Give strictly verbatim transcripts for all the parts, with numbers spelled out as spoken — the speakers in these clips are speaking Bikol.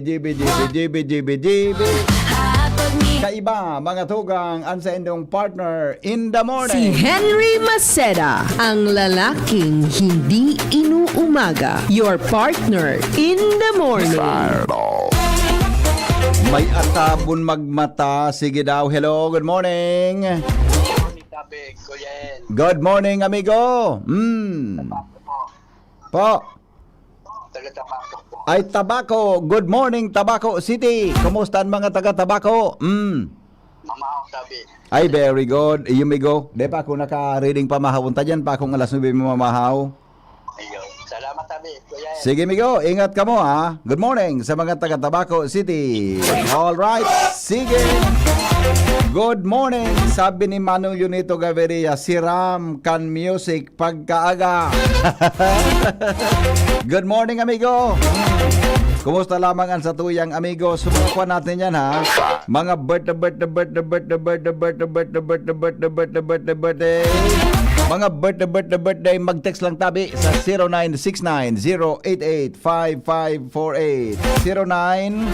GB, GB, GB, GB, GB, GB. Kaiba, mga tugang, ang sa indong partner in the Si morning. Henry Maceda, ang lalaking hindi inuumaga. Your partner in the morning. May atabon magmata. Sige daw. Hello, good morning. Sabi, Kuya El, Good morning, amigo. Mm. Po. Taga Tabaco po. Ay, Tabaco. Good morning, Tabaco City. Kumusta ang mga taga Tabaco? Mm. Mamahaw sabi. Ay, very good. Iyo, migo. Di pa ako naka-reading pamahaw. Unta dyan pa akong alas nuebe mamahaw. Ayun. Salamat sabi, Kuya El. Sige, migo. Ingat ka mo, ha? Good morning sa mga taga Tabaco City. All right. Sige. Good morning. Sabi ni Manong Junito Gaviria, si Ram kan music pagkaaga. Good morning, amigo. Kumusta lamang ang satuyang amigo? Sumukuha natin yan, ha? Mga birthday, birthday, birthday, birthday, birthday, birthday, birthday, birthday, birthday, birthday, birthday, birthday. Mga birthday, birthday, birthday, mag-text lang tabi sa zero nine six nine, zero eight eight, five five four eight. Zero nine,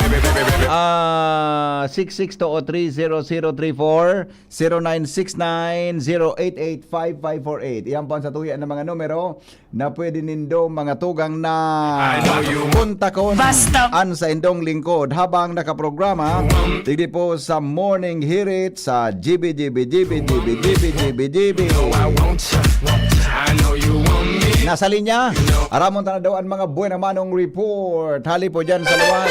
ah, six six two o three zero zero three four, zero nine six nine, zero eight eight, five five four eight. Iyan po ang satuya ng mga numero na pwede nindo mga tugang na kontakon. Basta- An sa indong lingkod habang nakaprograma, tigdi po sa Morning Hirit sa GB, GB, GB, GB, GB, GB, GB. Nasa linya, aramon ta na daw ang mga buena manong report. Hali po dyan sa luwas.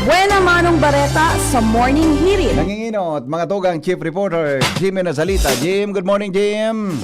Buena manong bareta sa Morning Hirit. Nanginginot, mga tugang chief reporter, Jimmy Nazalita. Jim, good morning, Jim.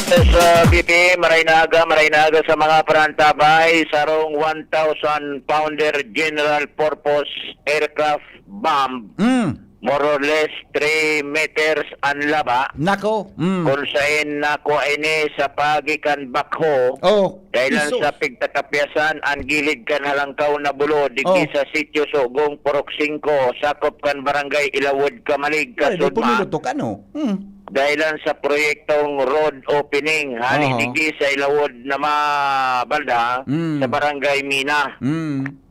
Sa B P, maray na aga, maray na aga sa mga parantabay. Sarong one thousand pounder general purpose aircraft bomb Mm. more or less three meters an laba. Nako, mm. Kung sain nakuha ini sa paagi kan backhoe, Oh, dahilan Jesus. sa pigtatapyasan an gilid kan halangkaw na bulod digdi Oh. sa Sitio Sugong, Purok singko, sakop kan Barangay Ilawod, Kamalig, Ay, di Kasudma. Pumilutok, ano? Hmm. Dahilan sa proyektong road opening, hali Aha. digdi sa Ilawod na mabalda, Mm. sa Barangay Mina. Mm.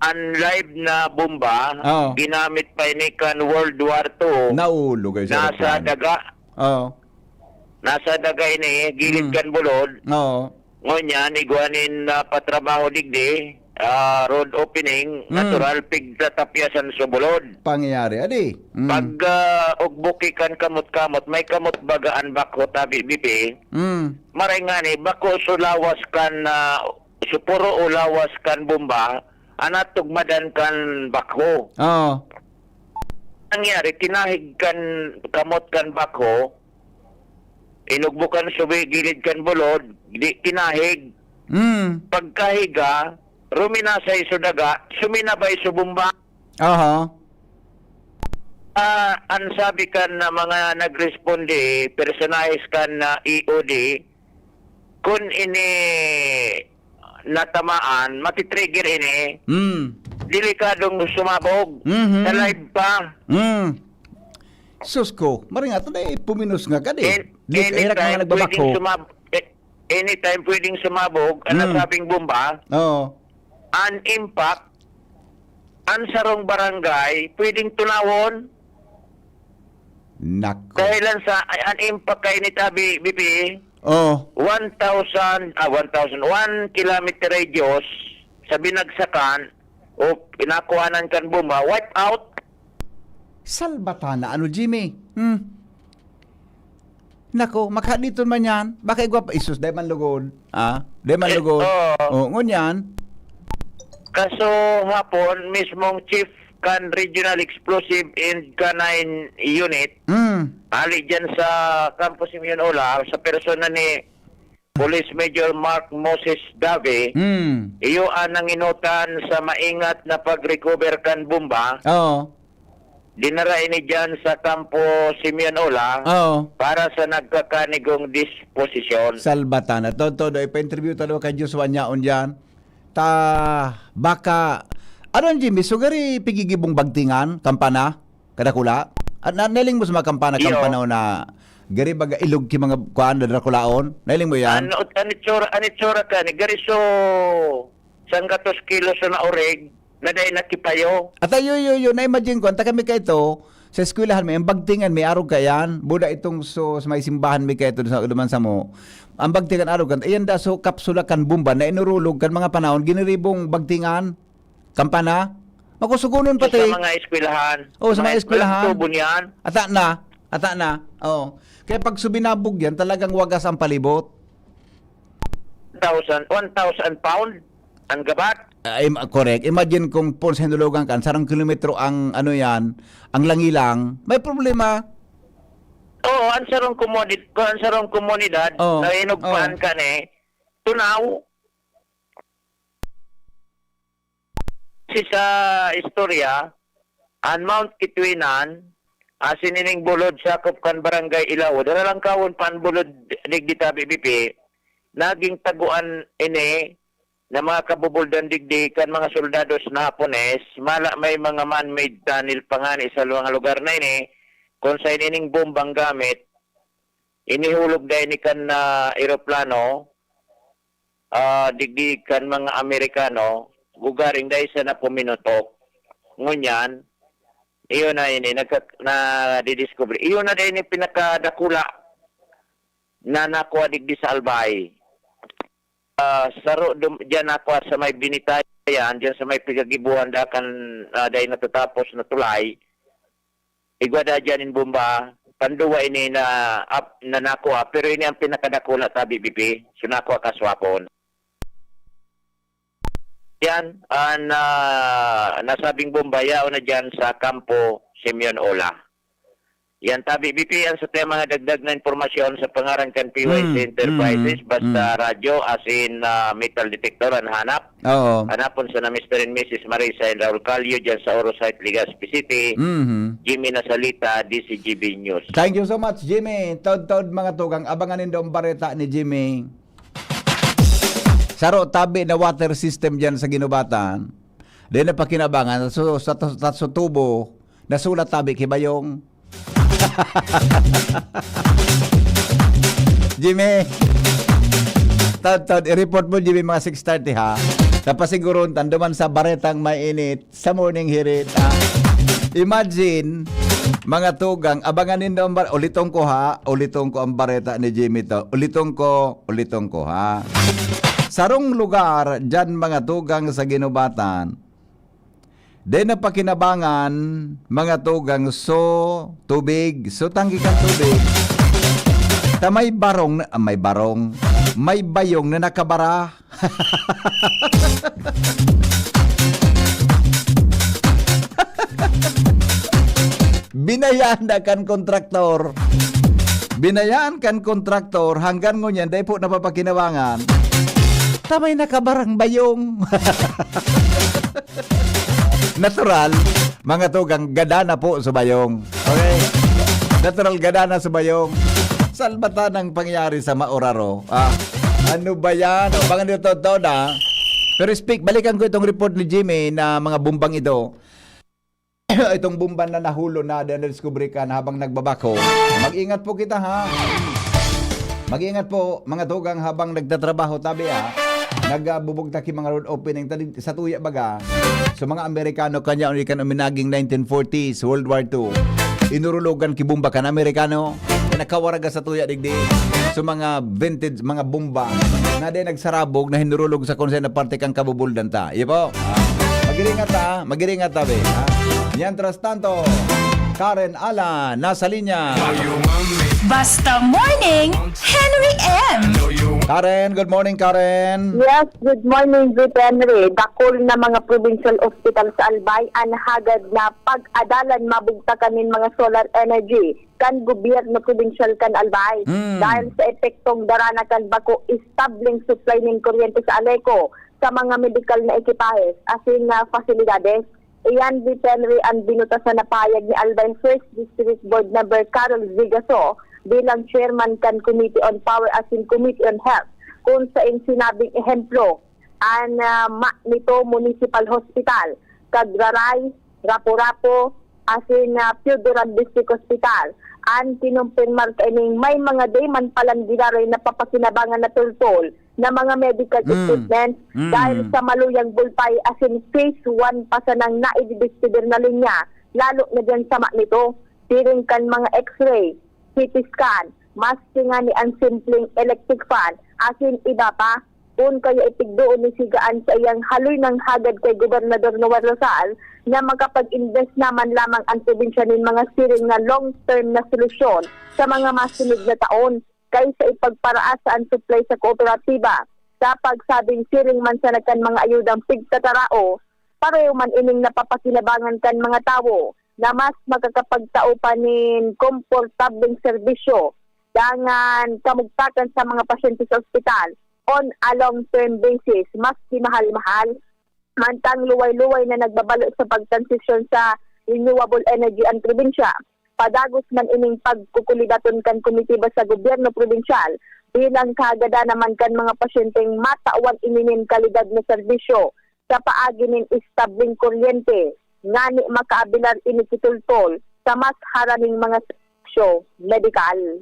An live na bomba, Oh. ginamit pa ini kan World War two. Naulo, guys, Nasa aeroplano. daga. Oh. Nasa daga ini, gilid Mm. kan bulod. Oo. Ngunyan, igwa nin, ah, patrabaho digdi, ah, road opening, Mm. natural, pigtatapyasan sa bulod. Pangyayari, adi. Mm. Pag, ah, ugbuki kan kamot-kamot, may kamot baga an backhoe tabi, B P. Mm. Maray ngani, bako so lawas kan, ah, so puro o lawas kan bomba, an natugmadan kan backhoe. Oo. Nangyari, kinahig kan kamot kan backhoe, inugbo kan subi gilid kan bulod, di kinahig. Mm. Pagkahiga, ruminasay so daga, suminabay so bomba. Aha. Ah, an sabi kan na mga nagresponde, personahe kan na E O D, kun ini natamaan, matitrigger ini, Mm. delikadong sumabog. Mhm. Sa live pa. Mm. Sus ko, maray nga, tunay, puminos nga ka di. An-, Di, herak mga anytime, nagbabako. pwedeng sumab-, eh, anytime pwedeng sumabog, ang Mm. nasabing bomba. Oo. An impact, an sarong barangay, pwedeng tunawon. Nako. Dahil lang sa, ay, an impact kay ni Tabi, B P, Oh. one thousand, ah, one thousand, one kilometer radius sa binagsakan o pinakuhanan kan bomba, wipe out. Salbatana, ano, Jimmy? Hmm. Nako, makahaditon man yan. Baka igwa pa, isus, dai man lugod. Ah, dai man Eh, lugod. oo. Oh, ngunyan. Kaso hapon, mismong chief kan Regional Explosive and Canine Unit, Mm. hali dyan sa Campo Simeon Ola, sa persona ni Police Major Mark Moses Dave, Mm. iyo ang nanginutan sa maingat na pag-recover kan bomba. Oo. Dinara ini dyan sa Kampo Simeon Ola Oo. para sa nagkakanigong disposisyon. Salbatan. At todo, todo, ipa-interview ta daw kay Joshua Nyaon dyan. Ta, baka, ano, Jimmy, so gari pigigibong bagtingan, kampana, kadakula? At na, nailing mo sa mga kampana, Iyo. kampana na gari baga ilog ki mga kuan, dadakulaon? Nailing mo yan? Ano, an itsura, an itsura ka ni gari so, sanggatos kilos na orig, na dai nakipayo. At ayo, yo, yo, na-imagine ko, anta kami kaito, sa eskwelahan mi, ang bagtingan mi, arog kaiyan, buda itong so, sa may simbahan mi kaito, sa duman sa mo. Ang bagtingan arog kan, iyan da so kapsula kan bomba na inurulog kan mga panahon, giniribong bagtingan, kampana, makusugunon So, pati. sa mga eskwelahan, Oh, sa mga mga eskwelahan. eskwelahan, tubo niyan. Ata na, ata na. Oh. Kaya pag subinabog yan, talagang wagas ang palibot. Thousand, one thousand pound ang gabat. Ah, im-, correct. Imagine kung pon sa hinulugan ka, sarong kilometro ang, ano yan, ang langilang, may problema. Oo, ang sarong komunid-, ang sarong komunidad Oo, na inugpahan oo. ka ni, tunaw. Si sa istorya, ang Mount Kitwinan, asin ining bulod sakop kan Barangay Ilawod, lalangkawon pa ang bulod digdi tabi, B P, naging taguan ini na mga kabubuldan digdi kan mga soldados na Hapones, mala may mga man-made tunnel pa ngani sa mga lugar na ini, kung sa inining bombang gamit, inihulog dai ni kan, ah, eroplano, ah, digdi kan mga Amerikano, gugaring dai sana puminutok. Ngunyan, iyo na ini, nagka-, nadidiscover. Iyo na dai ni pinakadakula na nakuha digdi sa Albay. Ah, saro dum-, diyan ako sa may Binitayan, diyan sa may Pigagibuhan, dakan, ah, dai natatapos na tulay. Igwa da diyan in bomba, panduwa ini na, ap-, na nakuha, pero ini ang pinakadakula tabi, B P. So, nakuha kaswapon. Yan, ang, ah, nasabing bomba, yaon na diyan sa Kampo Simeon Ola. Yan tabi, B P, ang sa mga dagdag na impormasyon sa pangaran kan P Y C Mm, Enterprises, mm, basta mm. radyo, asin, ah, metal detector, ang hanap. Oo. Hanapon sa na Mister and Missus Marisa and Raul Calio dyan sa Oro Site, Legazpi City. Mhm. Jimmy Nasalita, D C G B News. Thank you so much, Jimmy. Taud-taud, mga tugang, abangan nindo ang bareta ni Jimmy. Saro tabi na water system dyan sa Ginubatan. Di na pakinabangan, so, sa, sa, sa tubo, nasulat tabi ki Bayong. Jimmy, tad, tad, i-report mo, Jimmy, mga six thirty, ha? Tapasiguron, tanduman sa baretang mainit, sa morning hirit, ha? Imagine, mga tugang, abangan nindo ang bar-, uliton ko, ha? Uliton ko ang bareta ni Jimmy to. Uliton ko, uliton ko, ha? Sarong lugar, dyan, mga tugang, sa Ginubatan, di na pakinabangan, mga tugang, so tubig, so tanggi kan tubig. Ta may barong na, ah, may barong, may bayong na nakabara. Binayaan na kan kontraktor. Binayaan kan kontraktor, hanggang ngunyan, dai po napapakinabangan. Ta may nakabarang bayong. Natural, mga tugang, gada na po sa bayong. Okay? Natural, gada na sa bayong. Salbatan ang pangyayari sa Mauraro. Ah, ano ba yan? O, baka nito to na. Pero speak, balikan ko itong report ni Jimmy na mga bumbang ito. Itong bomba na nahulo na, na nadiskubre kan habang nagbabako. Mag-ingat po kita, ha? Mag-ingat po, mga tugang, habang nagtatrabaho, tabi, ha? Nagbubugtak yung mga road opening, tadi, sa tuya baga. So, mga Amerikano, kanya, kan uminaging nineteen forties, World War Two, inurulogan ki bomba kan Amerikano. Nakawaraga sa tuya digdi. So, mga vintage, mga bomba na din nagsarabog na hinurulog sa kung saan na parte kang kabubuldan ta. Iyo po. Ah, magiringat ta, magiringat ta, be. Ha? Mientras tanto, Karen Ala, nasa linya. Basta Morning, Henry M. Karen, good morning, Karen. Yes, good morning, Good Henry. Dakul na mga provincial hospital sa Albay an hagad na pag-adalan mabugtakan nin mga solar energy kan gobyerno probinsyal kan Albay. Mm. Dahil sa epektong dara na kan bako, estableng supply nin kuryente sa Aleco sa mga medikal na ekipahes asin na fasilidades. Iyan, Henry, an binutasan na pahayag ni Albay First District Board Member Carol Vigaso bilang chairman kan Committee on Power asin Committee on Health, kung sain sinabing ehemplo an, ah, Ma-, Nito Municipal Hospital, Cagraray, Rapu-Rapu, asin, ah, Pio Duran District Hospital. An kinumpirmar kaining may mga dai man palan giraray napapakinabangan na tultol na mga medical Mm. equipment Mm. dahil sa maluyang bulpay asin phase one pa sanang naididispedir na linya, lalo na diyan sa Ma-, Nito, siring kan mga X-ray, C T scan, maski ngani an simpleng electric fan, asin iba pa. Kun kaya itigdoon ni Sigaan sa iyang haloy nang hagad kay Gobernador Noel Rosal na makapag-invest na man lamang an probinsya nin mga siring na long-term na solusyon sa mga masunod na taon kaysa ipagparaas sa an supply sa kooperatiba. Sa pagsabing siring man sana kan mga ayudang pigtatarao, pareho man ining napapakinabangan kan mga tawo na mas makakapagtao pa nin komportableng serbisyo dangan kamugtakan sa mga pasyente sa ospital on a long-term basis, maski mahal-mahal. Mantang luway-luway na nagbabalo sa pagtransisyon sa renewable energy an probinsya, padagos man ining pagkukulibaton kan komitiba sa gobyerno probinsyal bilang kahagadan naman kan mga pasyenteng matawan ini nin kalidad na serbisyo sa paagi nin estableng kuryente, ngani makaabilar ini kitultol sa mas haraning mga serbisyo medikal.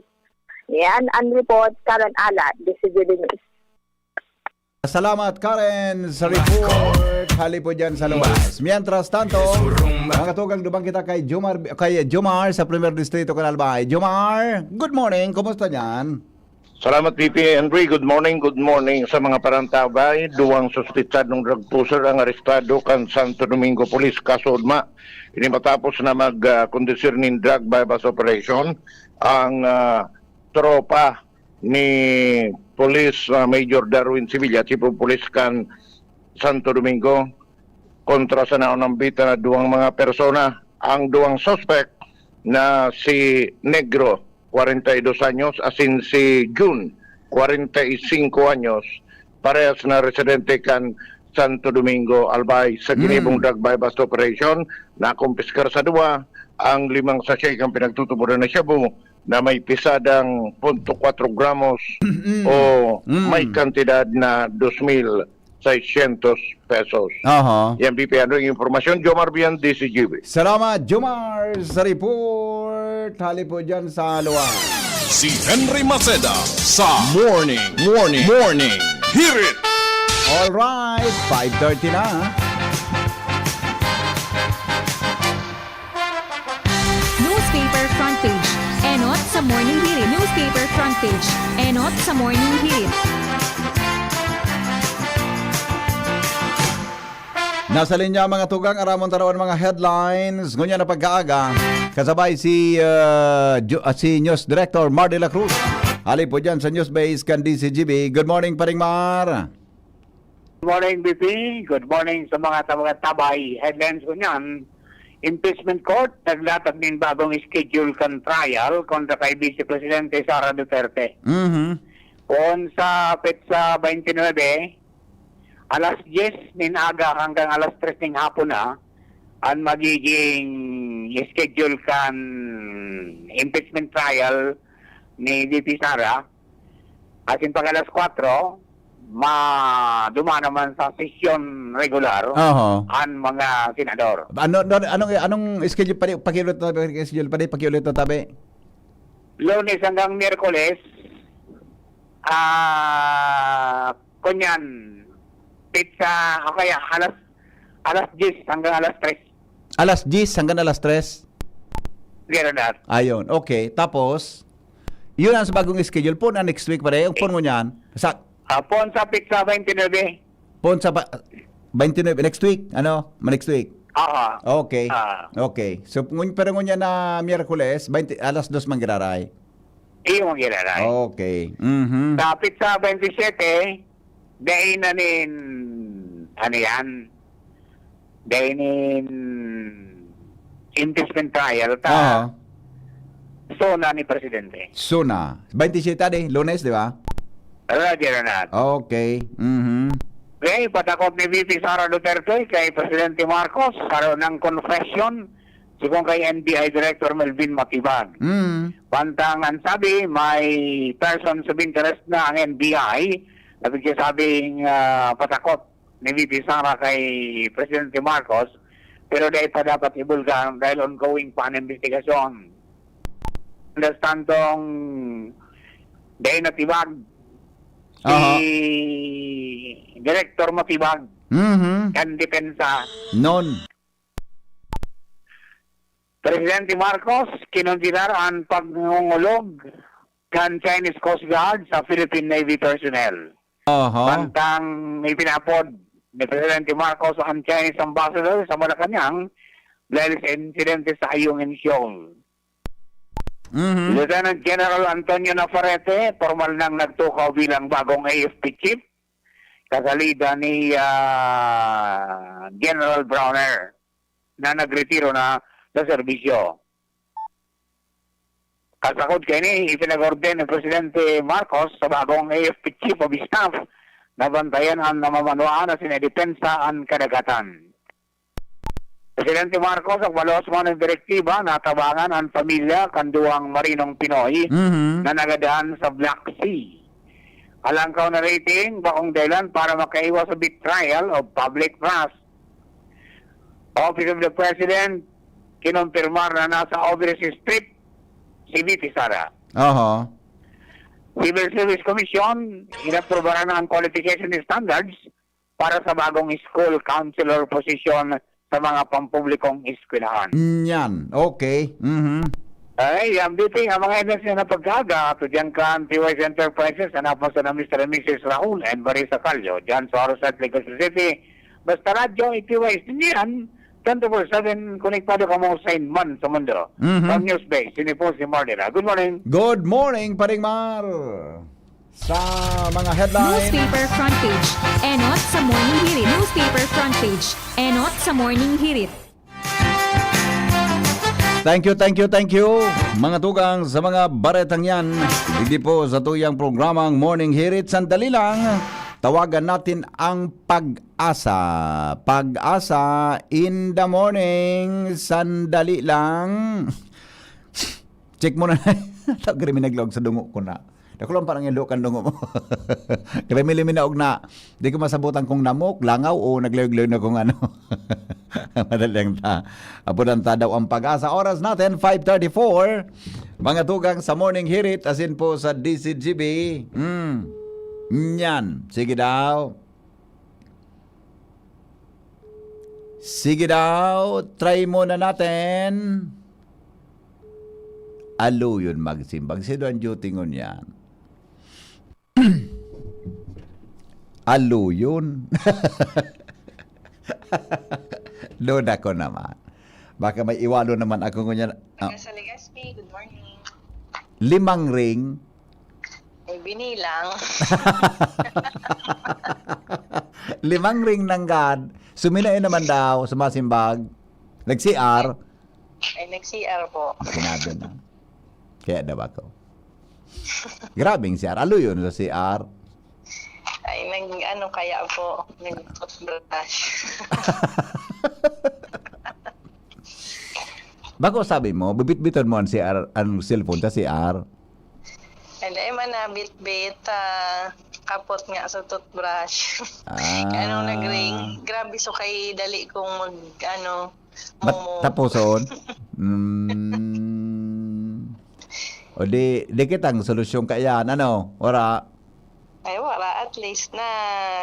Yan an report, Karen Ala, D C G B News. Salamat, Karen, sa report. Hali po dyan sa luwas. Mientras tanto, mga tugang, duman kita kay Jomar, kay Jomar sa Primer Distrito, kan Albay. Jomar, good morning. Kumusta dyan? Salamat, V P Henry. Good morning, good morning sa mga parantabay. Duwang suspetsadong drug pusher ang arestado kan Santo Domingo Police, kaso ugma. Ini matapos na mag, ah, kondusir nin drug buy-bust operation ang, ah, tropa ni Police, ah, Major Darwin Sevilla, Chief of Police kan Santo Domingo, kontra sa naunambitan na duwang mga persona. Ang duwang suspect na si Negro, kwarenta y dos anyos, asin si Jun, kwarenta y singko anyos, parehas na residente kan Santo Domingo, Albay. Sa ginibong Mm. drug buy-bust operation, nakumpiskar sa duwa ang limang sachet kan pinagtutuboran na shabu na may pisadang punto kwatro gramos Mm. o Mm. may kantidad na dos mil seiscientos pesos. Aha. Yan, B P, ano yung impormasyon? Jomar Bian, D C G B. Salamat, Jomar, sa report. Hali po dyan sa luwan. Si Henry Maceda sa Morning, Morning, Morning Hirit. Alright, five thirty na. Newspaper front page. Enot sa Morning Hirit. Newspaper front page. Enot sa Morning Hirit. Nasa linya, mga tugang, aramon tarawan mga headlines. Ngunyan na pagkaaga, kasabay si, uh, Jo- uh, si News Director Mar de la Cruz. Hali po dyan sa News Base kan D C G B. Good morning, Paring Mar. Morning, B P. Good morning sa mga taga-Tabay. Headlines ko niyan, Impeachment Court naglatag nin bagong schedule kan trial kontra kay Vice Presidente Sara Duterte. Mhm. Poon sa petsa twenty-nine, alas diyes nin aga hanggang alas tres nin hapon na an magiging schedule kan impeachment trial ni V P Sara. Asin pag alas kwatro, ma-, duman naman sa sesyon regular Oho. an mga senador. Ano, ano, anong, anong schedule pa rin? Pakiulit na, schedule pa rin? Pakiulit na, tabi. Lunes hanggang Miyerkules, ah, kunyan, petsa, o kaya alas, alas diyes hanggang alas tres. Alas diyes hanggang alas tres? Gano'n na. Ayun, okay. Tapos, yun ang sa bagong schedule. Poon na next week, pare. Ang poon mo niyan. Sa Ah, poon sa petsa twenty-nine. Poon sa pa-, twenty-nine, next week, ano? Ma-, next week. Aha. Okay. Ah. Okay. So, ngun-, pero ngunyan na Miyerkules, twenty, alas dos man giraray. Iyo man giraray. Okay. Mhm. Sa petsa twenty-seven, dai na nin, ano yan? Dai nin impeachment trial ta. Aha. SONA ni Presidente. SONA. Twenty-seven, di, Lunes, di ba? Roger Renat. Okay. Mhm. Okay, patakot ni V P Sara Duterte kay Presidente Marcos, saro nang confession, sigon kay N B I Director Melvin Matibag. Mm. Mantang an sabi, may persons of interest na ang N B I, na nagsasabing, ah, patakot ni V P Sara kay Presidente Marcos, pero dai pa dapat ibulgar dahil ongoing pa an imbestigasyon. Mientras tantong, dai natibag si Aha. Director Matibag Mhm. kan depensa. Non. Presidente Marcos, kinondenar an pagngungulog kan Chinese Coast Guard sa Philippine Navy personnel. Aha. Mantang ipinapod ni Presidente Marcos ang Chinese ambassador sa Malacañang dahil sa insidente sa Ayungin, Seoul. Mhm. Lieutenant General Antonio Navarrete, formal nang nagtukaw bilang bagong A F P chief, kasalida ni, ah, General Browner, na nagretiro na sa serbisyo. Kasakod kaini, ipinag-orden ni Presidente Marcos sa bagong A F P Chief of Staff na bantayan an namamanwaan asin idepensa an kadagatan. Presidente Marcos, nagpaluwas man nin direktiba na tabangan an pamilya kan duwang marinong Pinoy Mhm. na nagadaan sa Black Sea. Alangkaw na rating, bakong dahilan para makaiwas sa betrayal of public trust. Office of the President, kinompirmar na nasa overseas trip si V P Sara. Oho. Civil Service Commission, inaprobaran na ang qualification standards para sa bagong school counselor position sa mga pampublikong eskwelahan. Yan. Okay. Mhm. Ay, ang B P, ang mga events na napagkaga, ato diyan kan T Y C Enterprises, hanapon sa na Mister and Missus Raul and Marisa Callo, diyan sa Orosat, Legazpi City. Basta radyo, i-T Y S niyan, twenty-four seven, konektado kamo sa inman sa mundo. Mhm. From News Base, ini po si Marlena. Good morning. Good morning, Paring Mar. Sa mga headline. Newspaper front page. Enot sa Morning Hirit. Newspaper front page. Enot sa Morning Hirit. Thank you, thank you, thank you, mga tugang, sa mga baretang yan. Hindi po sa tuyang programang Morning Hirit. Sandali lang, tawagan natin ang Pag-asa. Pag-asa in the morning. Sandali lang. Check mo na. Tagri, may naglaog sa dungo ko na. Dako lang parang yung kan dungo mo. Kaya may liminaog na. Di ko masabutan kung namok, langaw, o naglayog-layog na kung ano. Madali lang ta. Abutan ta daw ang Pag-asa. Oras natin, five thirty-four. Mga tugang sa Morning Hirit, asin po sa D C G B. Mm. Yan. Sige daw. Sige daw. Try muna natin. Aluyon magsimbag. Sino ang duty ngunyan? Aluyon. Duda ko naman. Baka may iwalo naman ako ngunyan. Ah, Taga sa Legazpi, good morning. Limang ring. Ay, binilang. Limang ring nanggad. Suminain naman daw, sumasimbag. Nag-C R. Ay, nag-C R po. Sinabi na. Kaya daw ako. Grabing C R. Aluyon sa C R. Ay, nag, ano kaya po, nag-toothbrush. Bako sabi mo, bibitbiton mo ang C R, ang cellphone sa C R. Hindi man nabitbit, ah, kapot nga sa toothbrush. Ah. Kaya nung nag-ring, grabe, so kay dali kong mag, ano, Mat-, momo. Tapuson? Mm. O di, di kitang solusyon kaiyan, ano? Wala. Ay, wala. At least na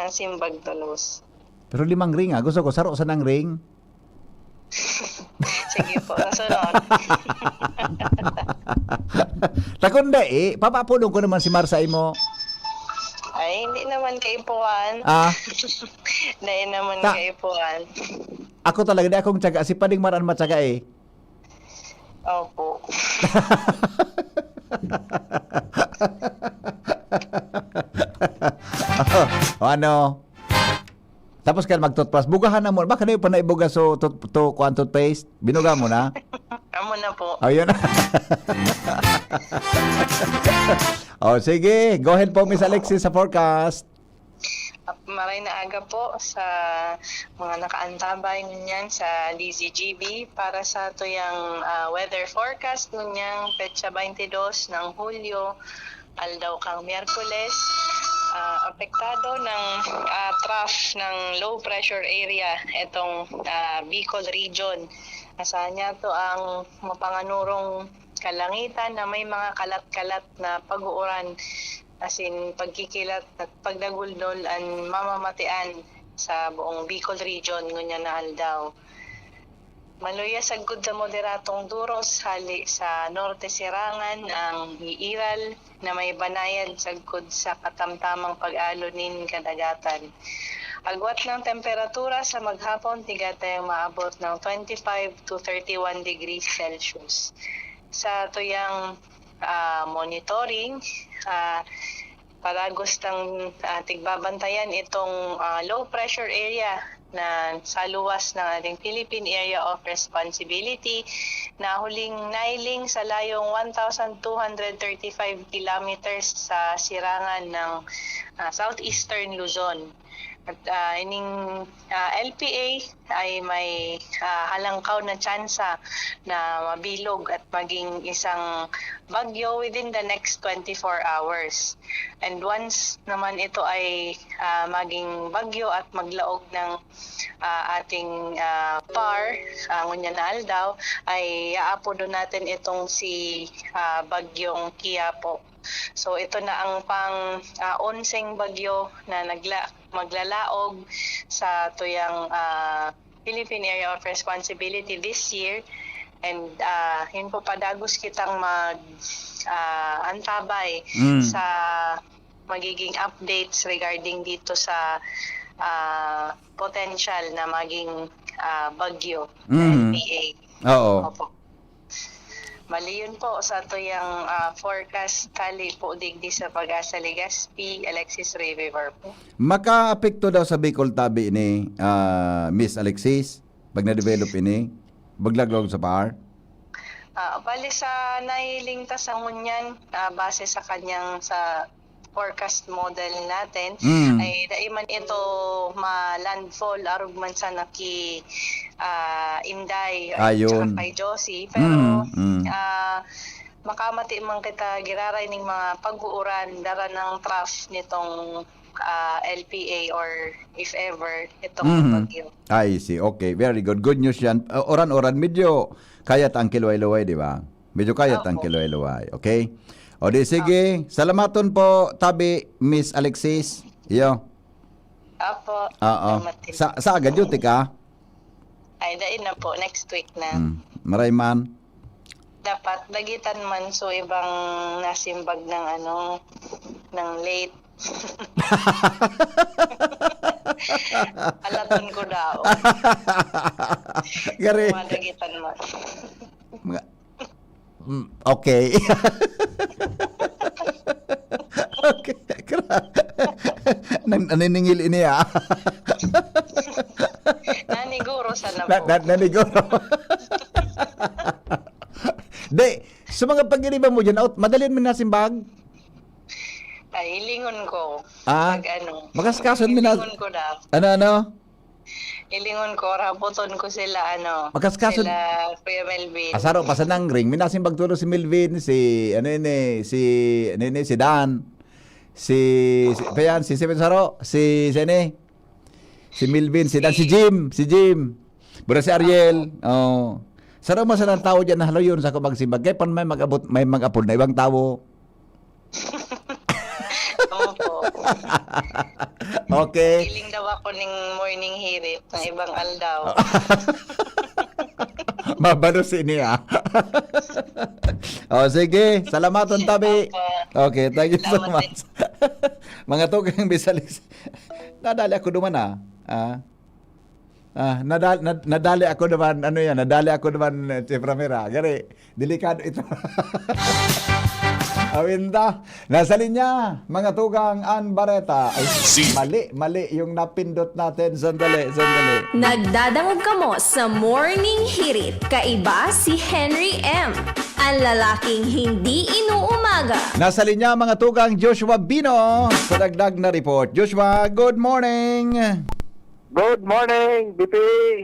simbag tolos. Pero limang ring, ah. Gusto ko, saro sa nang ring. Sige po, sa sunod. Takon da eh. Papapulong ko naman si Mar sa imo. Ay, hindi naman kaipuhan. Ah? Dahil naman Ta- kaipuhan. Ako talaga, di akong tiyaga. Si Pading Mar ang matyaga eh. Opo. O ano? Tapos ka mag-toothbrush. Bugahan na mo. Baka na yung panaibuga so to, to, kuan, toothpaste? Binuga mo na? Amo na po. Ayun. O, sige. Go ahead po, Miss Alexis, sa forecast. Maray na aga po sa mga nakaantabay ngunyan sa D Z G B para sa tuyang, ah, weather forecast ngunyang petsa twenty-dos ng Hulyo, aldaw kang Miyerkules. Ah, apektado ng, ah, trough ng low pressure area itong, ah, Bicol region. Asahan niya to ang mapanganurong kalangitan na may mga kalat-kalat na pag-uuran, asin pagkikilat at pagdaguldol an mamamatean sa buong Bicol Region ngunyan na aldaw. Maluya sagkod sa moderadong duros hali sa norte, sirangan ang iiral na may banayad sagkod sa katamtamang pag-alo nin kadagatan. Agwat ng temperatura sa maghapon, tigatayang maabot ng twenty-five to thirty-one degrees Celsius. Sa tuyang, ah, monitoring, ah, palagos tang, ah, tigbabantayan itong, ah, low pressure area na sa luwas ng ating Philippine Area of Responsibility na huling nailing sa layong one thousand two hundred thirty-five kilometers sa sirangan ng, ah, southeastern Luzon. At, ah, ining, ah, L P A ay may, ah, halangkaw na tsansa na mabilog at maging isang bagyo within the next twenty-four hours. And once naman ito ay, ah, maging bagyo at maglaog ng, ah, ating, ah, par, ah, ngunyan na aldaw, ay aapodon natin itong si, ah, Bagyong Quiapo. So, ito na ang pang, ah, onseng bagyo na nagla-, maglalaog sa tuyang, ah, Philippine Area of Responsibility this year. And, ah, yun po, padagos kitang mag, ah, antabay Mm. sa magiging updates regarding dito sa, ah, potential na maging, ah, bagyo na Mm. L P A. Oo. Opo. Bali, yun po sa tuyang, ah, forecast hali po digdi sa Pag-asa Legazpi, Alexis Rivivar po. Makaapekto daw sa Bicol tabi ni, ah, Miss Alexis, pag na-develop ini, bagyong Quiapo sa par? Ah, bale sa nahiling ta sa ngunyan, ah, base sa kanyang, sa forecast model natin, Mm. ay dai man ito ma-landfall arog man sa naki, ah, Inday at Ayun. saka kay Josie. Pero, Mm, mm. ah, makamati man kita giraray ning mga pag-uuran, dara ng trough nitong, ah, L P A or if ever, itong Mhm. bagyo. I see. Okay, very good. Good news yan. Uh, uran-uran, medyo kaya ta ang kiluway-luway, di ba? Medyo kaya ta ang Opo. kiluway-luway. Okay? O di sige, Opo. salamaton po, tabi, Miss Alexis. Iyo. Opo. Oo. Salamat din. Sa, sa aga duty ka? Ay, dai na po. Next week na. Hmm. Maray man. Dapat dagitan man. So, ibang nasimbag ng ano, ng late. Alaton ko daw. Gari. Madagitan man. Mga, mm, okay. Okay, gra-, nan-, naniningil ini, ah. Naniguro sana Na-, po. na-, naniguro. Di, sa mga pagiriba mo dyan, out, madali mo nasimbag? Ay, hilingon ko. Ah? Pag ano, Makaskason mi na hilingon ko na. Ano, ano? Hilingon ko, rabuton ko sila, ano, Makaskason sila Kuya Melvin. Asaro pa sa nangring, minasimbag tulo si Melvin, si, ano yun eh, si, ano yun eh, si Dan. Si, si, pa yan, si Seven Saro, si, si ano eh, si Melvin, si Dan, si Si Jim, si Jim. Bura si Ariel, oh. Saro mo sa nang tao dyan na haloyon sa ako magsimbag. Kaya pan may mag-abot, may mag-apod na ibang tao. Opo. Okay. Feeling daw ako ning morning hirit ng ibang aldaw. Mabalos ini, ah. O, sige. Salamaton, tabi. Opo. Okay, thank you so Salamat much. Mga tugang Bisalis. Nadali ako duman, ah. Ah. Ah, nadal-, nad-, nadali ako naman, ano yan, nadali ako naman, eh, Chef Ramira. Gari, delikado ito. Awinda, nasa linya, mga tugang, an bareta. Ay, Si- mali, mali yung napindot natin. Sandali, sandali. Nagdadangog kamo sa Morning Hirit. Kaiba si Henry M, ang lalaking hindi inuumaga. Nasa linya, mga tugang, Joshua Bino, sa dagdag na report. Joshua, good morning. Good morning, B P.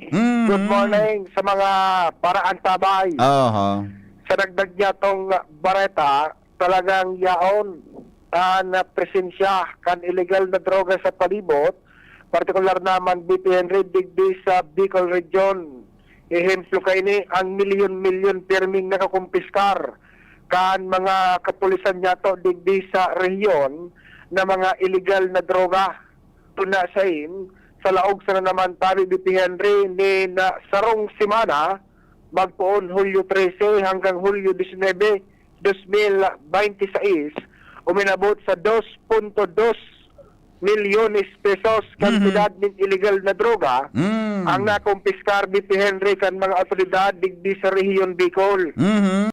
Mm. Good morning sa mga paraantabay. Aha. Sa dagdag niya tong bareta, talagang yaon ang presensya kan illegal na droga sa palibot, partikular naman, B P Henry, digdi sa Bicol Region. Ehemplo kaini, ang milyon-milyon pirming nakakumpiskar kan mga kapulisan niyato digdi sa rehiyon na mga illegal na droga. Tuna sain, sa laog sana naman, tabi, B P Henry, nin sarong semana, magpoon Hulyo trese hanggang Hulyo disinebe, dos mil bente seis, uminabot sa dos punto dos milyones pesos Mhm. kantidad nin illegal na droga Mm. ang nakumpiskar, B P Henry, kan mga awtoridad digdi sa Rehiyon Bicol. Mhm.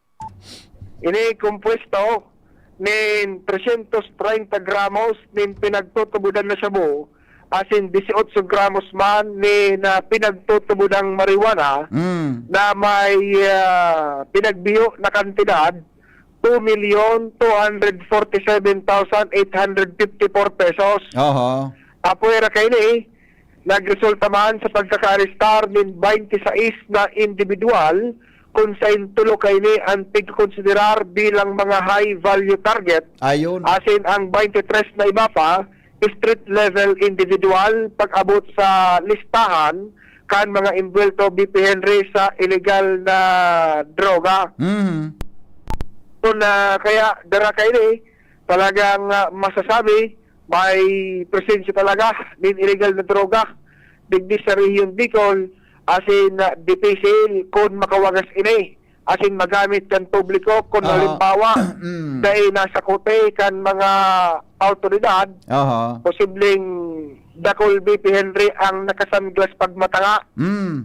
Ini kompuesto nin trescientos treinta gramos nin pinagtutubodan na shabu, asin dieciocho gramos man nin, ah, pinagtutubodang marijuana Mm. na may, ah, pinagbiyo na kantidad, two million two hundred forty seven thousand eight hundred fifty four pesos. Oho. Apwera kaini, nagresulta man sa pagkakaarestar nin twenty-six na indibidwal, kun sain tulo kaini an pigkokonsiderar bilang mga high value target, Ayun. asin ang twenty-three na iba pa, street level individual, pag-abot sa listahan kan mga imbuwelto, B P Henry, sa illegal na droga. Mhm. So na, kaya dara kaini, talagang, ah, masasabi, may presensya talaga nin illegal na droga digdi sa Rehiyon Bicol, asin, ah, dipisil kun makawagas ini, asin magamit kan publiko kun Aha. halimbawa, Mm. dai nasakote kan mga awtoridad, Aha. posibleng dakul, B P Henry, ang nakasunglaspas pagmatanga. Mm.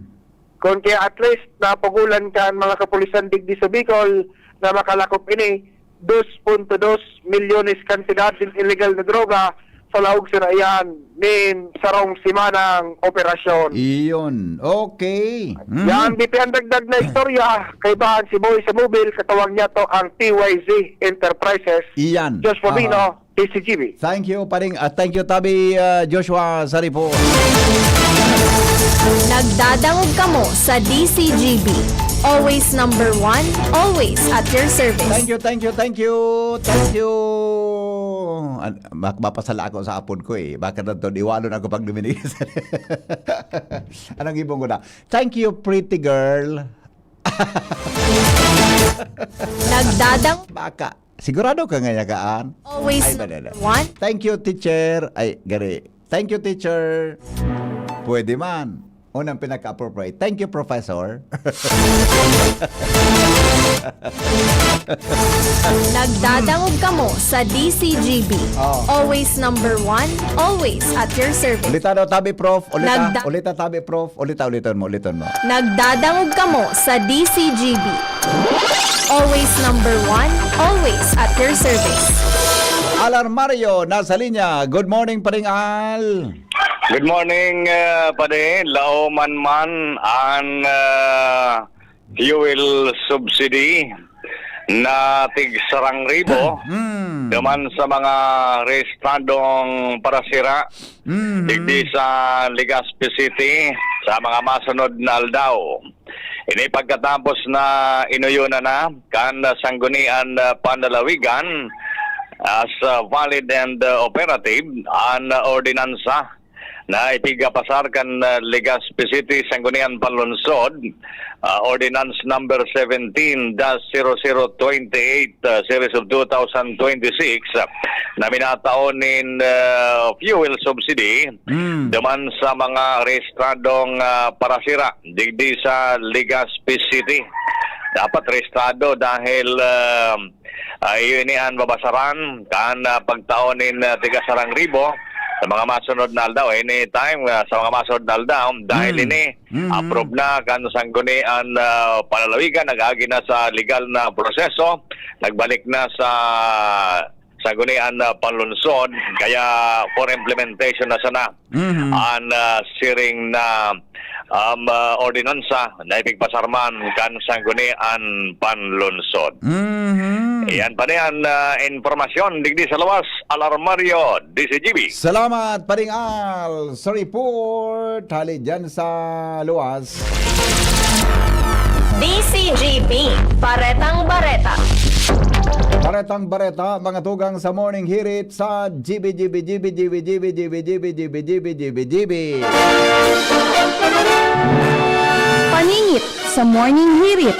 Kun kaya, at least, napugolan kan mga kapulisan digdi sa Bicol na makalakop ini, dos punto dos milyones kantidad nin illegal na droga, palahog sana iyan nin sarong semanang operasyon. Iyon. Okay. Mhm. Yan, di pa yan dagdag na istorya. Kaibahan si Boy sa Mobil, katawag niya to ang T Y Z Enterprises. Iyan. Just for Aha. Dino, D C G B. Thank you, paring, ah, thank you, Tabi, ah, Joshua Saripo. Nagdadangog kamo sa D C G B. Always number one, always at your service. Thank you, thank you, thank you, thank you. An-, mak-, mapasala ako sa apod ko eh. Baka na to, diwalon ako pag Domingo. Anong ibon ko na? Thank you, pretty girl. Nagdadang- Baka. Sigurado ka nga yakaan? Always Ay, number dali, dali. One. Thank you, teacher. Ay, gari. Thank you, teacher. Pwede man. Unang pinaka-appropriate. Thank you, professor. Nagdadangog kamo sa D C G B. Oh. Always number one, always at your service. Ulita daw, tabi, prof. Ulita, Nagda- ulita, tabi, prof. Ulita, uliton mo, uliton mo. Nagdadangog kamo sa D C G B. Always number one, always at your service. Alarmario, nasa linya. Good morning, Paring Al. Good morning, uh, Pade. Laoman man an, uh, fuel subsidy na tig sarang ribo Hmm. naman sa mga rehistradong parasira Hmm. digdi sa Legazpi City sa mga masunod na aldaw. Ini pagkatapos na inuyunan na kan Sanggunian, ah, Panlalawigan as, ah, valid and, ah, operative an ordinansa na ipigapasar kan, ah, Legazpi City Sanggunian Panlungsod, ah, Ordinance Number seventeen dash zero zero twenty-eight, ah, Series of two thousand twenty-six, ah, na minatao nin, ah, fuel subsidy Mm. duman sa mga rehistradong, ah, parasira digdi sa Legazpi City. Dapat rehistrado dahil, ah, ah, iyo ini an babasaran kan, ah, pagtao nin, ah, tiga sarang ribo sa mga masunod na aldaw. Anytime, ah, sa mga masunod na aldaw, dahil Mm. ini, Mm. approve na kan Sanggunian, ah, Panlalawigan, nag-agi na sa legal na proseso, nagbalik na sa Sanggunian, ah, Panlungsod, kaya for implementation na sana Mhm. an, ah, siring na, um, ah, ordinansa na ipigpasar man kan Sanggunian Panlungsod. Mhm. Iyan pa niyan, ah, impormasyon digdi sa luwas, Alarmario, D C G B. Salamat, Paring Al, sa report. Hali dyan sa luwas. D C G B, Baretang Bareta. Baretang Bareta, mga tugang sa Morning Hirit sa G B, G B, G B. Paningit sa Morning Hirit.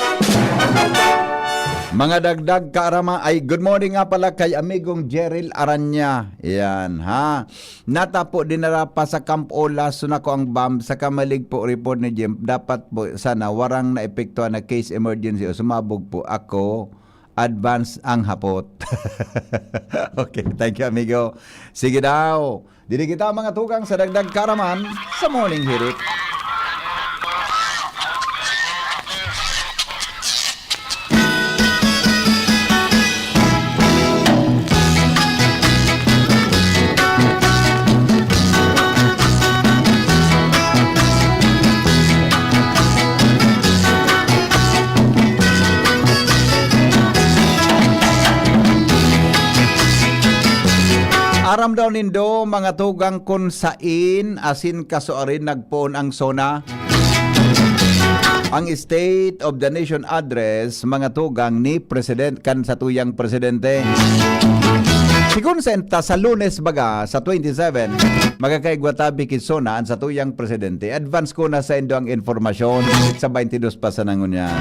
Mga dagdag kaarama ay good morning nga pala kay amigong Jeril Aranya. Yan, ha. Natapo dinara pa sa Camp Olas, so nako ang bomb sa kamalig po report ni Jim. Dapat po sana warang naepektuhan na case emergency o sumabog po ako. Advance ang hapot. Okay, thank you, amigo. Sige daw. Dili kita mga tugang sa dagdag karaman sa Morning Hirit. Aram daw nindo, mga tugang, kun sain asin kasuarin nagpoon ang SONA. Ang State of the Nation Address, mga tugang, ni President kan satuyang presidente. Sigun sa inta, sa Lunes baga, sa twenty-seven, magkakaigwa tabi ki SONA an satuyang presidente. Advance ko na saindo ang informasyon sa twenty-dos pa sana ngunyan.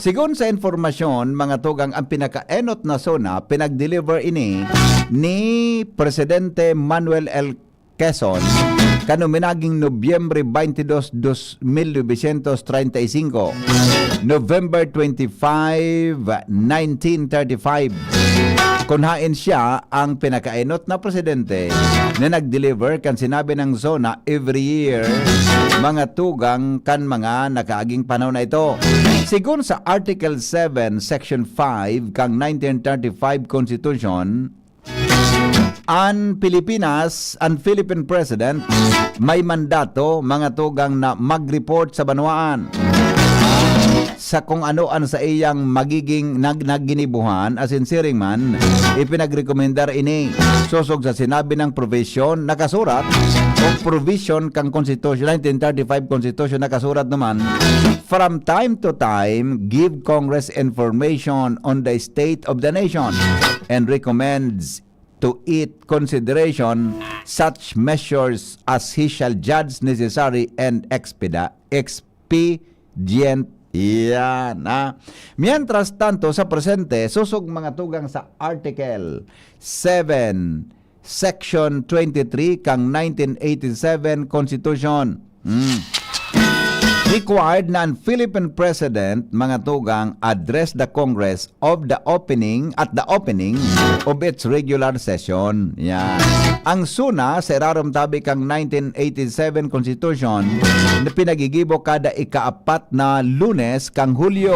Sigun sa informasyon, mga tugang, ang pinakaenot na SONA, pinag-deliver ini ni Presidente Manuel L. Quezon, kano minaging Nobyembre twenty-dos, dos mil novecientos treinta y cinco, November twenty-five, nineteen thirty-five. Kun haen siya ang pinakaenot na presidente na nag-deliver kan sinabi ng SONA every year, mga tugang kan mga nakaaging panahon na ito. Sigun sa Article seven, Section five kang nineteen thirty-five Constitution, An Pilipinas, an Philippine President, may mandato, mga tugang, na mag-report sa banwaan sa kung ano an saiyang magiging nag-, naginibuhan, asin siring man, ipinagrekomendar ini. Sosog sa sinabi ng provision, nakasurat, o provision kan Constitution, nineteen thirty-five Constitution, nakasurat naman, "From time to time, give Congress information on the state of the nation and recommends to it consideration such measures as he shall judge necessary and expeda-, expedient." Yan, ha? Mientras tanto, sa presente, sosog, mga tugang, sa Article seven, Section twenty-three kan nineteen eighty-seven Constitution. Hmm. Required na an Philippine President, mga tugang, address the Congress of the opening, at the opening of its regular session. Yan. Ang SONA, sa irarom tabi kan nineteen eighty-seven Constitution, na pinagigibo kada ikaapat na Lunes kan Hulyo.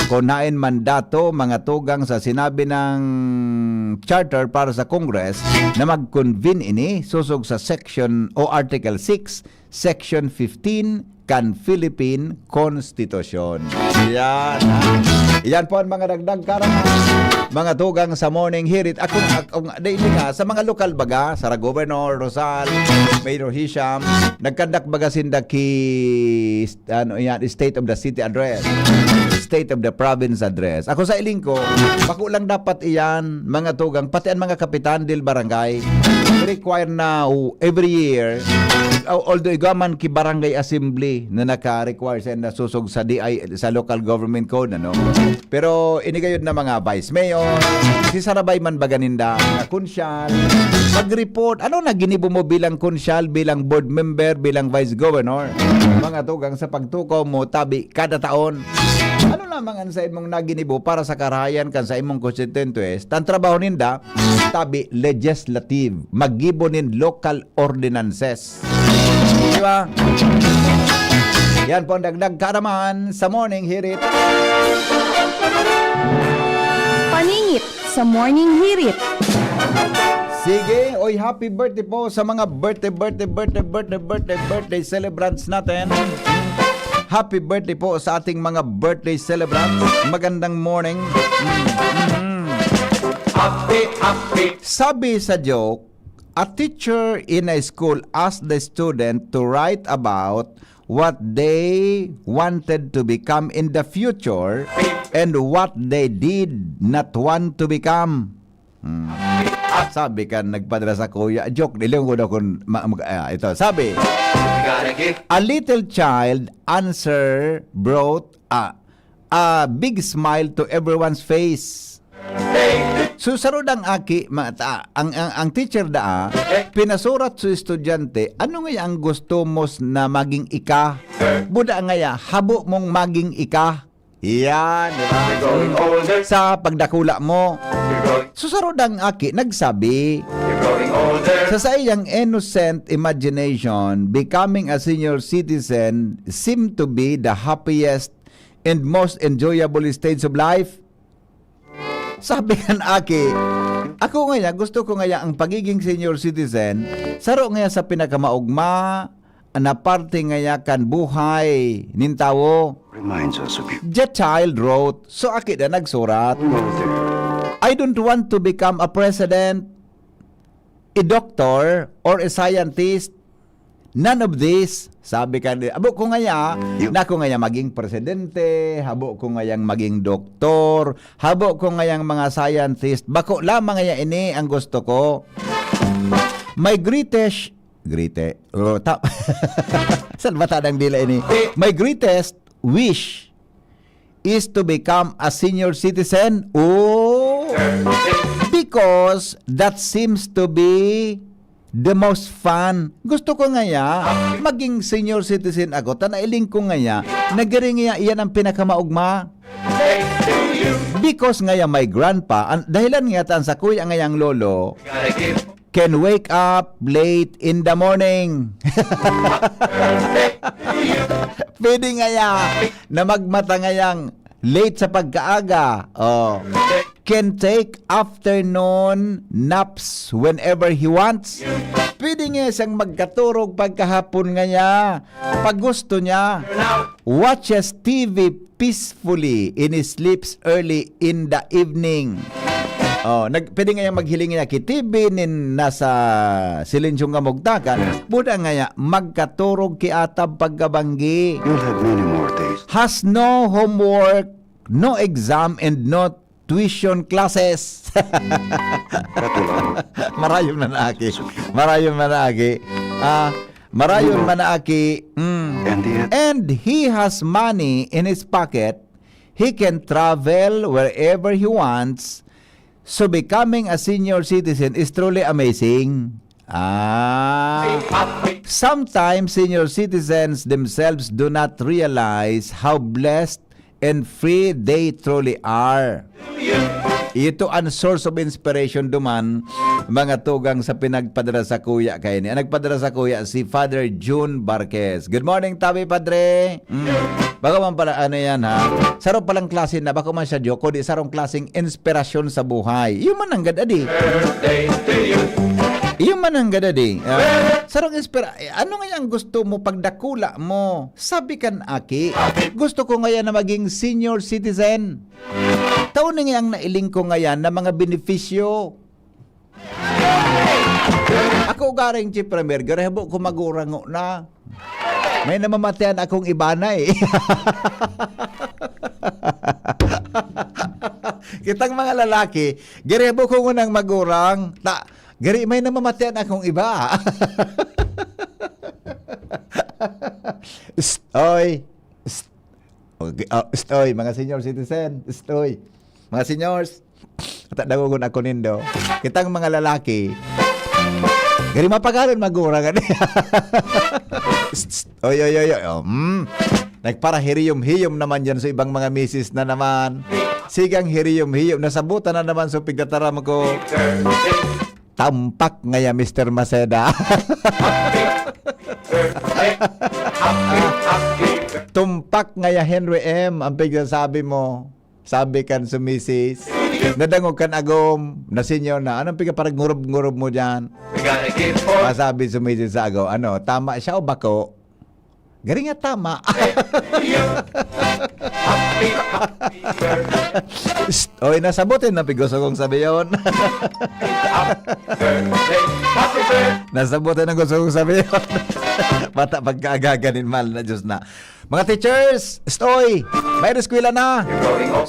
Kun haen mandato, mga tugang, sa sinabi ng Charter para sa Congress na mag-convene ini, sosog sa Section o Article six, Section fifteen kan Philippine Constitution. Yan, ha? Yan po ang mga dagdag kaaraman, mga tugang, sa Morning Hirit. Ako, ako, di, di nga, sa mga lokal baga, Sara Governor, Rosal, Mayor Hisham, nagkandak baga sinda ki, ano yan, State of the City Address, State of the Province Address. Ako sa iling ko, bako lang dapat iyan, mga tugang, pati ang mga kapitan del barangay, require na, o, every year, al-, although igwa man ki barangay assembly na naka-require sa, na sosog sa D I, sa local government code, ano? Pero ini gayod na mga vice mayor, si sarabay man baga ninda, mga konsyal, mag-report, ano na ginibo mo bilang konsyal, bilang board member, bilang vice governor? Mga tugang, sa pagtukaw mo, tabi, kada taon, ano lamang ang sa imong naginibo para sa karahayan kan sa imong konstituyentes? Tan trabaho ninda, tabi, legislative, maggibo nin local ordinances. Di ba? Yan po ang dagdag kaaraman sa Morning Hirit. Paningit sa Morning Hirit. Sige, oy, happy birthday po sa mga birthday, birthday, birthday, birthday, birthday, birthday celebrants natin. Happy birthday po sa ating mga birthday celebrants. Magandang morning. Mm, mm. Happy, happy. Sabi sa joke, a teacher in a school asked the student to write about what they wanted to become in the future and what they did not want to become. Hmm. Sabi kan nagpadala sa kuya, joke, dili ko daw kun ma-, mag-, ah, ito. Sabi, "A little child answer brought a, a big smile to everyone's face." So, saro dang aki, ma-, ta-, ang, ang, ang teacher daa, pinasurat sa estudyante, "Ano nga ang gusto mo s-, na maging ika? Buda nga ya, habo mong maging ika." Yan, di ba? Sa pagdakula mo. So, saro dang aki, nagsabi, sa saiyang innocent imagination, becoming a senior citizen seemed to be the happiest and most enjoyable stage of life. Sabi kan aki, "Ako ngaya, gusto ko ngaya ang pagiging senior citizen, saro ngaya sa pinakamaogma na parte ngaya kan buhay nin tawo." Reminds us of you. The child wrote, so aki na nagsurat, Mother. "I don't want to become a president, a doctor, or a scientist. None of this." Sabi kan, "Habo ko ngaya, na ako ngaya maging presidente, habo ko ngayang maging doktor, habo ko ngayang mga scientist. Bako lamang ngaya ini ang gusto ko. My greatest," grite, oh, ta-, saan ba tanang dila ini? "My greatest wish is to become a senior citizen." Oh! "Because that seems to be the most fun." Gusto ko ngaya, maging senior citizen ako, ta nailing ko ngaya, nagiring ngaya, iyan ang pinakamaogma. Because ngaya my grandpa, an-, dahilan ngaya ta an sakuya ngayang lolo, can wake up late in the morning. Pwede ngaya na magmata ngayang late sa pagkaaga. Oh. can take afternoon naps whenever he wants. Pwede nga siyang magkaturog pagkahapon nga niya, pag gusto niya. Watches T V peacefully in his sleeps early in the evening. Oh, nag, pwede nga yang maghiling niya ki T V nin nasa silensyong kamugtakan. Buda nga niya, magkaturog ki atab pagkabanggi. You'll have many more days. Has no homework, no exam, and no tuition classes. Marayon man aki. Marayon man aki. Ah, marayon man aki. Mm. And yet, and he has money in his pocket. He can travel wherever he wants. So becoming a senior citizen is truly amazing. Ah. Sometimes senior citizens themselves do not realize how blessed and free they truly are. Ito ang source of inspiration duman, mga tugang sa pinagpadara sa kuya kaini. Ang nagpadara sa kuya, si Father June Barquez. Good morning, Tabi Padre. Mm. Bako man pala, ano yan, ha? Saro palang klase na, bako man siya joke, di sarong klaseng inspirasyon sa buhay. Iyo man ang gad, adi. Iyo man ang gad, adi. Ah, sarong inspira-, eh, ano nga yung gusto mo pagdakula mo? Sabi kan aki, gusto ko ngayon na maging senior citizen. Taon na nga ang nailing ko ngayon na mga benepisyo. Ako garing si Premier, garebo ko magurang na. May namamatian akong iba na eh. Kitang mga lalaki, garebo ko ngunang magurang. Ta, gari may namamatian akong iba. Psst, oy. Psst. Okay, ah, psst, oy, mga senior citizen. Psst, oy. Mga seniors, ata dangogon ako nindo. Kitang mga lalaki, gari mapagalon magurang. Psst, psst. Oy, oy, oy, oy. Oh, mm. Nagparahiriyom-hiyom naman yan sa ibang mga misis na naman. Sigang hiriyom-hiyom. Nasabutan na naman sa pigtataram ko. Tumpak ngaya, Mister Maceda. Tumpak ngaya, Henry M, ang pigsasabi mo. Sabi kan sumisis, nadangog kan agom, na senior na. Anong piga parang ngurob-ngurob mo dyan? Masabi sumisis sa agom, ano, tama siya o bako? Gari nga tama. Psst, oy, nasabotin na pigos akong sabiyon. Nasabotin ang gusto kong sabiyon. Bata pagkaagaga nin mahal na Diyos na. Mga teachers, stoy, may eskwela na.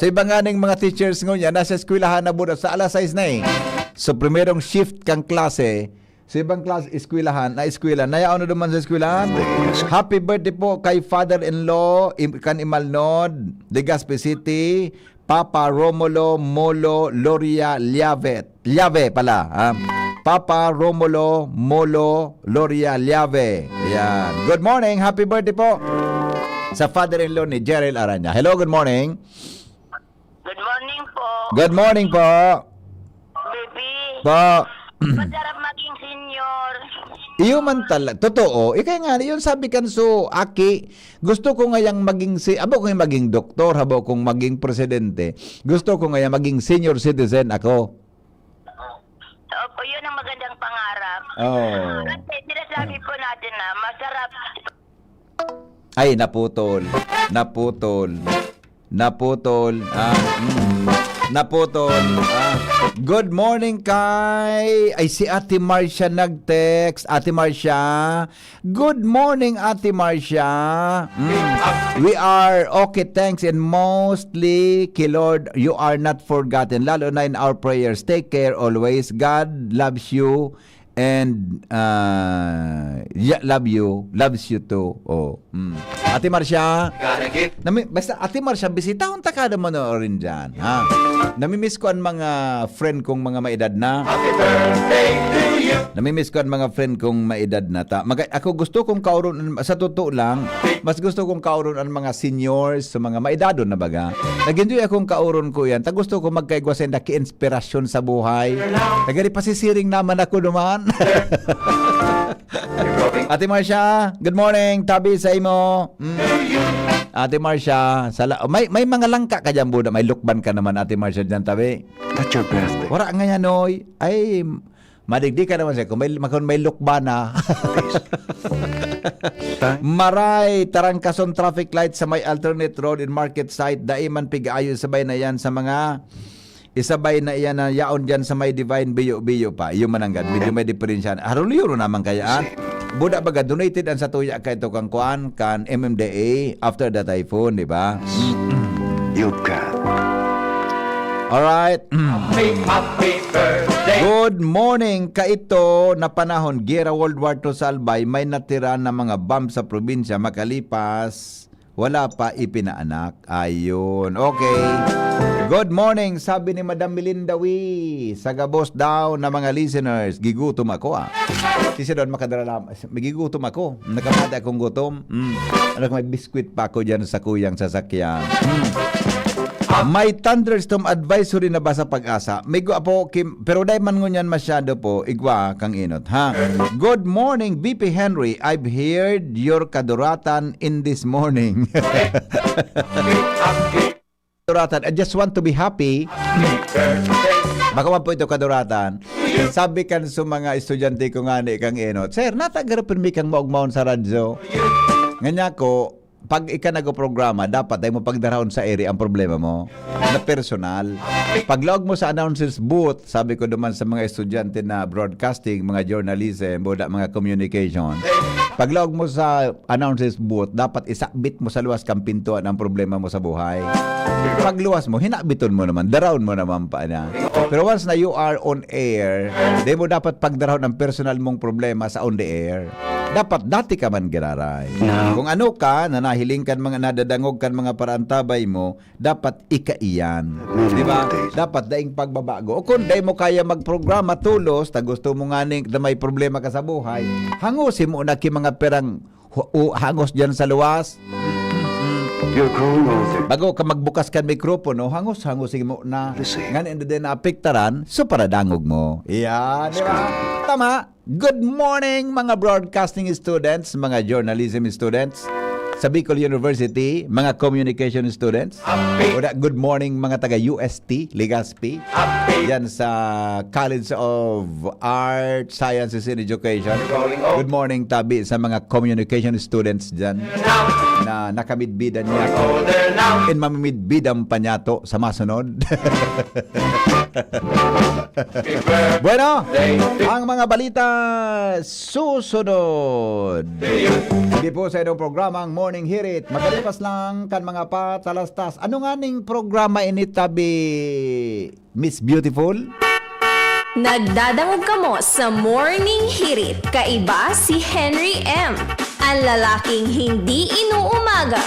Sa iba nga ning mga teachers ngunyan, nasa eskwelahan na buda sa alas sais na eh. So, primerong shift kang klase, sa ibang klase, eskwelahan, na eskwela, nayaon na duman sa eskwelahan. Happy birthday po kay father-in-law, im-, kan Imalnod, Legazpi City, Papa Romulo Molo Loria Liavet. Liave pala, ha? Papa Romulo Molo Loria Liave. Yan. Good morning. Happy birthday po sa father-in-law ni Jerel Aranya. Hello, good morning. Good morning po. Good morning po. Baby. Po. Masarap maging senior. Iyo man tala-, totoo. Ikay nga, yun sabi kan so, aki, gusto ko ngayang maging si-, abo ko yung maging doktor, abo kong maging presidente. Gusto ko ngayang maging senior citizen ako. Opo, yun ang magandang pangarap. Oo. Kasi sinasabi po natin na masarap. Ay, naputol. Naputol. Naputol. Ah, mm. Naputol. Ah. Good morning, kay. Ay, si Ate Marcia nag-text. Ate Marcia. Good morning, Ate Marcia. Mm. We are okay, thanks, and mostly, ki Lord, you are not forgotten. Lalo na in our prayers. Take care always. God loves you. And, ah, yeah, love you, loves you too. Oh, mm. Ate Marcia, nami-, basta Ate Marcia, bisitahon ta kada manorin dyan, ha? Namimiss ko ang mga friend kong mga maedad na. Namimiss ko ang mga friend kong maedad na. Ta, maga-, ako gusto kong kaoron, sa totoo lang, mas gusto kong kaoron ang mga seniors, sa mga maedadon na baga. Nag-enjoy akong kaoron ko yan. Ta gusto ko magkaigwa sa inda ki inspirasyon sa buhay. Nagari pasisiring naman ako duman. Ate Marcia, good morning. Tabi sa imo. Mm. Ate Marcia, sala-, may, may mga langka ka dyan, buda. May lukban ka naman, Ate Marcia, dyan, tabi. At your birthday. Wala nga yan, oy. Ay, madigdi ka naman siya. Kung may, kung may lukban na. Maray, tarangkason traffic light sa may alternate road in market site. Dai man pig-ayo, sabay na yan sa mga isabay na iyan na yaon diyan sa may Divine Biyo-Biyo pa. Iyo mananggad, medyo may diferensya. Haruliro naman kaya, ah. Buda baga, donated ang satuya kaito kan kuan, kan M M D A after the typhoon, di ba? You've got. Alright. Happy, happy birthday. Good morning, kaito na panahon, Gera World War Two sa Albay, may natira na mga bomb sa probinsya, makalipas wala pa ipinaanak. Ayun. Okay. Good morning, sabi ni Madam Melinda Wee. Sa gabos daw na mga listeners, gigutom ako, ah. Si Sidon makadara lang, magigutom ako. Nakapati akong gutom. Mm. Anak, may biskwit pa ako dyan sa kuyang sasakyan. Mm. May thunderstorm advisory na ba sa Pag-asa? May gu-, apo, Kim, pero dai man ngunyan masyado po, igwa kang inot, ha? Good morning, B P Henry. I've heard your kaduratan in this morning. Kaduratan, I just want to be happy. Baka man po ito kaduratan. Sabi kan sa mga estudyante ko nga ni kang inot, "Sir, nata garo pirmi kang maogmaon sa radyo?" Nganya ko, pag ika nagprograma, dapat dai mo pagdarahon sa ere ang problema mo na personal. Paglaog mo sa announcer's booth, sabi ko duman sa mga estudyante na broadcasting, mga journalism, o da, mga communication, paglaog mo sa announcer's booth, dapat isakbit mo sa luwas kang pintuan ang problema mo sa buhay. Pagluwas mo, hinabiton mo naman, daraon mo naman pa niya. Pero once na you are on air, di mo dapat pagdarahon ang personal mong problema sa on the air. Dapat dati ka man giraray. No. Kung ano ka, na nahiling kan mga nadadangog kan mga paraantabay mo, dapat ikaiyan. Di ba? Dapat daing pagbabago. O kung dai mo kaya magprograma, tulos, ta gusto mo nga ning, na may problema ka sa buhay, hangusi mo na ki mga perang hu-, u-, hangos dyan sa luwas. You're growing older. Bago ka magbukas kan mikropono, hangos-hangos mo na. Listen. Ngan hindi din naapektaran, so paradangog mo. Yan, di ba? Tama. Good morning, mga broadcasting students, mga journalism students sa Bicol University, mga communication students. Happy. O da, good morning, mga taga U S T, Legazpi. Happy. Yan sa College of Art, Sciences, and Education. Good morning, tabi sa mga communication students dyan na nakamidbidan niya. And mamimidbidan pa niya to sa masunod. Bueno, ang mga balita susunod. Hindi po sa inyong programa ang Morning Hirit. Makalipas lang kan mga patalastas. Ano nga ning programa ini, tabi, Miss Beautiful? Nagdadangog kamo sa Morning Hirit. Kaiba si Henry M, ang lalaking hindi inuumaga.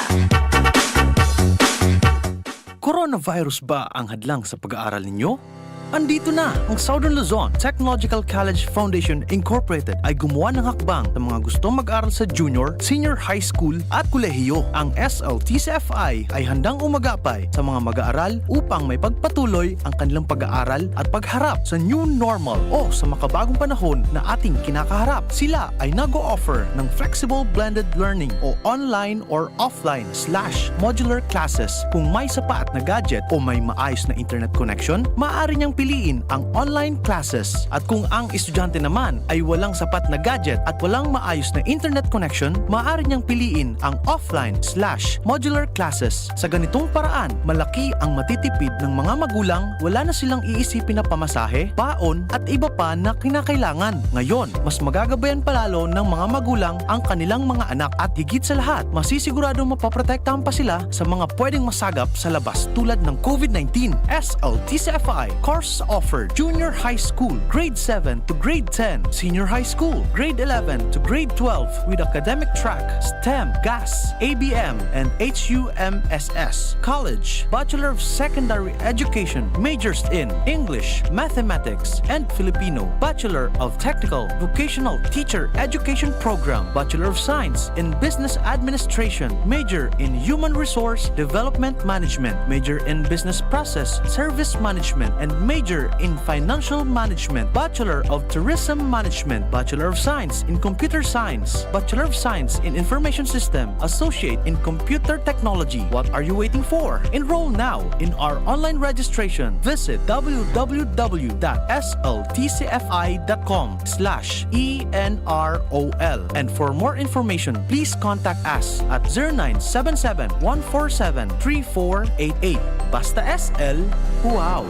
Coronavirus ba ang hadlang sa pag-aaral ninyo? Andito na! Ang Southern Luzon Technological College Foundation Incorporated ay gumawa ng hakbang sa mga gustong mag-aral sa junior, senior high school at kolehiyo. Ang S L T C F I ay handang umagapay sa mga mag-aaral upang may pagpatuloy ang kanilang pag-aaral at pagharap sa new normal o sa makabagong panahon na ating kinakaharap. Sila ay nag-o-offer ng flexible blended learning o online or offline slash modular classes. Kung may sapat na gadget o may maayos na internet connection, maaari niyang piliin ang online classes. At kung ang estudyante naman ay walang sapat na gadget at walang maayos na internet connection, maaari niyang piliin ang offline slash modular classes. Sa ganitong paraan, malaki ang matitipid ng mga magulang, wala na silang iisipin na pamasahe, baon, at iba pa na kinakailangan. Ngayon, mas magagabayan pa lalo ng mga magulang ang kanilang mga anak at higit sa lahat, masisiguradong mapoprotektahan pa sila sa mga pwedeng masagap sa labas tulad ng COVID nineteen. S L T C F I course offered: Junior High School, Grade seven to Grade ten, Senior High School, Grade eleven to Grade twelve, with academic track STEM, GAS, A B M, and H U M S S. College, Bachelor of Secondary Education, majors in English, Mathematics, and Filipino, Bachelor of Technical Vocational Teacher Education Program, Bachelor of Science in Business Administration, major in Human Resource Development Management, major in Business Process Service Management, and Major in Financial Management, Bachelor of Tourism Management, Bachelor of Science in Computer Science, Bachelor of Science in Information System, Associate in Computer Technology. What are you waiting for? Enroll now in our online registration. Visit w w w dot s l t c f i dot com slash e n r o l. And for more information, please contact us at zero nine seven seven, one four seven, three four eight eight. Basta S L, wow!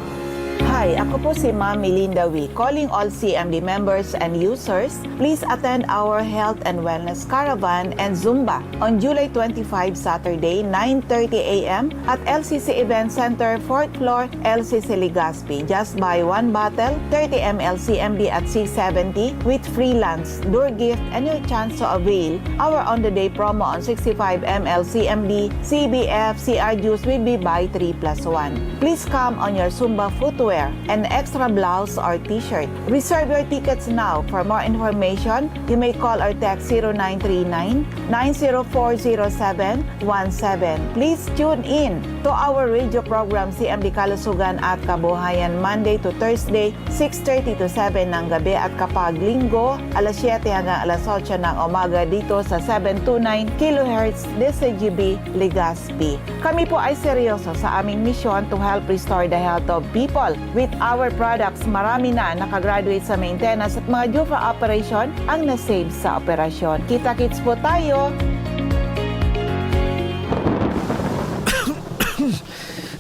Hi, ako po si Ma'am Melinda Wee, calling all C M D members and users. Please attend our Health and Wellness Caravan and Zumba on July twenty-five, Saturday, nine thirty a m at L C C Event Center, fourth floor, L C C Legazpi. Just buy one bottle, thirty m l C M D at C seventy with free lunch, door gift, and your chance to avail our on-the-day promo on sixty-five m l C M D, C B F, C R juice with Buy three plus one. Please come on your Zumba footwear and extra blouse or t-shirt. Reserve your tickets now. For more information, you may call or text zero nine three nine, nine zero four zero seven one seven. Please tune in to our radio program, C M D Kalusugan at Kabuhayan, Monday to Thursday, six thirty to seven ng gabi, at kapag Linggo, alas siyete hanggang alas otso ng umaga dito sa seven two nine kilohertz D C G B Legazpi. Kami po ay seryoso sa aming misyon to help restore the health of people with our products. Marami na nakagraduate sa maintenance at mga due for operation ang na-save sa operasyon. Kita-kits po tayo!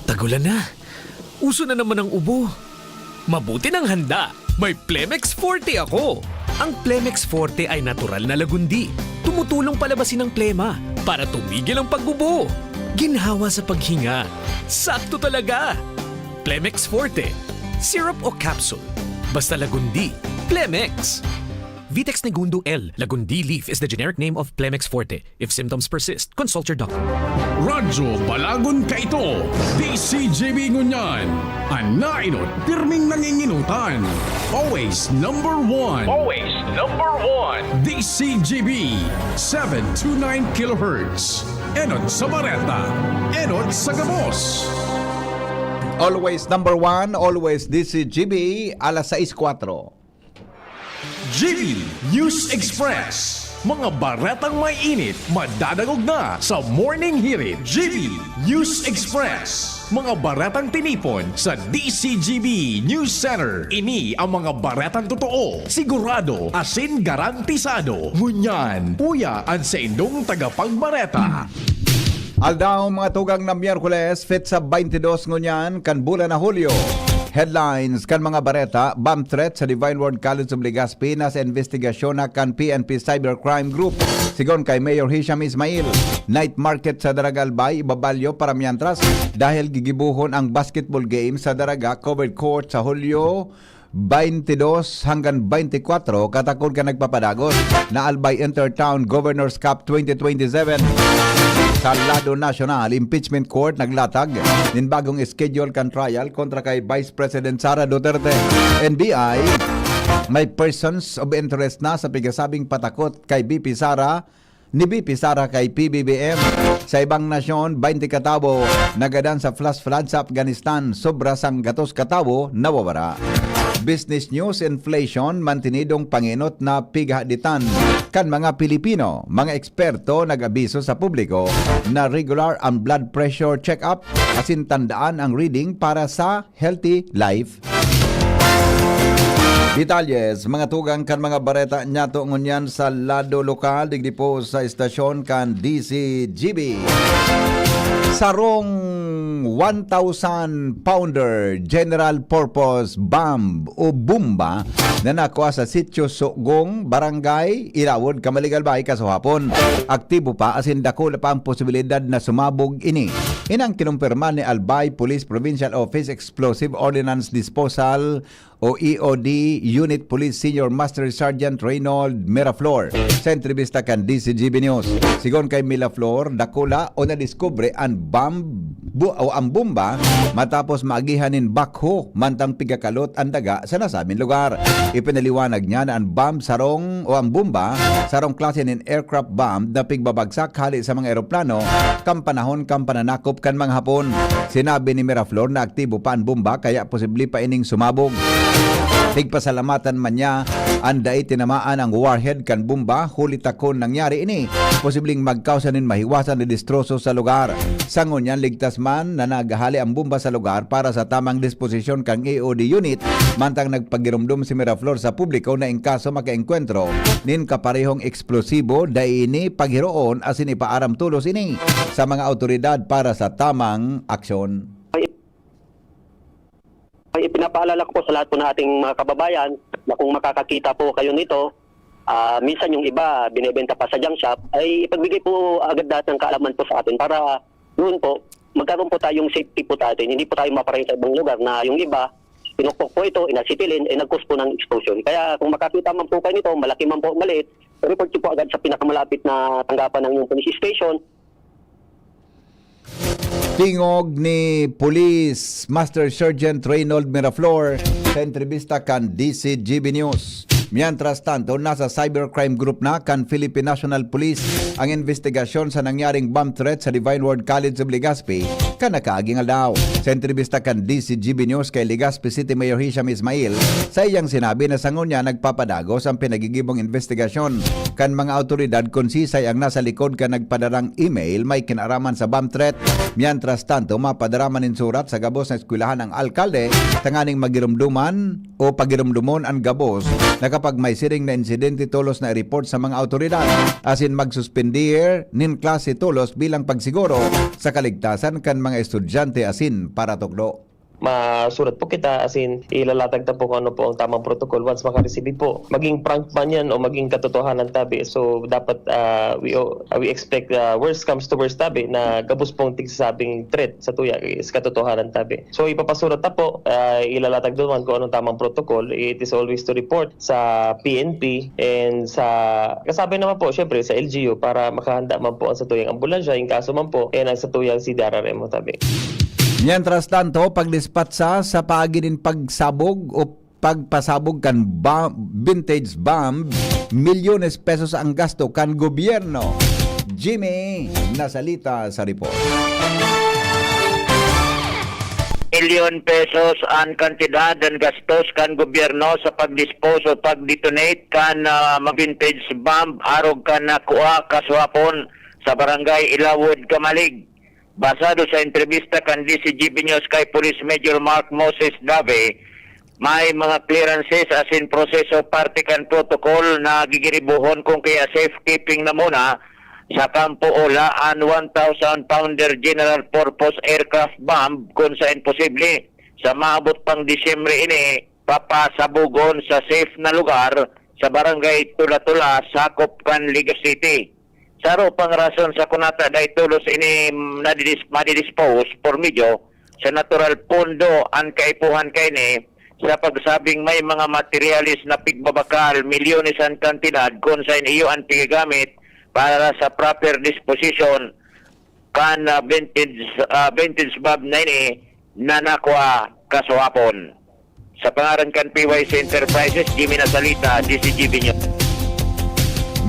Tagulan na. Uso na naman ang ubo. Mabuti nang handa. May Plemex Forte ako. Ang Plemex Forte ay natural na lagundi. Tumutulong palabasin ang plema para tumigil ang pag-ubo. Ginhawa sa paghinga. Sakto talaga. Plemex Forte. Syrup o capsule. Basta lagundi. Plemex. Vitex Negundo L. Lagundi leaf is the generic name of Plemex Forte. If symptoms persist, consult your doctor. Radyo Balagon Kaito, D C G B ngunyan. An nainot, pirming nanginginutan. Always number one. Always number one. D C G B, seven two nine kilohertz. Enot sa bareta. Enot sa gabos. Always number one, always D C G B, alas sais kwatro. G B News Express. Mga baretang may init, madadangog na sa Morning Hirit. G B News Express. Mga baretang tinipon sa D C G B News Center. Ini ang mga baretang totoo, sigurado, asin garantisado. Ngunyan, uya an saindong tagapagbareta. Aldaw, mga tugang na Miyerkules, petsa twenty-two ngunyan kan bulan na Hulyo. Headlines kan mga bareta: bomb threat sa Divine Word College of Legazpi, nasa investigasyon na kan P N P Cybercrime Group. Sigon kay Mayor Hisham Ismail, night market sa Daraga Albay ibabalyo para mientras dahil gigibohon ang basketball game sa Daraga Covered Court sa Hulyo twenty-two hanggang twenty-four, katakod kan nagpapadagos na Albay Intertown Governors Cup twenty twenty-seven. Sa lado nasyonal, Impeachment Court naglatag nin bagong schedule kan trial kontra kay Vice President Sara Duterte. N B I, may persons of interest na sa pigasabing patakot kay V P Sara ni V P Sara kay P B B M. Sa ibang nasyon, twenty katawo nagadan sa flash flood sa Afghanistan, sobra sanggatos katawo nawawara. Business News: Inflation mantinidong pangenot na pighahaditan kan mga Pilipino. Mga eksperto nag-abiso sa publiko na regular ang blood pressure check-up asin tandaan ang reading para sa healthy life. Detalles, mga tugang kan mga bareta niyato ngunyan sa lado lokal, digdi po sa estasyon kan D C G B. Sarong one thousand pounder general purpose bomb o bomba na nakua sa Sitio Sugong, Barangay Ilawod, Camalig, Albay, kasuhapon. Aktibo pa asin dakula pa ang posibilidad na sumabog ini. Inang kinumpirma ni Albay Police Provincial Office Explosive Ordnance Disposal o E O D Unit Police Senior Master Sergeant Reynold Miraflor sa entrevista kan D C G B News. Sigon kay Miraflor, dakula o nadiskubre an bomb bu- o ang bomba matapos maagihan nin backhoe mantang pigakalot an daga sa nasabing lugar. Ipinaliwanag niya na ang bomb sarong o ang bomba sarong klase nin aircraft bomb na pigbabagsak hali sa mga eroplano kan panahon kan pananakop kan mga Hapon. Sinabi ni Miraflor na aktibo pa an bomba kaya posible pa ining sumabog. Pigpasalamatan man niya an dai tinamaan ang warhead kan bomba, huli ta kun nangyari ini, posibleng magkausa nin mahiwasan na destroso sa lugar. Sa ngunyan, ligtas man na naghahali ang bomba sa lugar para sa tamang disposisyon kan E O D unit, mantang nagpagirumdom si Miraflor sa publiko na in kaso makaengkwentro nin kaparehong eksplosibo, dai ini paghiroon asin ipaaram tolos ini sa mga awtoridad para sa tamang aksyon. Ay, ipinapaalala ko po sa lahat po ng ating mga kababayan na kung makakakita po kayo nito, ah, minsan yung iba binebenta pa sa junk shop, ay ipagbigay po agad lahat ng kaalaman po sa atin para doon po, magkaroon po tayong safety po sa atin. Hindi po tayo mapareho sa ibang lugar na yung iba, pinukpok po ito, inasitilin, eh nagkus po ng explosion. Kaya kung makakita man po kayo nito, malaki man po, maliit, report nyo po agad sa pinakamalapit na tanggapan ng inyong police station. Tingog ni Police Master Sergeant Reynold Miraflor sa entrevista kan D C G B News. Mientras tanto, nasa Cybercrime Group na kan Philippine National Police ang investigasyon sa nangyaring bomb threat sa Divine Word College of Legazpi kan nakaaging aldaw. Sa entrevista kan D C G B News kay Legazpi City Mayor Hisham Ismail, sa iyang sinabi na sa ngunyan nagpapadagos ang pinagigibong investigasyon kan mga awtoridad kun sisay ang nasa likod kan nagpadarang email may kinaraman sa bomb threat. Mientras tanto, mapadaraman nin surat sa gabos na eskwelahan ang alkalde tanganing magirumduman o pagirumdumon an gabos na kapag may siring na insidente tolos na i-report sa mga awtoridad asin magsuspender nin klase tolos bilang pagsiguro sa kaligtasan kan mga estudyante asin paratukdo. Masurat po kita, as in, ilalatag ta po kung ano po ang tamang protocol once makaresibi po. Maging prank man yan o maging katotohanan tabi. So, dapat uh, we, we expect uh, worst comes to worst tabi na gabos pong tigsasabing threat sa tuya is katotohanan tabi. So, ipapasurat ta po, uh, ilalatag naman kung anong tamang protocol. It is always to report sa P N P and sa, kasabi naman po, syempre, sa L G U para makahanda man po ang satuyang ambulansya, in kaso man po, and ang satuyang C D R R M tabi. Mientras tanto, pagdispatsa sa paagi nin pagsabog o pagpasabog kan ba- vintage bomb, milyones pesos ang gasto kan gobyerno. Jimmy Nasalita sa report. Milyon pesos ang kantidad ng gastos kan gobyerno sa pag-dispose o pag-detonate kan uh, mga vintage bomb arog kan nakua kaswapon sa barangay Ilawod, Camalig. Basado sa entrevista kan D C G B News kay Police Major Mark Moses Dave, may mga clearances asin proseso parte kan protocol na gigiribuhon kung kaya safekeeping na muna sa kampo o laan one thousand pounder general purpose aircraft bomb kun sa imposible sa maabot pang Disyembre ini papasabugon sa safe na lugar sa barangay Tula-Tula, sakop kan Legazpi City. Saro pang rason sa kunata dai tolos ini nadidis- madidispose por medyo sa natural pondo ang kaipuhan kaini sa pagsabing may mga materyales na pigbabakal milyones ang kantidad kun sa iyo ang pigagamit para sa proper disposition kan uh, vintage uh, vintage bab na ini na nakwa kasuhapon. Sa pangaran kan P Y C Enterprises, Jimmy Nasalita, D C G B News.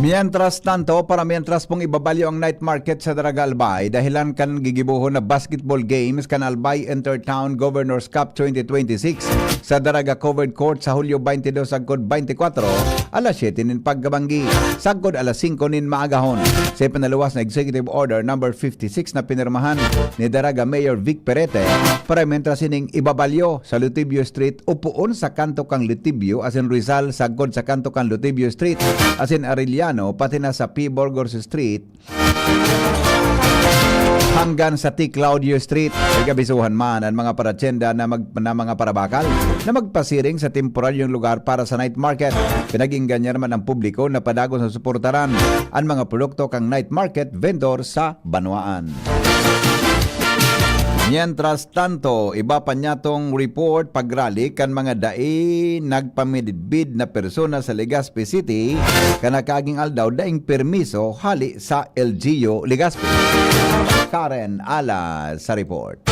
Mientras tanto, para mientras pong ibabalyo ang night market sa Daraga Albay dahilan kan gigibohon na basketball games kan Albay Intertown Governor's Cup twenty twenty-six sa Daraga Covered Court sa Hulyo twenty-two sagkod twenty-four, alas siyete nin pagkabanggi, sagkod alas singko nin maagahon. Sa ipinaluwas na Executive Order number fifty-six na pinirmahan ni Daraga Mayor Vic Perete, para mientras ining ibabalyo sa Lutibio Street o poon sa kanto kan Lutibio asin Rizal sagkod sa kanto kan Lutibio Street asin Arellano pati na sa P. Burgos Street hanggang sa T. Claudio Street. Nagabisuhan man ang mga paratsenda na, mag, na mga parabakal na magpasiring sa temporaryong lugar para sa night market. Pinag-ingganyar man ang publiko na padagos na suportaran ang mga produkto kang night market vendor sa banwaan. Mientras tanto, iba pa niyatong report pag-rally kan mga dai nagpamidbid na persona sa Legazpi City, kan nakaaging aldaw daing permiso hali sa L G U Legazpi. Karen Ala sa report.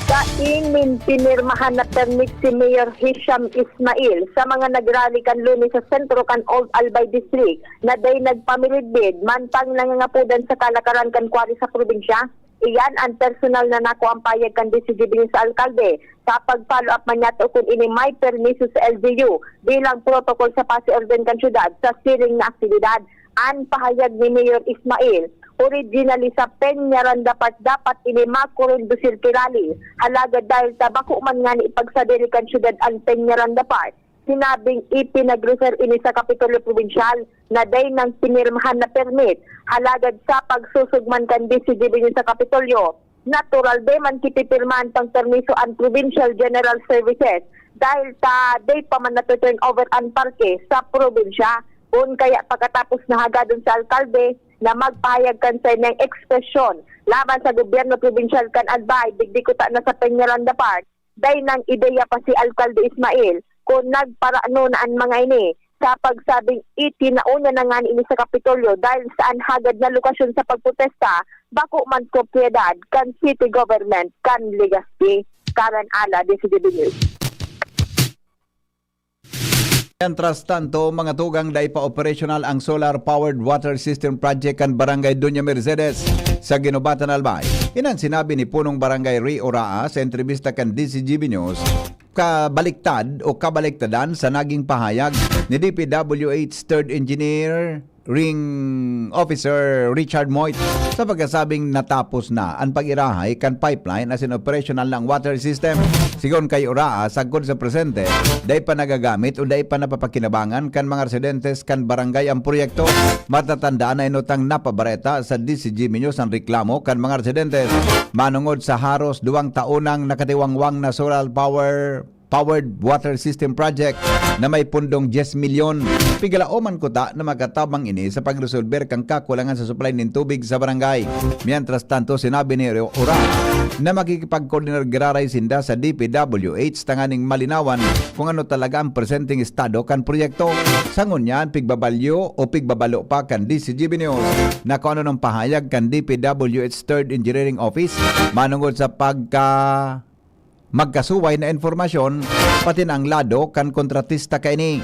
Daing nin pinirmahan na permit si Mayor Hisham Ismail sa mga nagrally kan Lunes sa sentro kan Old Albay District na dai nagpamidbid mantang nangangapodan sa kalakaran kan quarry sa probinsya. Iyan an personal na nakuang pahayag kan D C G B News sa alkalde. Sa pag-follow up man niya tao kun ini may permiso sa L G U bilang protocol sa pasi-orden kan syudad sa siring na aktibidad. An pahayag ni Mayor Ismail, originally sa Peñaranda Park dapat ini makurundusir ki rally. Halagad dahil ta bako man ngani ipagsadiri kan syudad an Peñaranda Park, sinabing ipinag-refer ini sa Kapitolyo Probinsyal na dai nang pinirmahan na permit. Halagad sa pagsusog man kan D C G B News sa Kapitolyo, natural dai man ki pipirmahan pang permiso an Provincial General Services dahil ta dai pa man nato-turn over an parke sa probinsya. Kun kaya pagkatapos na hagadon sa alkalde na magpahayag kan saindang ekspresyon laban sa gobyerno probinsyal kan Albay, digdi kuta na sa Peñaranda Park, dai nang ideya pa si Alkalde Ismail kun nagparano na an mga ini sa pagsabing itinao niya na ngani ini sa Kapitolyo dahil sa an hagad na lokasyon sa pagprotesta bako man propiedad kan city government kan Legazpi. Karen Ala, D C G B News. Mientras tanto, mga tugang, dai pa operasyonal ang solar-powered water system project kan Barangay Doña Mercedes sa Guinobatan, Albay. Iyan an sinabi ni Punong Barangay Ray Oraa sa entrebista kan D C G B News. Kabaliktad o kabaliktadan sa naging pahayag ni D P W H Third Engineer Ring Officer Richard Moit sa pagkasabing natapos na an pag-irahay kan pipeline asin operasyonal na ang water system. Sigon kay Oraa, sagkod sa presente, dai pa nagagamit o dai pa napapakinabangan kan mga residentes kan barangay ang proyekto. Matatandaan na inutang napabareta sa D C G B News ang reklamo kan mga residentes manungod sa haros duwang taon nang nakatiwangwang na solar power powered water system project na may pundong dyes milyon. Pigalaoman kuta na makatabang ini sa pagresolber kan kakulangan sa supply nin tubig sa barangay. Mientras tanto, sinabi ni Ora na makikipagkoordinar giraray sinda sa D P W H tanganing malinawan kung ano talaga ang presenteng estado kan proyekto. Sa ngunyan, pigbabalyo o pigbabalo pa kan D C G B News na kung ano nang pahayag kan D P W H Third Engineering Office manungod sa pagka magkasuway na impormasyon, pati na ang lado kan kontratista kaini.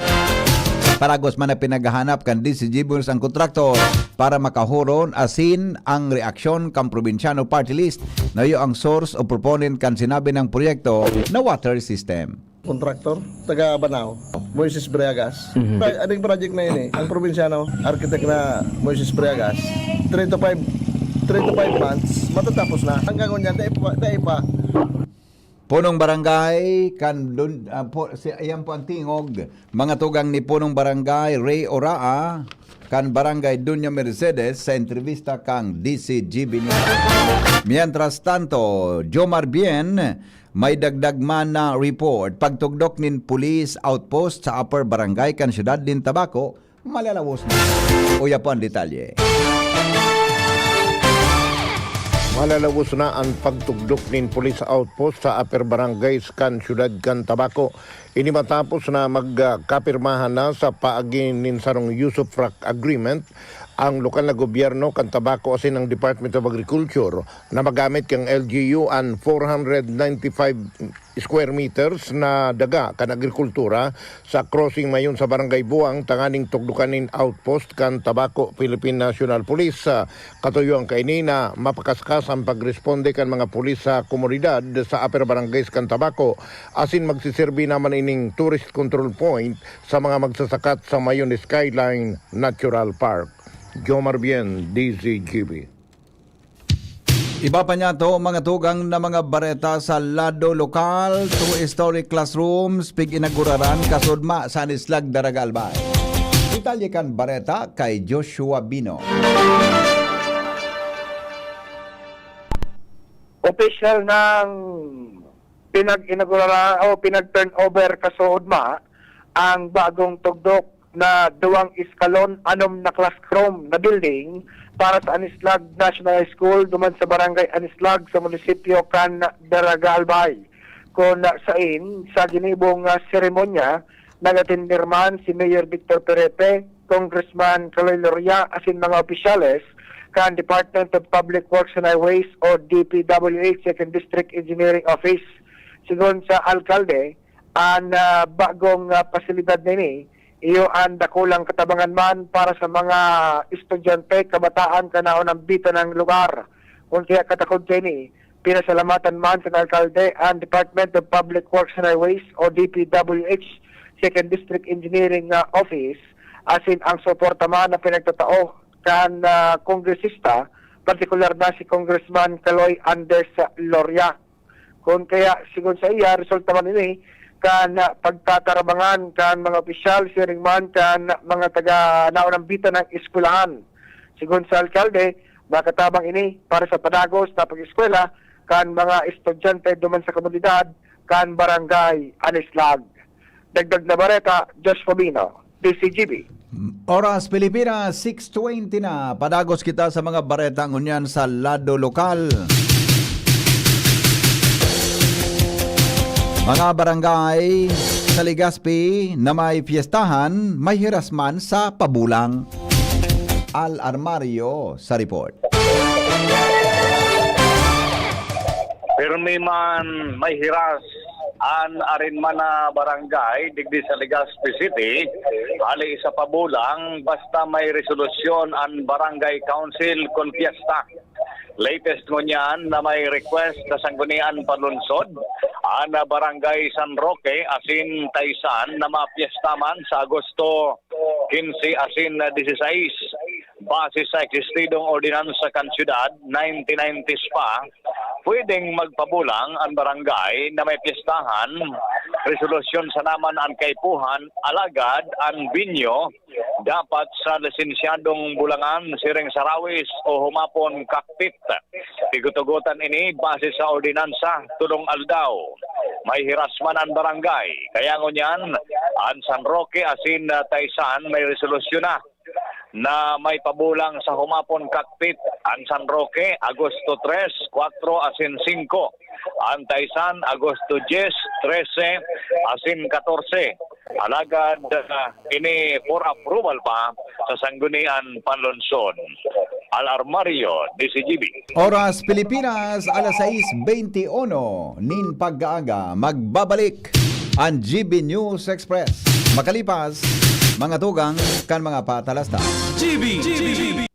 Paragos man na pinaghahanap kan D C G Bones ang kontraktor para makahuron asin ang reaksyon kan probinsyano party list na iyo ang source o proponent kan sinabi ng proyekto na water system. Contractor, taga Banao, Moises Breagas. Mhm. Ading project na ini, ang probinsyano, architect na Moises Breagas, three to five, three to five months, matatapos na. Hanggang ngunyan, dai pa, dai pa. Punong barangay kan Dun, ah, po, si, ayan po ang tingog, mga tugang ni Punong Barangay Ray Oraa kan Barangay Dunya Mercedes sa entrevista kang D C G B News. Mientras tanto, Jomar Bien, may dagdag man na report, pagtugdok nin police outpost sa Upper Barangay kan siyudad nin Tabaco, malalawos na. Uya po ang detalye. Malalawos na ang pagtugdok nin police outpost sa Upper Barangays kan siyudad kan Tabaco. Ini matapos na magkapirmahan na sa paagi nin sarong usufruct agreement ang lokal na gobyerno kan Tabaco asin ang Department of Agriculture na magamit kan L G U an four hundred ninety-five square meters na daga kan agrikultura sa crossing mayon sa Barangay Buang tanganing tugdokan nin outpost kan Tabaco Philippine National Police. Katuyoan kaini na mapakaskas ang pagresponde kan mga pulis sa komunidad sa Upper Barangays kan Tabaco asin magsiserbi naman ining tourist control point sa mga magsasakat sa mayon Skyline Natural Park. Jomar Bien, D Z G B. Iba pa niya to, mga tugang na mga bareta sa lado lokal, two historic classrooms, pig-inaguraran, kasudma sa Anislag, Daraga, Albay. Detalye kan bareta kay Joshua Bino. Opisyal ng pinag-inaugurara o pinag-turnover kasuodma ang bagong tugdok na duwang eskalon, anom na classroom na building para sa Anislag National High School duman sa Barangay Anislag sa munisipyo kan Daraga, Albay. Kun sain, sa ginibong, ah, seremonya, nag-atender man si Mayor Victor Perete, Congressman Kaloy Loria asin mga opisyales kan Department of Public Works and Highways o D P W H Second District Engineering Office. Sigon sa alkalde, an, ah, bagong, ah, pasilidad nini iyo an dakulang katabangan man para sa mga estudyante, kabataan kan naunambitan na lugar. Kun kaya katakod kaini, pinasalamatan man kan alkalde an Department of Public Works and Highways o D P W H Second District Engineering, ah, Office, asin ang suporta man na pinagtatao kan, ah, kongresista, partikular na si Congressman Kaloy Anders Loria. Kun kaya, sigon sa iya, resulta man ini kan, ah, pagtatarabangan kan mga opisyal, siring man kan mga taga naunambitan na eskwelahan. Sigon sa alkalde, makatabang ini para sa padagos na pag-eskwela kan mga estudyante duman sa komunidad kan Barangay Anislag. Dagdag na bareta, Josh Fabino, D C G B. Oras Pilipinas, six twenty na. Padagos kita sa mga bareta ngunyan sa lado lokal. Mga barangay sa Legazpi na may piyestahan, may hirasman sa pabulang. Al Armario sa report. Pirmi man may hiras an arin man na barangay digdi sa Legazpi City, hali sa pabulang basta may resolusyon an barangay council kun piyesta. Latest ngunyan na may request sa Sangguniang Panlunsod, an Barangay San Roque asin Taysan na mapiyesta man sa Agosto quince asin dieciséis. Base sa existidong ordinansa kan syudad, nineteen nineties pa, pwedeng magpabulang an barangay na may piyestahan. Resolusyon sana man an kaipuhan, alagad an binyo dapat sa lisensyadong bulangan siring sarawis o humapon cockpit. Tigutugotan ini base sa ordinansa, tolong aldaw. May hiras man an barangay. Kaya ngunyan, an San Roque asin, ah, Taysan may resolusyon na, na may pabulang sa humapon cockpit. An San Roque, Agosto tres, kwatro asin singko. An Taysan, Agosto dyes, trese, asin katorse. Alagad, ah, ini for approval pa sa Sanggunian Panlonsod. Al Armario, D C G B. Oras Pilipinas, alas sais beintiuno nin pagkaaga. Magbabalik an G B News Express. Makalipas, mga tugang kan mga patalasta. G B, G B.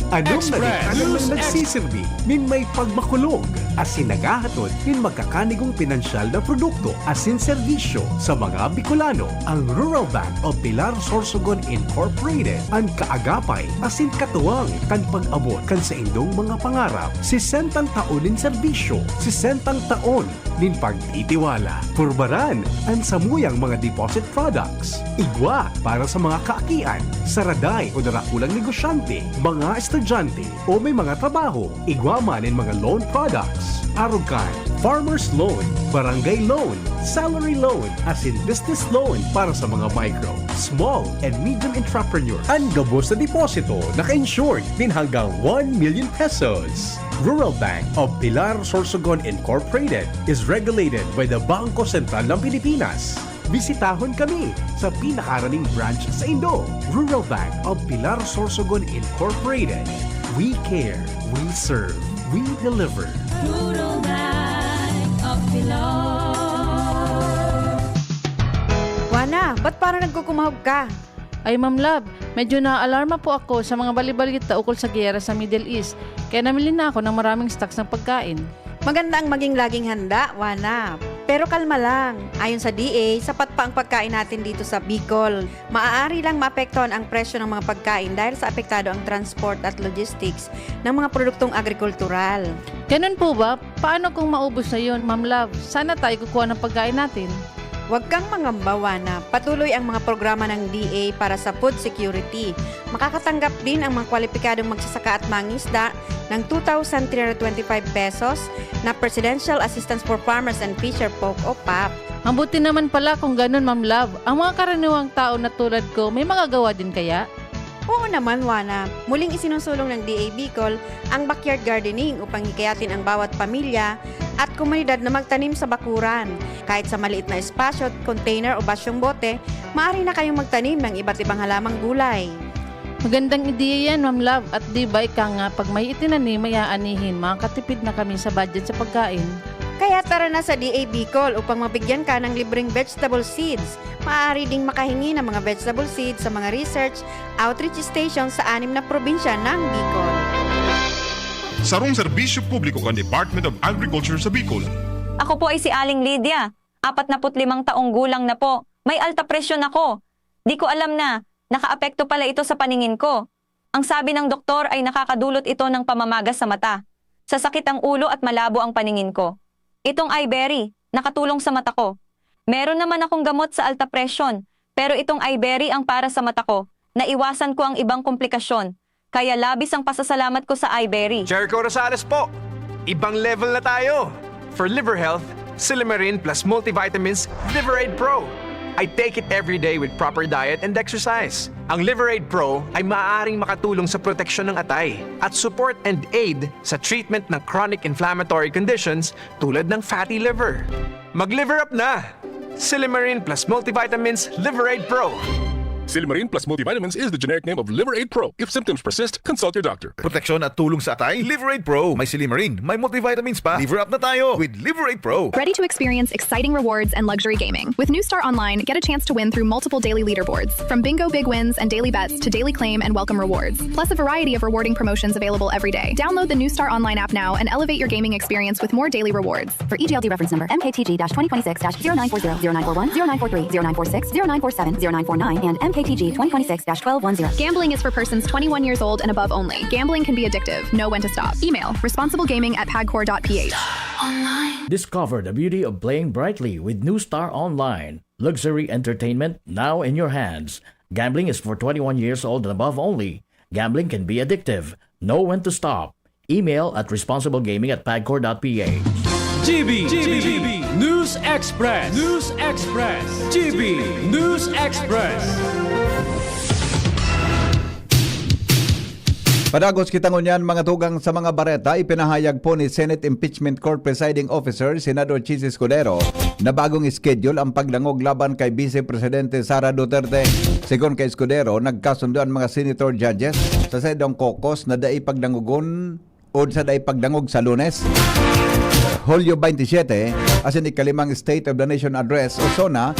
Anong Express. Naging kanang News Express. Nagsisirbi nin may pagmakulog asin naghahatod nin magkakanigong pinansyal na produkto asin serbisyo sa mga Bicolano? Ang Rural Bank of Pilar Sorsogon Incorporated, an kaagapay asin katuwang kan pag-abot kan saindong mga pangarap. Sesentang taon nin serbisyo, sesentang taon nin pagtitiwala. Purbaran an samuyang mga deposit products. Igwa para sa mga kaakian, saraday o darakulang negosyante, mga estudyante, o may mga trabaho. Igwa man nin mga loan products. Arog kan farmers loan, barangay loan, salary loan, asin business loan para sa mga micro, small, and medium entrepreneur. An gabos na deposito naka-insured nin hanggang one million pesos. Rural Bank of Pilar Sorsogon Incorporated is regulated by the Bangko Sentral ng Pilipinas. Bisitahon kami sa pinakaraning branch saindo. Rural Bank of Pilar Sorsogon Incorporated. We care, we serve, we deliver. Rural Bank of Pilar. Juana, ba't parang nagkukumahog ka? Ay, Ma'am Love, medyo naaalarma po ako sa mga bali-balita ukol sa giyera sa Middle East, kaya namili na ako ng maraming stocks ng pagkain. Maganda ang maging laging handa, Juana. Pero kalma lang. Ayon sa D A, sapat pa ang pagkain natin dito sa Bicol. Maaari lang maapektuhan ang presyo ng mga pagkain dahil sa apektado ang transport at logistics ng mga produktong agrikultural. Ganun po ba? Paano kung maubos na yun, Ma'am Love? Saan na tayo kukuha ng pagkain natin? Huwag kang mangamba, Juana. Patuloy ang mga programa ng D A para sa food security. Makakatanggap din ang mga kwalipikadong magsasaka at mangisda ng two thousand three hundred twenty-five pesos na Presidential Assistance for Farmers and Fisher Folk o pap. Mabuti naman pala kung ganun, Ma'am Love. Ang mga karaniwang tao na tulad ko, may magagawa din kaya? Oo naman, Juana. Muling isinusulong ng D A Bicol ang backyard gardening upang hikayatin ang bawat pamilya at komunidad na magtanim sa bakuran. Kahit sa maliit na espasyo, container o basyong bote, maaari na kayong magtanim ng iba't ibang halamang gulay. Magandang ideya yan, Ma'am Love. At di ba ika nga, pag may itinanim, may aanihin, makakatipid na kami sa budget sa pagkain. Kaya tara na sa D A Bicol upang mabigyan ka ng libreng vegetable seeds. Maaari ding makahingi ng mga vegetable seeds sa mga research outreach station sa anim na probinsya ng Bicol. Sarong serbisyo publiko kan Department of Agriculture sa Bicol. Ako po ay si Aling Lydia, apat na put limang taong gulang na po. May alta presyon ako. Di ko alam na nakaapekto pala ito sa paningin ko. Ang sabi ng doktor ay nakakadulot ito ng pamamaga sa mata. Sasakit ang ulo at malabo ang paningin ko. Itong iBerry, nakatulong sa mata ko. Meron naman akong gamot sa alta presyon, pero itong iBerry ang para sa mata ko. Naiwasan ko ang ibang komplikasyon. Kaya labis ang pasasalamat ko sa iBerry. Jericho Rosales po! Ibang level na tayo! For liver health, Silymarin plus multivitamins Liver Aid Pro. I take it every day with proper diet and exercise. Ang Liver Aid Pro ay maaaring makatulong sa proteksyon ng atay at support and aid sa treatment ng chronic inflammatory conditions tulad ng fatty liver. Mag-liver up na! Silymarin plus multivitamins Liver Aid Pro. Silymarin plus multivitamins is the generic name of Liver Aid Pro. If symptoms persist, consult your doctor. Proteksyon at tulong sa atay, Liver Aid Pro. May silymarin, may multivitamins pa. Liver up na tayo with Liver Aid Pro. Ready to experience exciting rewards and luxury gaming? With New Star Online, get a chance to win through multiple daily leaderboards, from bingo big wins and daily bets to daily claim and welcome rewards, plus a variety of rewarding promotions available every day. Download the New Star Online app now and elevate your gaming experience with more daily rewards. For E G L D reference number M K T G twenty twenty-six dash zero nine four zero, zero nine four one, zero nine four three, zero nine four six, zero nine four seven, zero nine four nine, and M K T G twenty twenty-six dash twelve one zero. Gambling is for persons twenty-one years old and above only. Gambling can be addictive. Know when to stop. Email responsiblegaming at pagcor dot p h. Discover the beauty of playing brightly with New Star Online. Luxury entertainment now in your hands. Gambling is for twenty-one years old and above only. Gambling can be addictive. Know when to stop. Email at responsiblegaming at pagcor dot p h. G B, G B, News Express, News Express, G B News Express. Padagos kita ngunyan, mga tugang, sa mga bareta. Ipinahayag po ni Senate Impeachment Court Presiding Officer, Senador Chiz Escudero, na bagong schedule ang pagdangog laban kay Vice Presidente Sara Duterte. Segun kay Escudero, nagkasundo an mga senator judges sa saindong caucus na dai pagdangogon o sa dai pagdangog sa Lunes, Hulyo twenty-seven, asin ikalimang State of the Nation Address o SONA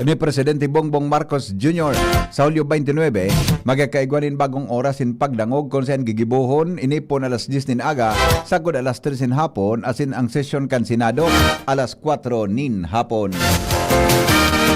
ni Presidente Bongbong Marcos Junior. Sa Hulyo twenty-nine, magkakaigwa nin bagong oras nin pagdangog, kun saen gigibohon ini pon alas dyes nin aga, sagkod alas tres nin hapon, asin ang sesyon kan Senado alas kwatro nin hapon.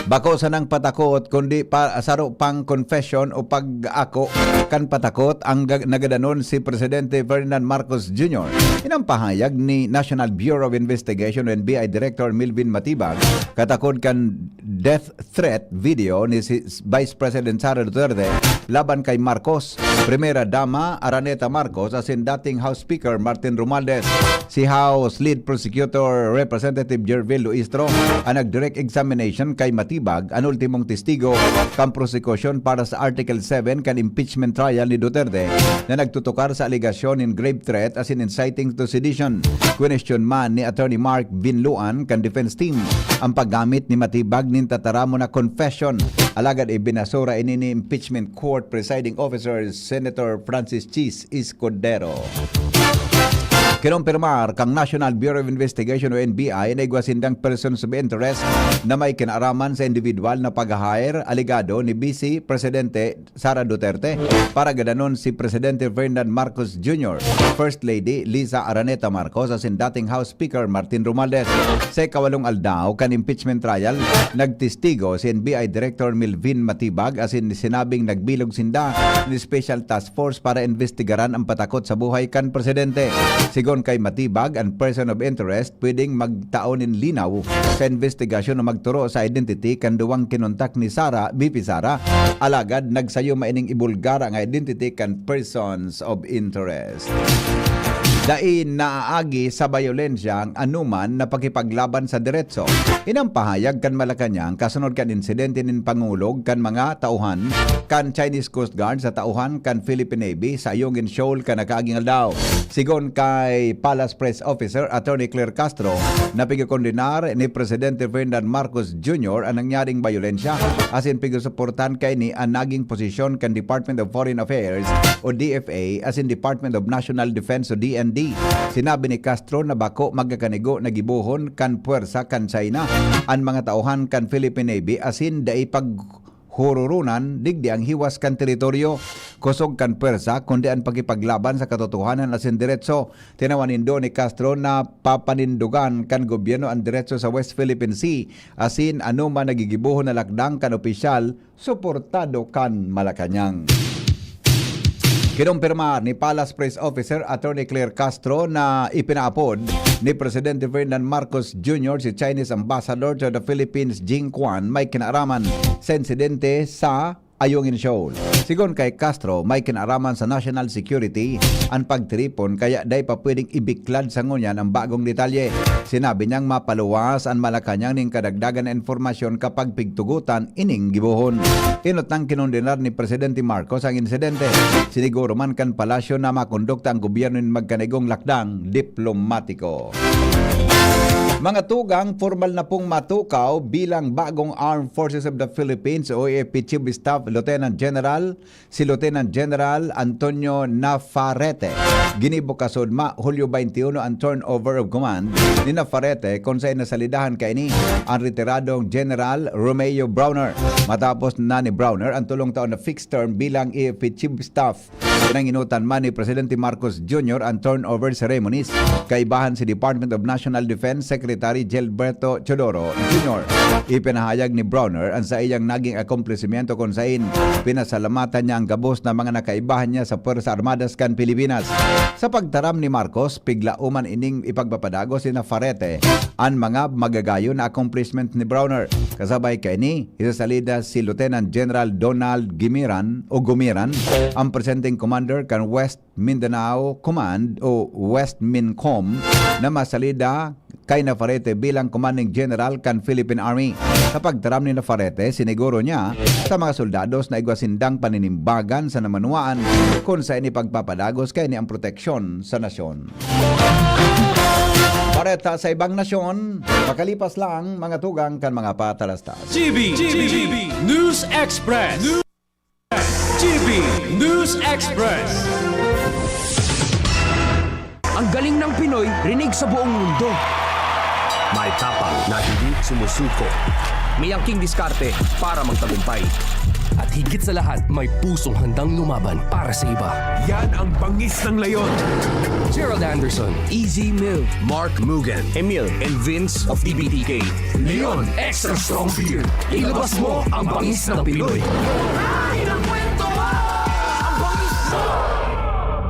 Bako sanang patakot, kundi pa, saro pang confession o pag-ako kan patakot ang ga-, nagadanon si Presidente Ferdinand Marcos Junior. Iyan ang pahayag ni National Bureau of Investigation o N B I Director Melvin Matibag, katakod kan death threat video ni si Vice President Sara Duterte laban kay Marcos, Primera Dama Araneta Marcos asin dating House Speaker Martin Romualdez. Si House Lead Prosecutor Representative Gervil Luistro ang nag-direct examination kay Matibag, an ultimong testigo kan prosekusyon para sa Article seven kan impeachment trial ni Duterte, na nagtutukar sa alegasyon nin grave threat asin inciting to sedition. Kwenestyon man ni Attorney Mark Vinluan kan defense team ang paggamit ni Matibag nin tataramon na confession, alagad ibinasura ini ni Impeachment Court Presiding Officer Senator Francis Chiz Escudero. Kinompirmar kan National Bureau of Investigation o N B I na igwa sindang persons of interest na may kinaaraman sa individual na pag-hire alegado ni Vice Presidente Sara Duterte para gadanon si Presidente Ferdinand Marcos Junior, First Lady Liza Araneta Marcos asin dating House Speaker Martin Romualdez. Sa ikawalong aldaw kan impeachment trial, nagtestigo si N B I Director Melvin Matibag asin sinabing nagbilog sinda ni Special Task Force para imbestigaran ang patakot sa buhay kan presidente. Sigon kay Matibag, an person of interest pwedeng magtao nin linaw sa imbestigasyon o magturo sa identity kan duwang kinontak ni Sara, V P Sara. Alagad nagsayo maining ibulgar ang identity kan persons of interest. dai naaagi sa bayolensya ang anoman na pakipaglaban sa diretso. Inang pahayag kan Malacañang kasunod kan insidente nin pangulog kan mga tauhan kan Chinese Coast Guard sa tauhan kan Philippine Navy sa Ayungin Shoal kan nakaaging aldaw. Sigon kay Palace Press Officer Attorney Claire Castro, na pigakondenar ni Presidente Ferdinand Marcos Junior an nangyaring bayolensya, asin pigasuportahan kaini an naging posisyon kan Department of Foreign Affairs o D F A asin Department of National Defense o D N D. Sinabi ni Castro na bako magkakanigo na gibohon kan pwersa kan China an mga tauhan kan Philippine Navy asin dai pag hururunan digdi ang hiwas kan teritoryo, kosog kan pwersa, kundi an pakipaglaban sa katotohanan asin diretso. Tinawan nindo ni Castro na papanindogan kan gobyerno an diretso sa West Philippine Sea, asin anoman na gigibohon na lakdang kan opisyal suportado kan Malacañang. Kinumpirma ni Palace Press Officer Attorney Claire Castro na ipinaapod ni Presidente Ferdinand Marcos Junior si Chinese Ambassador to the Philippines, Jing Quan, may kinaaraman sa insidente sa Ayungin Shoal. Sigon kay Castro, may kinaaraman sa national security an pagtiripon, kaya dai pa pwedeng ibiklad sa ngunyan ang bagong detalye. Sinabi niyang mapaluwas an Malacañang nin kadagdagan na impormasyon kapag pigtugotan ining gibohon. Inot nang kinondenar ni Presidente Marcos ang insidente. Siniguro man kan palasyo na makondukta ang gobyerno nin magkanigong lakdang diplomatiko. Mga tugang, formal na pong matukaw bilang bagong Armed Forces of the Philippines o A F P Chief of Staff Lieutenant General si Lieutenant General Antonio Nafarrete. Ginibo kasudma, Hulyo twenty-one, ang turnover of command ni Nafarrete, kun saen nasalidahan kaini ang retiradong General Romeo Brawner. Matapos na ni Brawner ang tolong taon na fixed term bilang A F P Chief of Staff, pinanginutan man ni Presidente Marcos Junior ang turnover ceremonies kaibahan si Department of National Defense Secretary Gilberto Teodoro Junior. Ipinahayag ni Brawner ang saiyang naging akomplisimentu kun saen pinasalamatan niya ang gabos na mga nakaibahan niya sa Pwersa Armadas kan Pilipinas. Sa pagtaram ni Marcos, piglaoman ining ipagpapadagos ni Nafarrete an mga magagayon na accomplishment ni Brawner. Kasabay kaini, isasalida si Lieutenant General Donald Gimiran o Gumiran, ang presenteng commander kan West Mindanao Command o West Mincom na masalida kay Nafarrete bilang Commanding General kan Philippine Army. Sa pagtaram ni Nafarrete, siniguro niya sa mga soldados na igwa sindang paninimbagan sa namanwaan kun saen ipagpapadagos kaini ang proteksyon sa nasyon. Bareta sa ibang nasyon, makalipas lang mga tugang kan mga patalastas. G B, G B, News Express. G B News Express. Ang galing ng Pinoy, rinig sa buong mundo. May tapang na hindi sumusuko. May angking diskarte para magtagumpay. At higit sa lahat, may pusong handang lumaban para sa iba. Yan ang bangis ng leon. Gerald Anderson, Easy Mill, Mark Mugen, Emil, and Vince of T B T K. Leon Extra Strong Beer. Ilabas mo ang bangis ng Pinoy.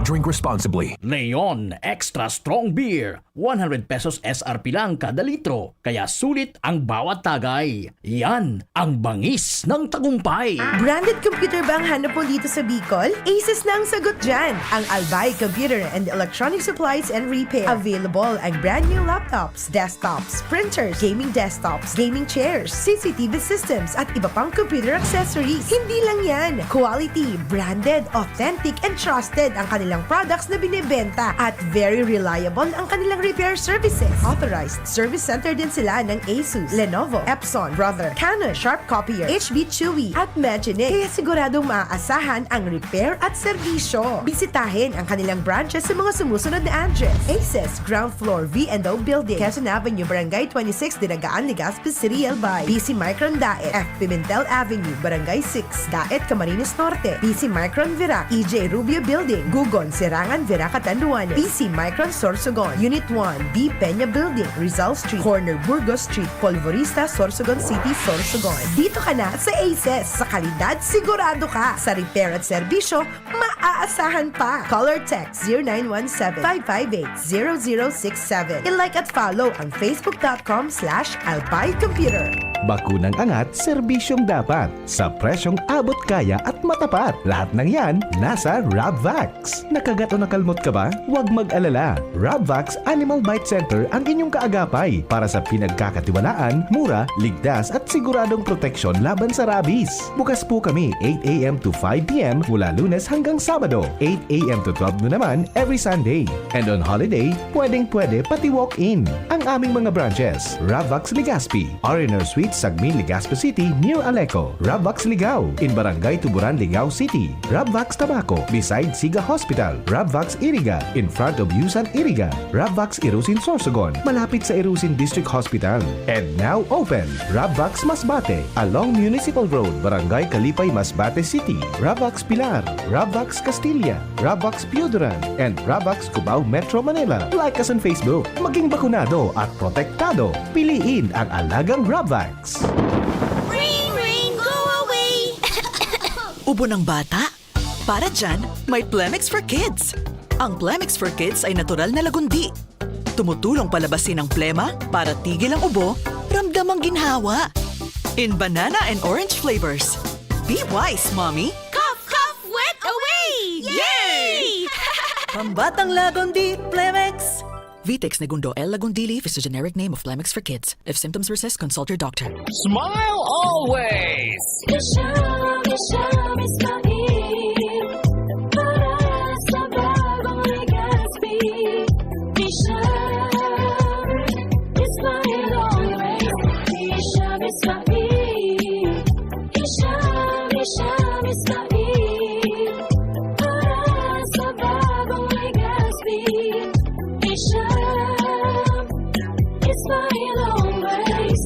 Drink responsibly. Leon Extra Strong Beer. One hundred pesos S R P lang kada litro, kaya sulit ang bawat tagay. Yan ang bangis ng tagumpay. Branded computer ba ang hanap mo dito sa Bicol? Asus na ang sagot dyan. Ang Albay Computer and Electronic Supplies and Repair. Available ang brand new laptops, desktops, printers, gaming desktops, gaming chairs, C C T V systems, at iba pang computer accessories. Hindi lang yan. Quality, branded, authentic, and trusted ang kanilang products na binebenta at very reliable ang kanilang repair services. Authorized service center din sila ng Asus, Lenovo, Epson, Brother, Canon, Sharp Copier, H B Chewy, at Magine. Kaya siguradong maaasahan ang repair at serbisyo. Bisitahin ang kanilang branches sa mga sumusunod na address: Aces, ground floor, V and O Building, Quezon Avenue, Barangay twenty-six, Dinagaan, Legazpi City, Albay. P C Micron Daet, F Pimentel Avenue, Barangay six, Daet, Camarines Norte. P C Micron Virac, E J Rubio Building, Gugon, Serangan, Virac, Catanduanes. P C Micron Sorsogon, Unit one, B Peña Building, Rizal Street, corner Burgos Street, Polvorista, Sorsogon City, Sorsogon. Dito ka na sa Aces. Sa kalidad, sigurado ka. Sa repair at serbisyo, Aasahan pa! Call or text zero nine one seven, five five eight, zero zero six seven. I-like at follow ang facebook dot com slash albay computer. Bakunang angat, serbisyong dapat. Sa presyong abot kaya at matapat. Lahat ng yan, nasa Rabvax. Nakagat o nakalmot ka ba? Huwag mag-alala. Rabvax Animal Bite Center ang inyong kaagapay para sa pinagkakatiwalaan, mura, ligtas at siguradong proteksyon laban sa rabies. Bukas po kami eight a m to five p m mula Lunes hanggang Sabado, eight a m to twelve noon naman every Sunday. And on holiday, pwedeng-pwede pati walk-in. Ang aming mga branches, Ravax Legazpi, R and R Suite, Sagmin, Legazpi City, near Aleco, Ravax Ligao, in Barangay Tuburan, Ligao City, Ravax Tabaco, beside Siga Hospital, Ravax Iriga, in front of Yusan Iriga, Ravax Irusin Sorsogon, malapit sa Irusin District Hospital. And now open, Ravax Masbate, along Municipal Road, Barangay Kalipay, Masbate City, Ravax Pilar, Ravax Castilla, Ravax Pioduran, and Ravax Cubao, Metro Manila. Like us on Facebook. Maging bakunado at protektado. Piliin ang alagang Ravax. Ring, ring, go away! Ubo ng bata? Para dyan, may Plemex for Kids. Ang Plemex for Kids ay natural na lagundi. Tumutulong palabasin ang plema para tigil ang ubo, ramdam ang ginhawa. In banana and orange flavors. Be wise, mommy! Cough, cough, wet away! Yay! Pambatang Lagundi, Plemex! Vitex Negundo L. Lagundili is the generic name of Plemex for Kids. If symptoms persist, consult your doctor. Smile always! Isha, Isha, Ismail. Para sa bagong Legazpi. Isha, Ismail always. Isha, Ismail. Isha, Isha, Ismail. Para sa bagong Legazpi. Isha, Ismail always.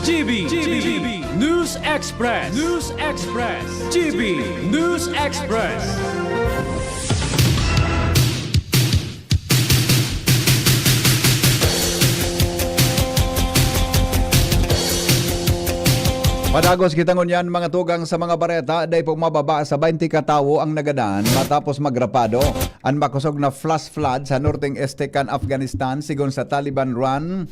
G B, G B, News Express, News Express, G B News Express. Padagos kita ngunyan, mga tugang, sa mga bareta. Dai po mababa sa baynte ka tawo ang nagadan matapos magrapado an makosog na flash flood sa norteng este kan Afghanistan, sigon sa Taliban-run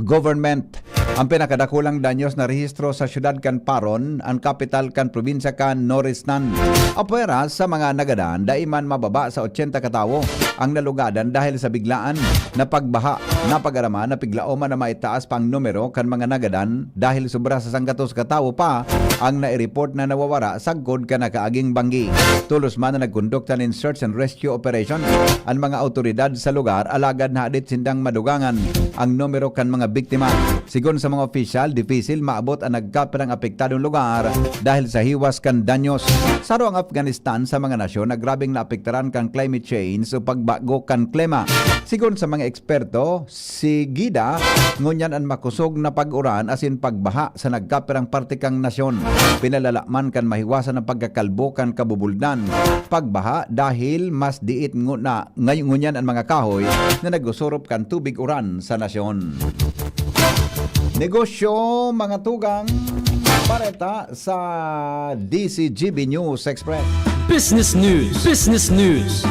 government. Ang pinakadakulang danyos na rehistro sa syudad kan Paron, an kapital kan probinsya kan Nuristan. Apwera sa mga nagadan, dai man mababa sa otsenta ka tawo ang nalugadan dahil sa biglaan na pagbaha. Napag-araman na piglaoman na maitaas pa ang numero kan mga nagadan dahil sobra sa sanggatos ka tawo pa ang nai-report na nawawara sagkod kan nakaaging banggi. Tolos man na nagkondukta nin search and rescue operation an mga awtoridad sa lugar, alagad nahadit sindang madugangan ang numero kan mga biktima. Sigon sa mga opisyal, dipisil maabot an nagkapirang apektadong lugar dahil sa hiwas kan danyos. Saro ang Afghanistan sa mga nasyon na grabeng naapektaran kan climate change o pagbago kan klima. Sigon sa mga eksperto, sigida ngunyan an makosog na pag-uran asin pagbaha sa nagkapirang parte kan nasyon. Pinalala man kan mahiwasan na pagkakalbo kan kabubuldan, pagbaha dahil mas diit nguna, ngay-, ngunyan an mga kahoy na nag-osorop kan tubig uran sa nasyon. Negosyo, mga tugang, bareta sa D C G B News Express. Business News, Business News.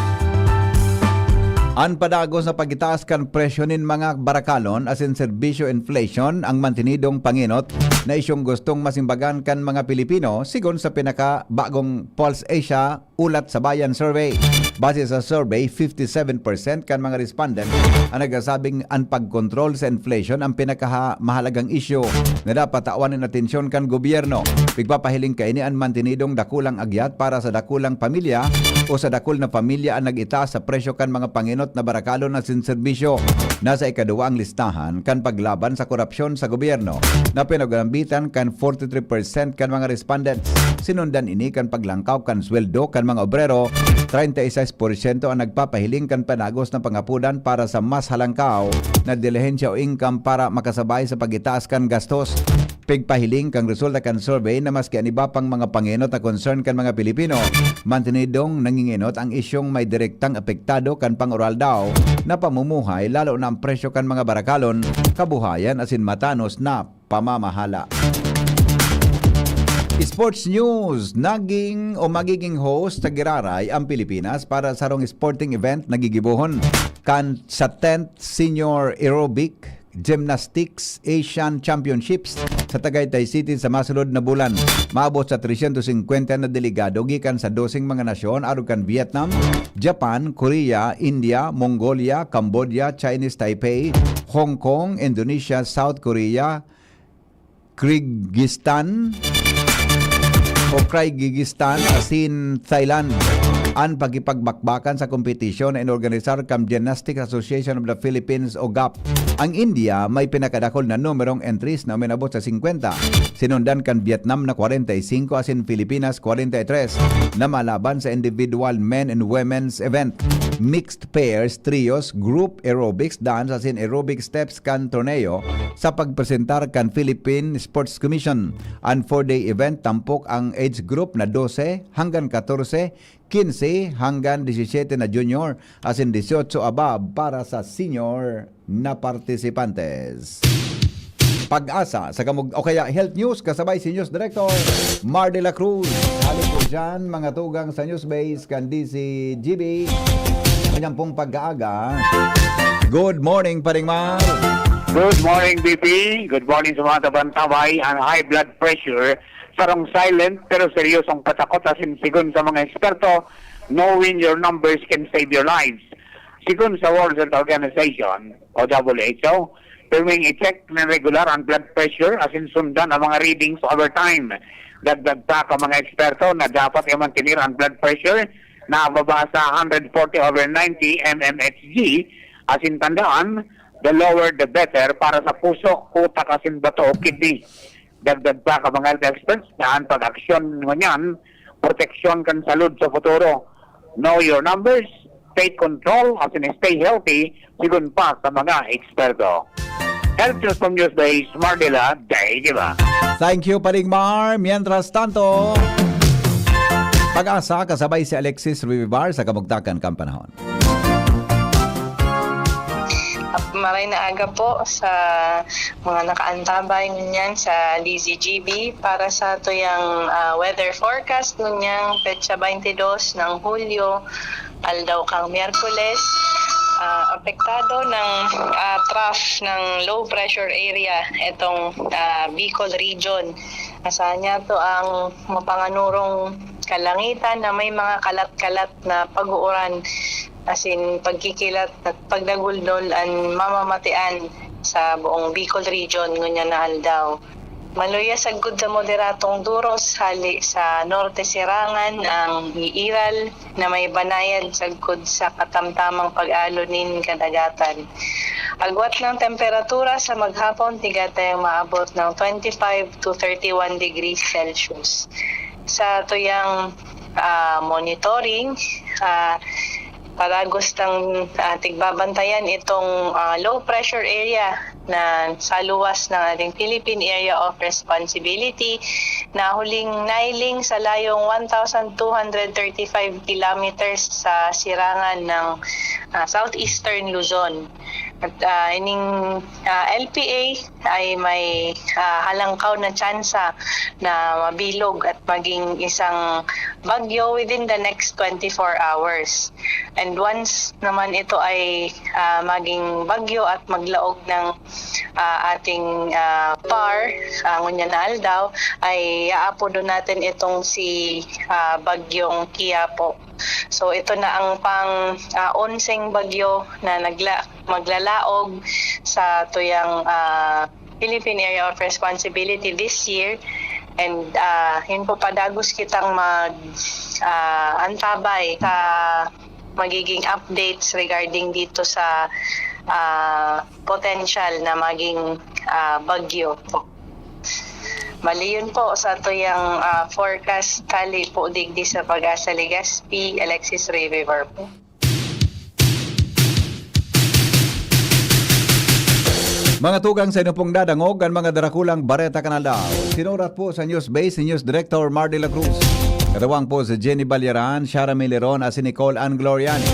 An padagos na pagitaas kan presyo nin mga barakalon asin serbisyo, inflation, ang mantinidong pangenot na isyong gustong masimbagan kan mga Pilipino, sigon sa pinakabagong Pulse Asia Ulat sa Bayan Survey. Base sa survey, fifty-seven percent kan mga respondent ang nagsasabing an pagkontrol sa inflation ang pinakamahalagang isyu na dapat tawan nin atensyon kan gobyerno. Pigpapahiling kaini an mantinidong dakulang agyat para sa dakulang pamilya o sa dakul na pamilya an nag-itaas sa presyo kan mga pangenot na barakalon asin serbisyo. Nasa ikaduwa ang listahan kan paglaban sa korupsyon sa gobyerno, na pinag-arambitan kan forty-three percent kan mga respondents. Sinundan ini kan paglangkaw kan sweldo kan mga obrero, treinta y seis porsyento ang nagpapahiling kan padagos na pangapodan para sa mas halangkaw na dilihensya o income para makasabay sa pagitaas kan gastos. Pigpahiling kan resulta kan survey na maski an iba pang mga pangenot na concern kan mga Pilipino, mantinidong nangingenot ang isyung may direktang apektado kan pang-oraldaw na pamumuhay, lalo na ang presyo kan mga barakalon, kabuhayan asin matanos na pamamahala. Sports News, naging o magiging host sa giraray ang Pilipinas para sa sarong sporting event na gigibohon kan sa tenth Senior Aerobic Gymnastics Asian Championships sa Tagaytay City sa masunod na bulan. Maabot sa tresyentos singkwenta na delegado gikan sa doseng mga nasyon, arog kan Vietnam, Japan, Korea, India, Mongolia, Cambodia, Chinese Taipei, Hong Kong, Indonesia, South Korea, Kyrgyzstan o Kyrgyzstan asin Thailand. An pakipagbakbakan sa kompetisyon na inorganisar kan Gymnastics Association of the Philippines o GAP. Ang India may pinakadakul na numerong entries na uminabot sa singkwenta. Sinundan kan Vietnam na kwarenta y singko asin Pilipinas kwarenta y tres na malaban sa individual men and women's event, mixed pairs, trios, group aerobics, dance asin aerobic steps kan torneo sa pagpresentar kan Philippine Sports Commission. An four-day event tampok ang age group na dose hanggang katorse, kinse hanggang disisiyete na junior, asin disyotso above para sa senior na partisipantes. Pag-asa sa Kamug-, o kaya Health News kasabay si News Director Mar de la Cruz. Hali po dyan, mga tugang sa News Base kan D C G B. Kanyang pong pag-aaga. Good morning, Paring Mar. Good morning, B P. Good morning sa mga tabantabay. Ang high blood pressure, sarong silent pero seryosong patakot asin sigon sa mga eksperto, knowing your numbers can save your lives. Sigon sa World Health Organization o W H O, pirming i-check na regular ang blood pressure asin sundan ang mga readings over time. Dagdag pa kan mga eksperto na dapat i-mantener ang blood pressure na baba sa one forty over ninety mmHg, asin tandaan, the lower the better para sa puso, utak asin bato o kidney. Dagdag pa kan mga health experts na an pag-aksyon ngunyan, proteksyon kan salud sa futuro. Know your numbers, take control, asin stay healthy, sigon pa sa mga eksperto. Health News from News Base, Mardila, Day, di ba? Thank you, Paring Mar. Mientras tanto, Pag-asa kasabay si Alexis Rivibar sa kamugtakan kan panahon. Maray na aga po sa mga nakaantabay ngunyan sa D Z G B para sa tuyang ah, weather forecast ngunyang petsa twenty-dos ng Hulyo, aldaw kang Miyerkules. Ah, apektado ng ah, trough ng low pressure area itong ah, Bicol region. Asahan niya to ang mapanganurong kalangitan na may mga kalat-kalat na pag-uuran, asin pagkikilat at pagdaguldol an mamamatian sa buong Bicol Region ngunyan na aldaw. Maluya sagkod sa moderatong duros hali sa Norte Sirangan ang iiral na may banayad sagkod sa katamtamang pag-alo nin kadagatan. Agwat ng temperatura sa maghapon, tigatayang maabot ng twenty-five to thirty-one degrees Celsius. Sa tuyang ah, monitoring, ah, padagos tang ah, tigbabantayan itong ah, low pressure area na sa luwas ng ating Philippine Area of Responsibility na huling nailing sa layong one thousand two hundred thirty-five kilometers sa sirangan ng ah, southeastern Luzon. At ah, ining ah, L P A ay may ah, halangkaw na tsansa na mabilog at maging isang bagyo within the next twenty-four hours. And once naman ito ay ah, maging bagyo at maglaog ng ah, ating ah, par, ah, ngunyan na aldaw, ay aapodon natin itong si ah, Bagyong Quiapo. So ito na ang pang ah, onseng bagyo na nagla maglalaog sa tuyang ah, Philippine Area of Responsibility this year. And ah, yun po, padagos kitang mag ah, antabay sa magiging updates regarding dito sa ah, potential na maging ah, bagyo po. Bali, yun po sa tuyang ah, forecast hali po digdi sa Pag-asa Legazpi, Alexis Riviver po. Mga tugang, sa inyo pong dadangog an mga darakulang bareta kan aldaw. Sinurat po sa News Base si News Director Mar de la Cruz. Katawang po si Jenny Balyaran, Shara Miliron, asin Nicole Ann Gloriani.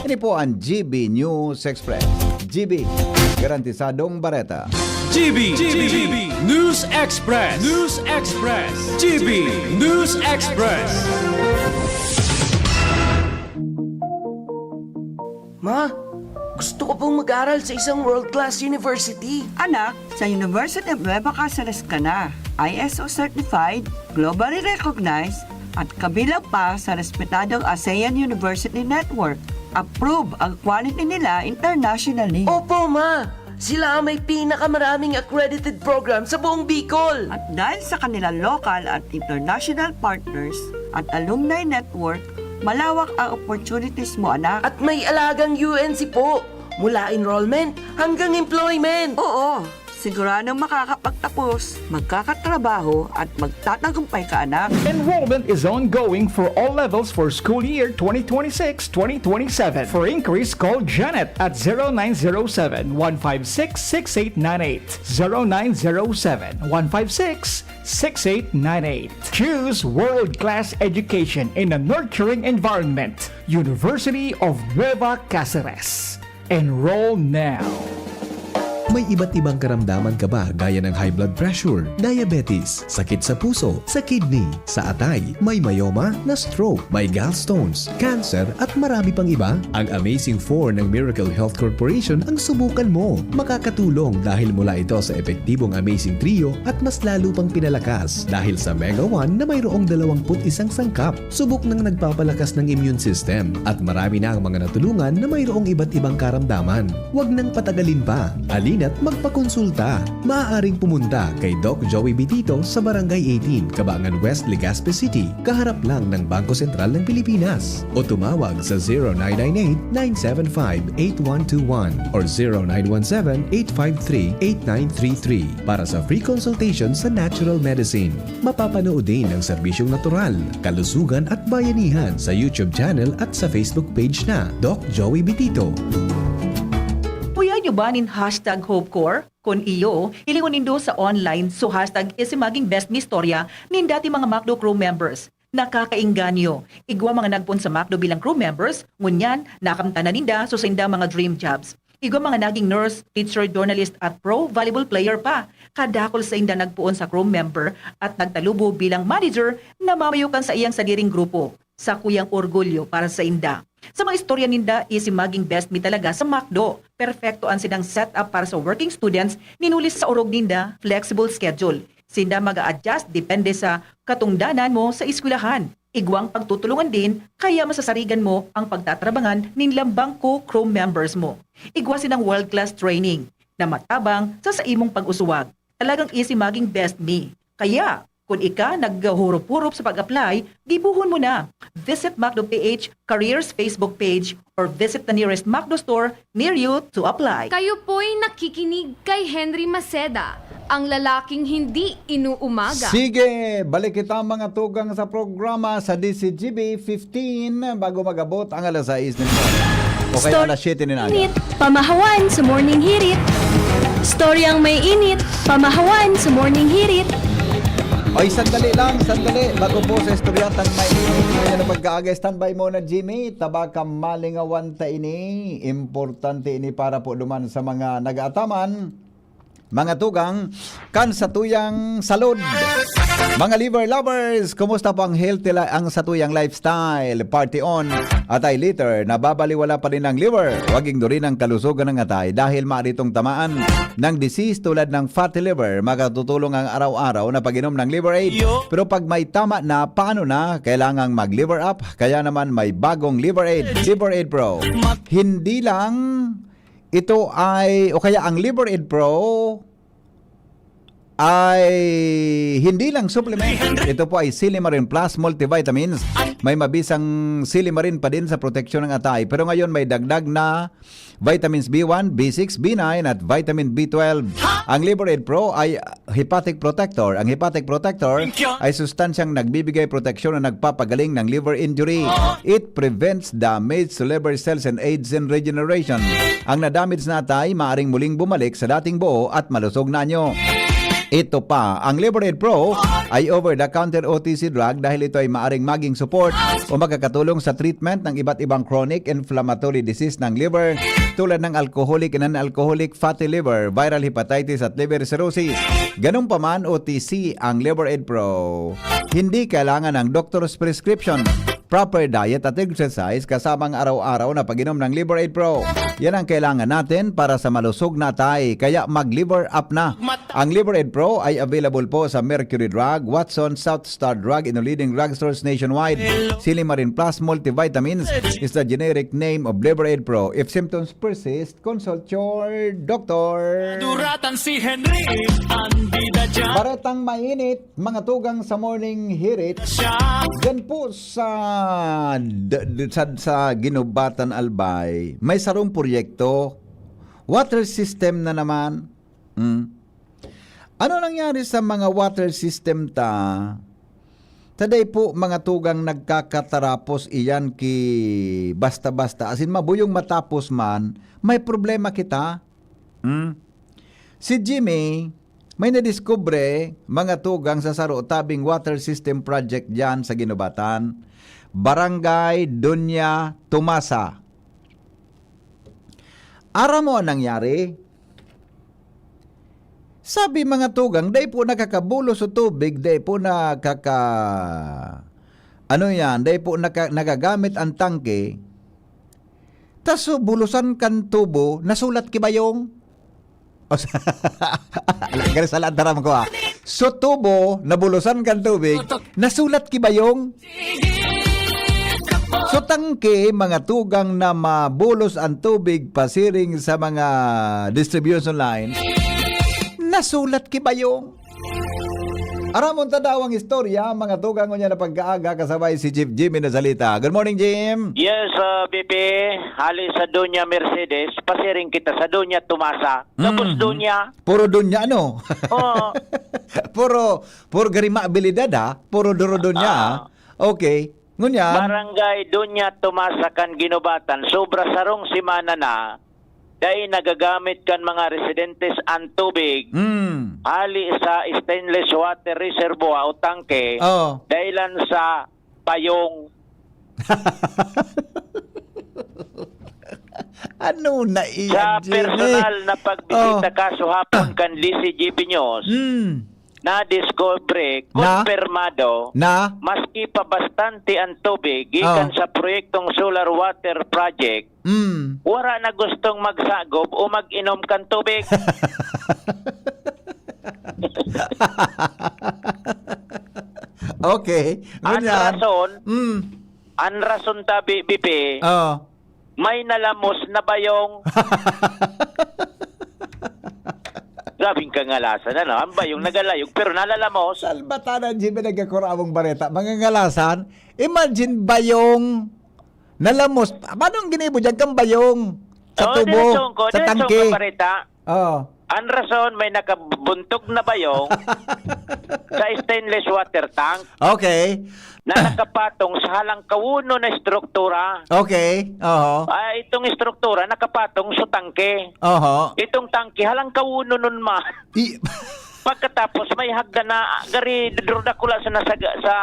Ini po ang G B News Express. G B, garantisadong bareta. G B, G B, News Express, News Express, G B News Express. Ma, gusto ko pong mag-aral sa isang world-class university. Anak, sa University of Nueva Caceres ka na. I S O certified, globally recognized, at kabilang pa sa respetadong ASEAN University Network. Approve ang quality nila internationally. Opo, ma! Sila ang may pinakamaraming accredited program sa buong Bicol. At dahil sa kanilang local at international partners at alumni network, malawak ang opportunities mo, anak. At may alagang U N C po, mula enrollment hanggang employment. Oo, siguradong makakapagtapos, magkakatrabaho at magtatagumpay ka, anak. Enrollment is ongoing for all levels for school year twenty twenty-six twenty twenty-seven. For inquiries, call Janet at zero nine zero seven, one five six, six eight nine eight. zero nine zero seven, one five six, six eight nine eight. Choose world-class education in a nurturing environment. University of Nueva Caceres. Enroll now. May iba't ibang karamdaman ka ba, gaya ng high blood pressure, diabetes, sakit sa puso, sa kidney, sa atay, may myoma, na-stroke, may gallstones, cancer, at marami pang iba? Ang Amazing four ng Miracle Health Corporation ang subukan mo. Makakatulong dahil mula ito sa epektibong Amazing Trio at mas lalo pang pinalakas dahil sa Mega one na mayroong dalawampu't isang sangkap. Subok nang nagpapalakas ng immune system at marami na ang mga natulungan na mayroong iba't ibang karamdaman. Huwag nang patagalin pa. Halina't magpakonsulta. Maaaring pumunta kay Doc Joey Bitito sa Barangay eighteen, Cabangan West, Legazpi City, kaharap lang ng Bangko Sentral ng Pilipinas. O tumawag sa zero nine nine eight, nine seven five, eight one two one or zero nine one seven, eight five three, eight nine three three para sa free consultation sa natural medicine. Mapapanood din ang serbisyong natural, kalusugan at bayanihan sa YouTube channel at sa Facebook page na Doc Joey Bitito. Uya nyo ba nin hashtag HopeCorps? Kun iyo, hilingon nindo sa online so hashtag Isimaging Best Mi Istorya nin dati mga McDo crew members. Nakakaengganyo. Igwa mga nagpoon sa McDo bilang crew members, ngunyan, nakamtan na ninda so sainda mga dream jobs. Igwa mga naging nurse, teacher, journalist at pro volleyball player pa. Kadakul sainda nagpoon sa crew member at nagtalubo bilang manager na mamayo kan saiyang sadiring grupo. Sakuyang orgulyo para sainda. Sa mga istorya ninda, Isimaging Best Mi talaga sa McDo. Perpekto an sinang setup para sa working students, nin huli sa orog ninda, flexible schedule. Sinda mag-a-adjust depende sa katungdanan mo sa eskwelahan. Igwang pagtutulungan din, kaya masasarigan mo ang pagtatrabangan nin lambang co-crew members mo. Igwa sinang world-class training na matabang sa saimong pag-usuwag. Talagang Isimaging Best Mi. Kaya, kun ika naghuhurup-hurup sa pag-apply, gibohon mo na. Visit McDo P H Careers Facebook page or visit the nearest McDo store near you to apply. Kayo po'y nakikinig kay Henry Maceda, ang lalaking hindi inuumaga. Sige, balik kita mga tugang sa programa sa D C G B fifteen bago mag-abot ang alas sais ninyo. O kaya Story alas siyete nin aga. Init, pamahawan sa morning hirit. Storyang may init, pamahawan sa morning hirit. Oy, sandali lang, sandali. Bago po sa istorya, tan may init ngayon na pagkaaga. Standby muna, Jimmy. Tabaka malingawan ta ini. Importante ini para po duman sa mga nag-aataman. Mga tugang, kan satuyang salud. Mga liver lovers, kumusta po ang healthy la- ang satuyang lifestyle? Party on, atay liter, nababaliwala pa rin ang liver. Huwag ignorin ang kalusugan ng atay dahil maaari itong tamaan ng disease tulad ng fatty liver. Makatutulong ang araw-araw na pag-inom ng Liver Aid. Pero pag may tama na, paano na? Kailangang mag-Liver Up. Kaya naman may bagong Liver Aid, Liver Aid Pro. Hindi lang ito ay, o kaya ang Liver Aid Pro ay hindi lang supplement. Ito po ay Silimarin Plus Multivitamins. May mabisang silimarin pa din sa proteksyon ng atay. Pero ngayon may dagdag na vitamins B one, B six, B nine at vitamin B twelve. Ang Liver Aid Pro ay hepatic protector. Ang hepatic protector ay sustansyang nagbibigay proteksyon na nagpapagaling ng liver injury. It prevents damage to liver cells and aids in regeneration. Ang nadamage na atay maaring muling bumalik sa dating buo at malusog na anyo. Ito pa, ang Liver Aid Pro ay over-the-counter O T C drug dahil ito ay maaring maging support o makakatulong sa treatment ng iba't ibang chronic inflammatory disease ng liver, tulad ng alcoholic and non-alcoholic fatty liver, viral hepatitis at liver cirrhosis. Ganun pa man, O T C ang Liver Aid Pro. Hindi kailangan ng doctor's prescription. Proper diet at exercise kasama ang araw-araw na pag-inom ng Liver Aid Pro. Yan ang kailangan natin para sa malusog na atay, kaya mag-Liver Up na. Ang Liver Aid Pro ay available po sa Mercury Drug, Watson, South Star Drug, in leading drugstores nationwide. Silimarin Plus Multivitamins is the generic name of Liver Aid Pro. If symptoms persist, consult your doctor. Duratan si Henry, ang bida dyan. Baretang mainit, mga tugang sa morning hirit. Siya. Diyan po sa, d- d- sa, sa Ginubatan, Albay, may sarong proyekto. Water system na naman. Mm. Ano nangyari sa mga water system ta? Taday po, mga tugang, nagkakatarapos iyan ki basta-basta. Asin mabuyong matapos man, may problema kita. Hmm? Si Jimmy, may nadiskubre, mga tugang, sa saro tabing water system project diyan sa Ginubatan, Barangay Doña Tomasa. Aram mo ang nangyari? Sabi, mga tugang, dai po nakakabulos o tubig, dai po nakaka-, ano yan, dai po naka-, nagagamit ang tangke. Tas so, bulusan kan tubo, nasulat ki bayong. O sa-, gani sa lantaram ko, ah. So, tubo, nabulusan kan tubig, nasulat ki bayong. So, tangke, mga tugang na mabulos ang tubig pasiring sa mga distribution lines, nasulat ki bayong. Aramon ta daw ang istorya, mga tugang, ngunyan na pagkaaga, kasabay si Chief Jimmy na salita. Good morning, Jim. Yes, ah, B P, hali sa Doña Mercedes, pasiring kita sa Doña Tomasa. Tapos Mhm. Doña. Puro Doña, ano? Oo. Puro, puro gari maabilidad, ha? Puro duro Doña, ha? Ah. Okay. Ngunyan? Barangay Doña Tomasa kan Ginubatan, sobra sarong semana na, dai nagagamit kan mga residentes an tubig. Mm. Hali sa stainless water reservoir o tangke, Oh. dahilan sa bayong. Ano na iyan, Sa Jimmy? personal na pagbisita Oh. kaso hapon kan D C G B News, Mm. nadiskubre, Na? kumpirmado, Na? maski pa bastante ang tubig gikan Oh. sa proyektong solar water project, Mm. wara na gustong magsagob o mag-inom kan tubig. Okay. Ang Ngunyan? rason, Mm. ang rason tabi, B P, Oh. may nalamos na bayong. Grabing kangalasan, ano? Ang bayong nagalayog, pero nalalamos. Salbatanan, Jimmy, nagkakurawang bareta. Mangangalasan, imagine bayong nalamos. Paano ang ginibo dyan kang bayong? Sa Oh, tubo, diretsong ko, sa diretsong tangke. ka bareta. Oh. Ang rason, may nakabuntog na bayong sa stainless water tank Okay. na nakapatong sa halangkawunon na estruktura. Okay. Oho. Ah, itong estruktura nakapatong sa tangke. Oho. Itong tangke, halangkawunon nun ma. I- Pagkatapos, may hagdan na gari duro dakula sa nasa, sa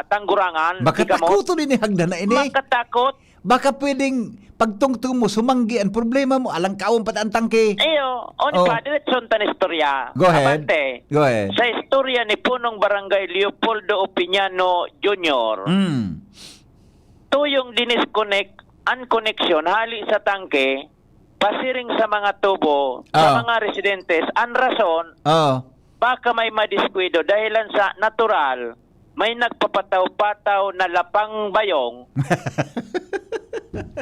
Tanggurangan, Baka Sikamot. takuto din yung hagdan na ini. Makatakot. Baka pwedeng pagtungtong mo, sumanggi ang problema mo, alang kaon pati ang tangke. Iyo, on Oh. pa, diretson ta na istorya. Go ahead. Abante. Go ahead. Sa istorya ni Punong Barangay Leopoldo Opiniano Junior, Mm. tuyong dinisconnect ang koneksyon hali sa tangke, pasiring sa mga tubo, sa Ah. mga residentes. Ang rason, Ah. baka may madiskuido dahilan sa natural, may nagpapataw-pataw na lapang bayong,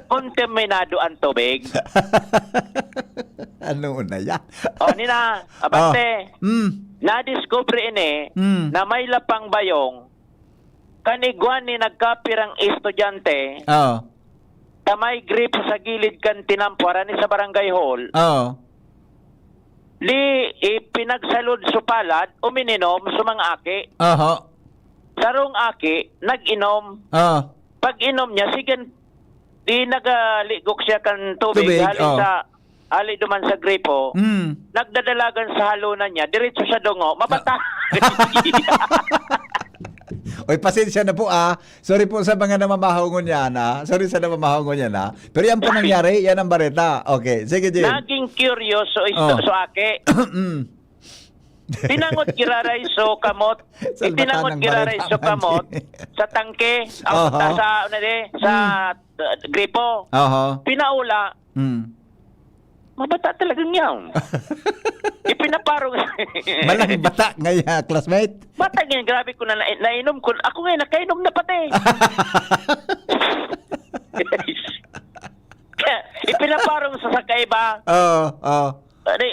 kontaminado ang tubig. Ano na yan? O, nina, abante, Oh. Mm. nadiskubre ini Mm. na may lapang bayong, kanigwan ni nagkapirang estudyante, Oh. ta may gripo sa gilid kan tinampo, harani sa barangay hall. Oh. Di, ipinagsalod sa palad, umininom sa mga aki. Oho. Sarong aki, nag-inom. Ah. Pag-inom niya, sige, di nagaligok siya kan tubig, Tubig, hali oh. sa ali duman sa gripo, Mm. nagdadalagan sa halunan niya, diretso sa dungo, mabata. Oy, pasensya na po, ah. Sorry po sa mga namamahongon yan, ah. Sorry sa namamahongon yan, ah. Pero yan po nangyari, yan ang bareta. Okay, sige, Jim. Naging curious so, isto, Oh. so ake. Mm. Pinangod giraray so kamot. Salbatan Ipinangod ng giraray bareta, so kamot Jim. sa tangke. Ang Aha. ta-, sa, ano di, sa, Hmm. uh, gripo. Aha. Pinaula. Hmm. Mabata talaga niya. Ipinaparong. Malang bata nga ya, classmate. Bata niya, grabe ko na, na nainom ko. Ako ngayon, nakainom na pati. Ipinaparong sa, sa kaiba. Oo, oo. Ari,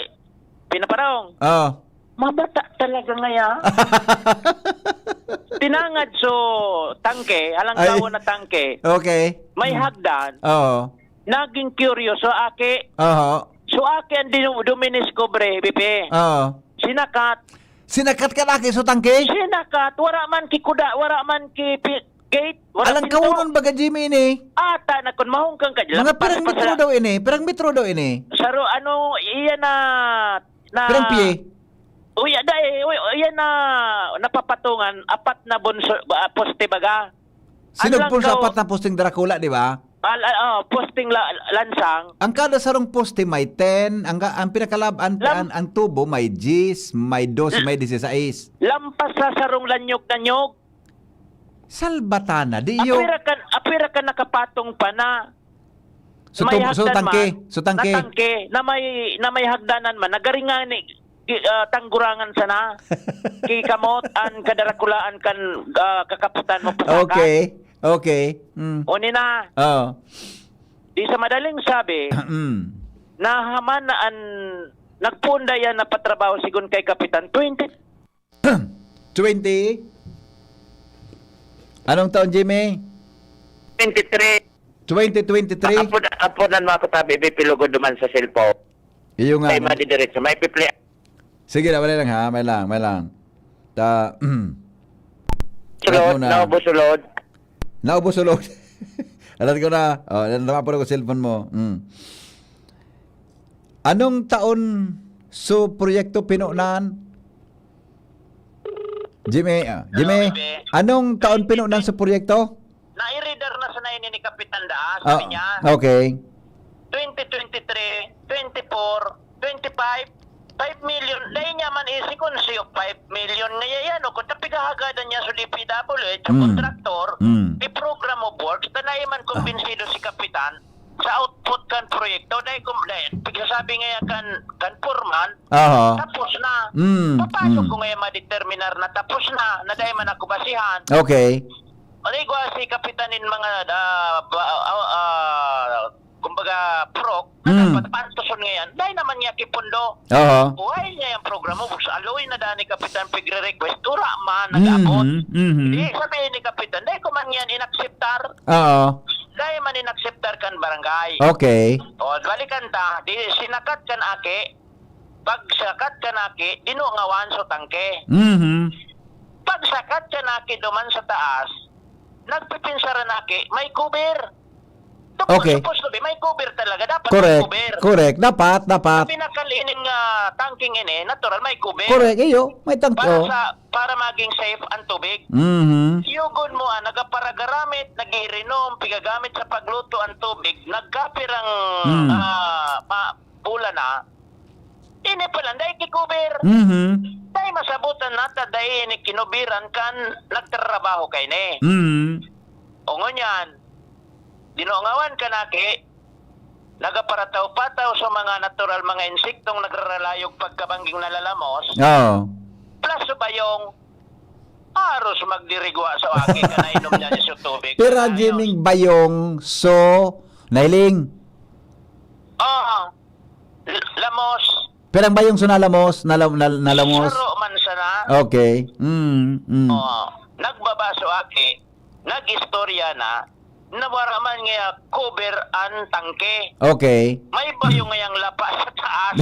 pinaparong. Oo. Mabata talaga ngaya. Tinangad so tangke, Ay. halangkawan na tangke. Okay. May Hmm. hagdan. Oo. Naging curious so ake. Oho. So ake ang dinu-, duminiskubre, Pipi. Oo. Sinakat. Sinakat ka laki so tangke? Sinakat. Wara man ki kuda, wara man ki pi-, gate, wara Alang pinto. kaunon baga, Jimmy, ini? Ata na kun mahungkang ka, Mga lampas pirang pa metro sa daw ini? Pirang metro daw ini? Saro, ano, iya na, na Pirang pie? Uy, ada eh, uy, iya na, napapatungan, apat na bunso, ah, poste baga. Sinugpon Ang sa langkaw apat na posting Dracula, di ba? Al-, ah, oh, posting la-, lansang. Ang kada sarong poste may ten, ang ga-, ang pinakalab-, ang, Lam- ang, ang tubo may diyes, may dose, L- may disisais. Lampas sa sarong lanyog-lanyog. Salbatana, di yo. Apwera kan, apwera kan nakapatong pa na. So, May tum-, so hagdan tangke, man, so tangke. na tangke, na may, na may hagdanan man, nagaringan ni, gi-, ah, tanggurangan sana. Ki kamot, an kadarakulaan kan, ah, kakaputan mo pasakan. Okay, okay. Mm. Uni na. Oo. Di sa madaling sabi, Mm. nahaman na an nagpunda yan na patrabaho sigon kay Kapitan, twenty Twenty? Anong taon, Jimmy? Twenty-three. Twenty twenty-three? Apod, apod nan mga katabi, bipilugod duman sa cellphone. Iyo nga, Ay, no? madidiretso. May pipli. Sige na, wala lang ha. May lang, may lang. Ta, Sulod, Ano na? naubos sulod. Naubos sulod. Alam ko na. Oh, alam naman po ko cellphone mo. Mm. Anong taon so proyekto pinunan? Jimmy, ah, Jimmy, Hello, Jimmy. anong taon pinunan so proyekto? Nairidar na sana ini ni Kapitan Daas, sabi Ah, niya. okay. Twenty twenty-three, twenty-four, twenty-five, five million. Dai niya man isi kun siyo five million nga yan, o kung tapigahagadan niya sa D P W H, sa Mm. kontraktor, Mm. may program of works, na naiman kumbinsido si Kapitan sa output kan proyekto. Dai kum-, dai, pigsasabi nga yan kan, kan foreman, Aha. tapos na. Mm, Paano mm. ko ngayon madeterminar na tapos na, na dai man ako basihan? Okay. Ano igwa si Kapitan in mga, ah, ba-, ah, ah, kumbaga, prok, na Mm. dapat pantoson ngayon? Dai naman niya kipundo. Aha. Buhay niya yung programa, sa aloy na dani Kapitan pigre-request, tura man, nag-abot. Mhm, mhm. Di, sabihin ni Kapitan, dai ko man yan inakseptar. Oo. Dai man inakseptar kan barangay. Okay. O, balikan ta, di, sinakat kan aki, pagsakat kan aki, dinungawan so tangke. Mhm. Pagsakat kan aki duman sa taas, nagpipinsaran aki, may cover. Supposed, Okay. supposed to be, may cover talaga. Dapat may Correct. cover. Correct. Dapat, dapat. Sa pinakal ining, ah, tangking ini, natural, may cover. Correct. Iyo, may tangke, Para oh. sa, para maging safe ang tubig. Mhm. Yugon mo, ah, nagaparagaramit, nag-iirinom, pigagamit sa pagluto ang tubig, nagkapirang, Hmm. ah, ma-, pula na, ini pa lang, dai kikover. Mhm. Dai masabutan nata, dai ini kinubiran kan nagtrabaho kaini. Mhm. O ngunyan, dinungawan kan aki, nagaparataw-pataw sa mga natural, mga insektong nagraralayog pagkabangging nalalamos. Oo. Plus sa bayong, aros magdirigwa sa aki ka nainom niya sa tubig. Pero ang Ayos. Jiming bayong, so, nailing. Oo. L-, lamos. Pero ang bayong so nalamos, nala-, nal-, nalamos? Saro man sana. Okay. Mm, mm. Oo. Nagbabaso aki, nag-istorya na, na wara man nga cover ang tangke. Okay. May bayo ngayang lapa sa taas.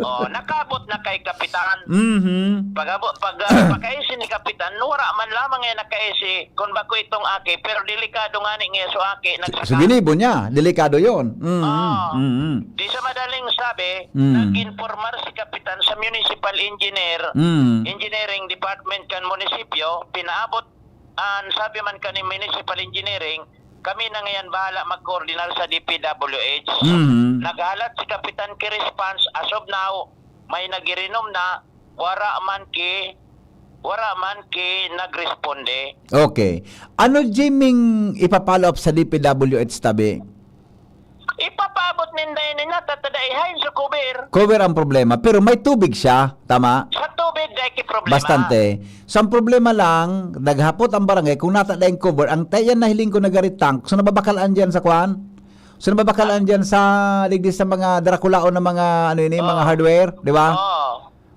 Oh, nakabot na kay Kapitan. Mhm. Pag-abot, pag, ah, pagkaisi ni Kapitan, wala man lamang yan nakaisi kun bako itong aki, pero delikado nga ni nga so aki, So, nagsasabi. Ginibo niya, delikado yon. Mm, Ah. mm, mm. Di sa madaling sabi, Mm. nag-informar si Kapitan sa municipal engineer, Mm. engineering department kan munisipyo, pinaabot, an sabi man kan municipal engineering, kami na ngayon bahala magkoordinar sa D P W H. Mm. Naghalat si Kapitan ki response, as of now, may nagirinom na, wara man ki, wara man ki nagresponde. Okay. Ano, Jimmy, ipa-follow up sa D P W H tabi? Ipapaabot ninda ini na, tatada ihain sa cover. Cover ang problema, pero may tubig siya, tama? Sa tubig, dai ki problema. Bastante. So, ang problema lang, naghapot ang barangay kung nata daing cover, ang tayan na hiling ko nagari tank, so nababakalaan dyan sa kwan? So, nababakalaan dyan sa, digdi sa mga darakulaon na mga, ano ini, mga Oo. hardware, di ba? Oo.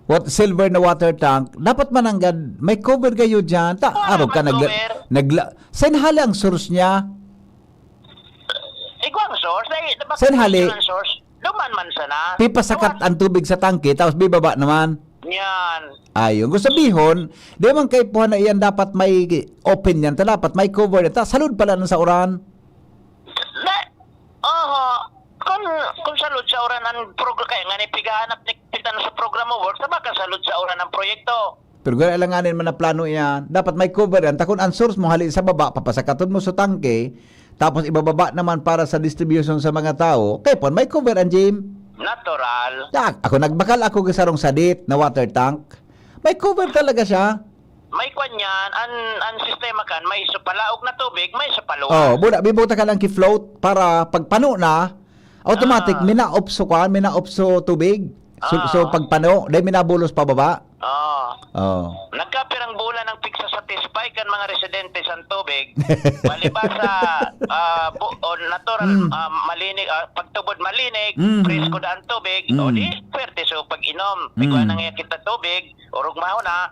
What, silver na water tank, dapat mananggad, may cover kayo dyan. Ta, Wala arog ka, man nagla-, cover. nagla-, saan hali ang source niya? Igwang source, ay, bakit Saan hali? ang source? Duman man sana. Pipasakat Duman. ang tubig sa tangke, tapos bibaba naman. Yan. Ayun. Kung sabihon, di man kaipuhan na iyan dapat may open yan, ta dapat may cover yan. Ta, salud pala nun sa uran. Na, oho. Kung, kung salud sa uran ang progr-, kaya nga ni pigahanap ni Kapitan sa programa work, sa baka salud sa uran ang proyekto. Pero gano'n alanganin man na plano iyan. Dapat may cover yan. Ta kun ang source mo hali sa baba, papasakaton mo sa tangke, tapos ibababa naman para sa distribution sa mga tao, kaya pon may cover ang gym. Natural. Ya, ako nagbakal ako sa sarong sadit na water tank. May cover talaga siya. May kwan yan. An, an sistema kan, may sa palaog na tubig, may sa paluwas. Oh, buda, bibuta ka lang ki-float para pagpano na, automatic, Ah. minaop so kwan, minaop so tubig. So, so Ah. pagpano, dahil minabulos pababa. Oo. Oo. Nagkapirang bulan ang pigsa-satisfy kan mga residente sa tubig. Palibasa, ah, bu-, o natural, Mm. ah, malinig, ah, pagtubod malinig, Mm-hmm. presko da ang tubig, o Mm. di, pwerte so pag-inom. Mm. Igwa na nga kita tubig, orog maho na.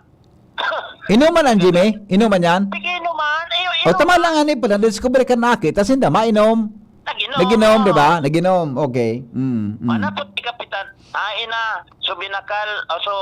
Inuman ang Jimmy? Inuman yan? Sige, inuman. Ay, O, tama inuman. lang, ano pala, discover ka na aki, tas hindi, mainom. Nag-inom. Nag-inom, di ba? Nag-inom, okay. Mm, mm. Manapot ni Kapitan, hain na, so binakal, o so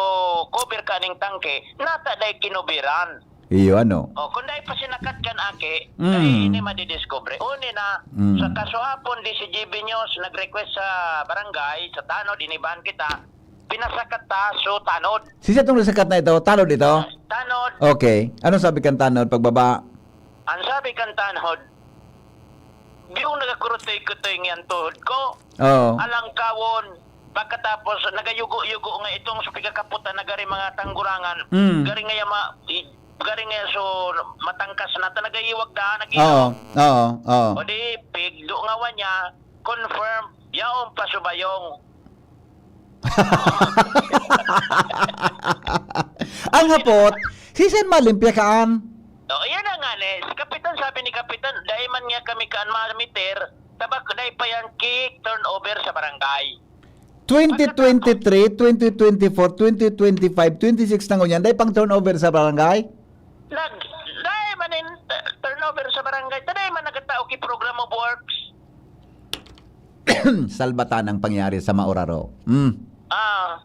cover ka ning tangke, nata dai kinubiran. Iyo, ano? O, kung dai pa sinakat kan aki, Mm. dai ini madidiscover. Uni na, Mm. sa kasuhapon, di si G B News nag-request sa barangay, sa tanod, inibahan kita, pinasakat ta, so tanod. Sisya tong nasakat na ito? Tanod ito? Tanod. Okay. Ano sabi kan tanod pagbaba? Ang sabi kan tanod, "Yung nagakurutoy-kutoy ngiyan tuhod ko, Oo. alangkawon, pagkatapos nagayugo-yugo nga itong sa pigkakaputan na gari mga tanggurangan, Mm. gari ngaya ma-, i-, gari ngaya so matangkas na ta nagayiwag da, nag-inom." Oo, oo, oo. O di, pigdo ngawan niya, confirm, yaon pa subayong. Ang hapot, sisan malimpya kaan? O, iyan na nga ni. Si Kapitan, sabi ni Kapitan, dai man niya kami kaan ma-meter, tabak, dai pa yan ki turnover sa barangay. Twenty twenty-three, twenty twenty-four, twenty twenty-five, twenty-six na ngunyan, dai pang turnover sa barangay? Nag, dai man in, uh, turnover sa barangay. Ta dai man nagatao ki program of works. Salbatan ang pangyari sa Mauraro. Mm. Ah.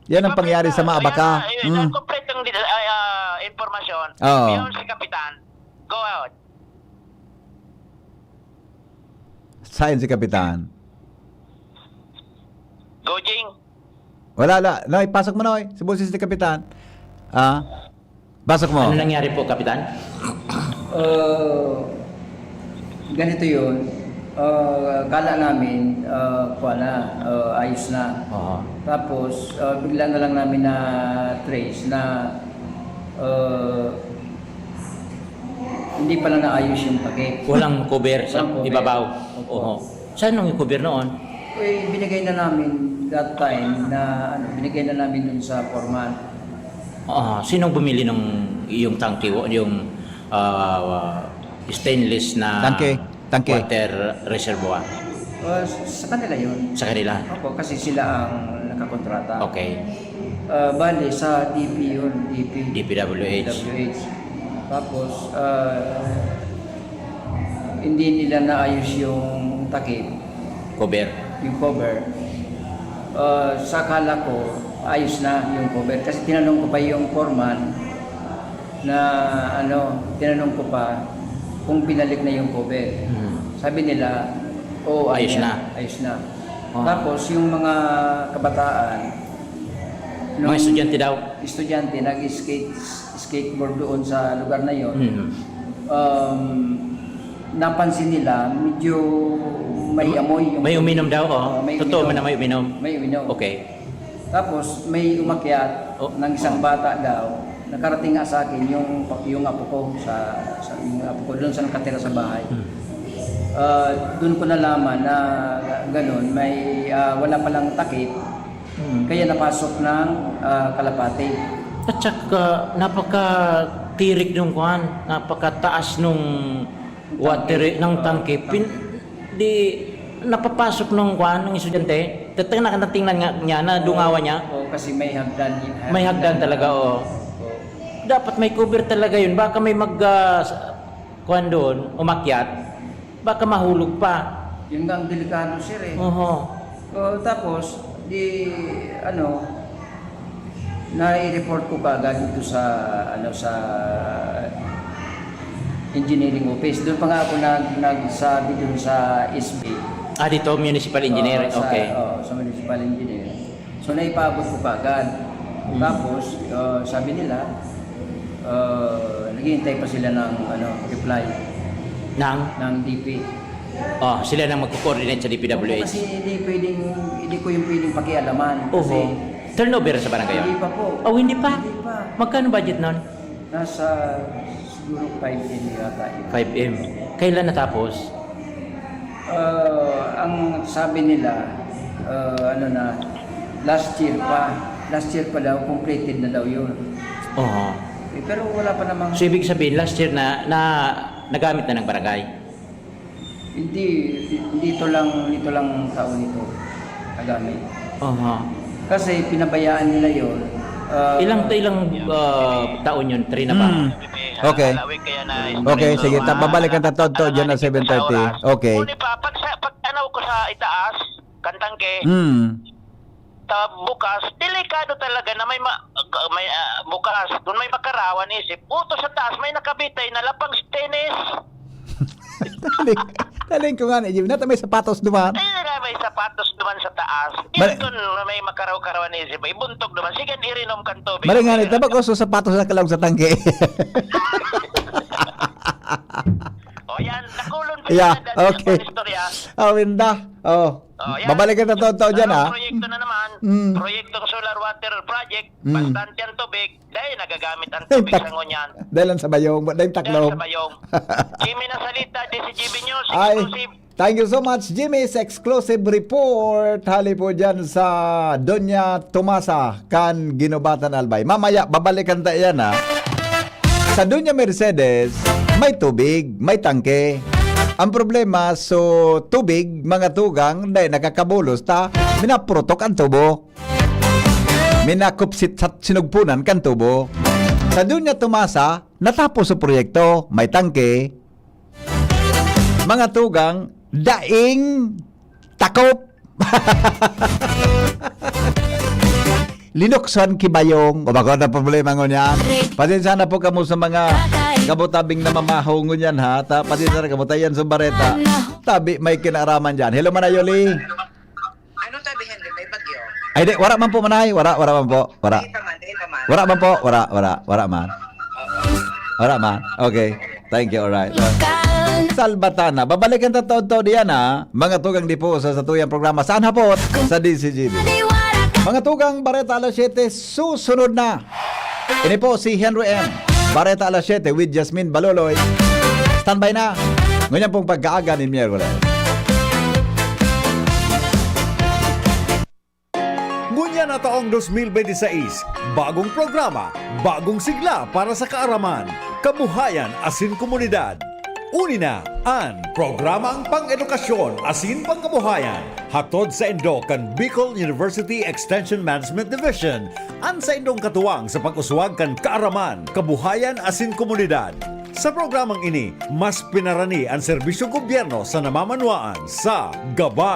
Yan ang pangyari sa Maabaka. Kompleto, ayan, ayan, Mm. kompletong di-, ay, ah, impormasyon. Oo. Yun si Kapitan. Go out. Saan si Kapitan? Go, Jing. Wala, wala. Noy, pasok mo, Noy. Si boses ni Kapitan. Ah, pasok mo. Ano nangyari po, Kapitan? Uh, ganito yun. Uh, kala namin, uh, kuha na, uh, ayos na. Oo. Tapos, uh, bigla na lang namin na-trace na, uh, hindi pala naayos yung takip. Walang cover sa Walang cover. ibabaw. Opo. Oho. Saan nung cover noon? Eh, binigay na namin that time na, ano, binigay na namin dun sa foreman. Ah, sinong bumili ng iyong tangke, wa-, yung, ah, stainless na Tangke, tangke. water reservoir? Ah, s-, sa kanila yun. Sa kanila? Opo, kasi sila ang nakakontrata. Okay. Ah, bali, sa D P yun, D P. D P W H. D P W H. Tapos, ah, hindi nila naayos yung takip. Cover. Yung cover. Ah, sa akala ko, ayos na yung cover. Kasi tinanong ko pa yung foreman na, ano, tinanong ko pa kung binalik na yung cover. Hmm. Sabi nila, "Oo, ano Ayos yan, na. ayos na." Ah. Tapos, yung mga kabataan, Mga nung estudyante daw? estudyante, nag-skate, skateboard doon sa lugar na yon. Hmm. Um, napansin nila, medyo may amoy yung May uminom daw, oh. Oo, may Totoo uminom. man na may uminom. May uminom. Okay. Tapos, may umakyat Oh. ng isang bata daw. Nakarating nga sa akin yung, yung apo ko, sa, sa, yung apo ko, doon sa nakatira sa bahay. Hmm. Ah, doon ko nalaman na ganun, may, ah, wala palang takip, Hmm. kaya napasok ng, ah, kalapati. At saka, napakatirik nung kwan, napakataas nung Ng water, tangke. ng Oo, tangke. Pin-, tangke. di, napapasok nung kwan, ng estudyante. Tatang na, natingnan nga niya, nadungawan niya. Oo, kasi may hagdan yun, May hagdan hagdan talaga, na. oo. Oo. Dapat may cover talaga yun. Baka may mag, ah, s-, kwan doon, umakyat. Baka mahulog pa. Yun nga ang delikado, sir, eh. Oho. Oh, tapos, di, ano, nai-report ko kaagad ito sa, ano, sa engineering office. Doon pa nga ako nag-, nagsabi doon sa S B. Ah, dito, municipal engineer. Oo, sa, Okay. oo, sa municipal engineer. So, naipaabot ko kaagad. Hmm. Tapos, ah, sabi nila, ah, naghihintay pa sila ng, ano, reply Ng? ng D P. Oh, sila nang magko-coordinate sa D P W H. Opo, kasi hindi pwedeng, hindi ko yung pwedeng pakialaman. Oho. Kasi Turnover sa barangay yun? Hindi pa po. Oh, hindi pa? Hindi pa. Magkano budget nun? Nasa siguro five M yata yun. Five M. Kailan natapos? Ah, ang sabi nila, ah, ano na, last year pa. Last year pa daw, completed na daw yun. Oho. Eh, pero wala pa namang So, ibig sabihin, last year na, na nagamit na ng barangay? Hindi, dito lang, dito lang taon ito nagamit. Aha. Kasi pinabayaan nila yun. Ah, Ilang, ilang, ah, taon yun? Three na ba? Hmm. Okay. Okay, sige. Ta-, babalikan ta to, to, dyan na seven thirty. Okay. Ngunit pa, pag sa, pag tanaw ko sa itaas, kan tangke, Hmm. ta bukas, delikado talaga na may ma-, may, ah, bukas. Kung may makarawan, isip, buto sa taas, may nakabitay na lapang stainless. Taling, taling ko nga ni Jim. Nata may sapatos duman. Ayun nga, may sapatos duman sa taas. Mal- Yun, kung may makaraw-karawan, isip, ibuntog duman. Sige, irinom kan tubig. Mali nga ni, tabak ko sa sapatos na kalaog sa tangke. O, yan. Nakulon pa Yeah, yan, dati okay. Ang istorya. Awin da. Oh. Oh, yan. Babalikan na taon-taon dyan, Anong ha? proyekto na naman? Mm. Proyektong solar water project, Mm. bastante ang tubig, dahil nagagamit ang Dahil tubig tak-, sa ngunyan. dahil lang sa bayong, dahil Dahil taklong. sa bayong. Jimmy Nasalita, D C G B News, Ay, exclusive. thank you so much, Jimmy. Sa exclusive report, hali po dyan sa Doña Tomasa, kan Guinobatan, Albay. Mamaya, babalikan ta yan, ha? Sa Doña Mercedes, may tubig, may tangke. Ang problema, so tubig, mga tugang, dai nakakabulos ta, minapurutok ang tubo. Minakupsit sa sinugpunan kan tubo. Sa Doña Tomasa, natapos ang proyekto, may tangke. Mga tugang, daing takop. Linukson ki bayong. O, bako na problema ngunyan. Pasensya na po kamo sa mga kabutabing namamahaw ngunyan, ha? Ta, pasensya na kamo, tayan sa bareta. Tabi may kinaaraman dyan. Hello, Manay Yoli. Ano tabi, Henry? May bagyo? Ay, di, wara man po, Manay. Wara, wara man po. Wara. Dahil naman, dahil naman. Wara man po. Wara, wara, wara man. Wara man. Okay. Thank you, alright. Salbatana. Babalikan ta taon-taon diyan, ha? Mga tugang di po sa satuyang programa. Saan hapot? Sa D C G B. Mga tugang, Bareta alas siyete, susunod na. Ini po si Henry M. Bareta alas siyete with Jasmine Baloloy. Standby na. Ngunyan pong pagkaaga ni Miyerkules. Ngunyan na taong dos mil benti sais, bagong programa, bagong sigla para sa kaaraman, kabuhayan asin komunidad. Uni na an programang pang-edukasyon asin pangkabuhayan, hatod saindo kan Bicol University Extension Management Division, an saindong katuwang sa pag-uswag kan kaaraman, kabuhayan asin komunidad. Sa programang ini, mas pinarani an serbisyong gobyerno sa namamanwaan sa gabay.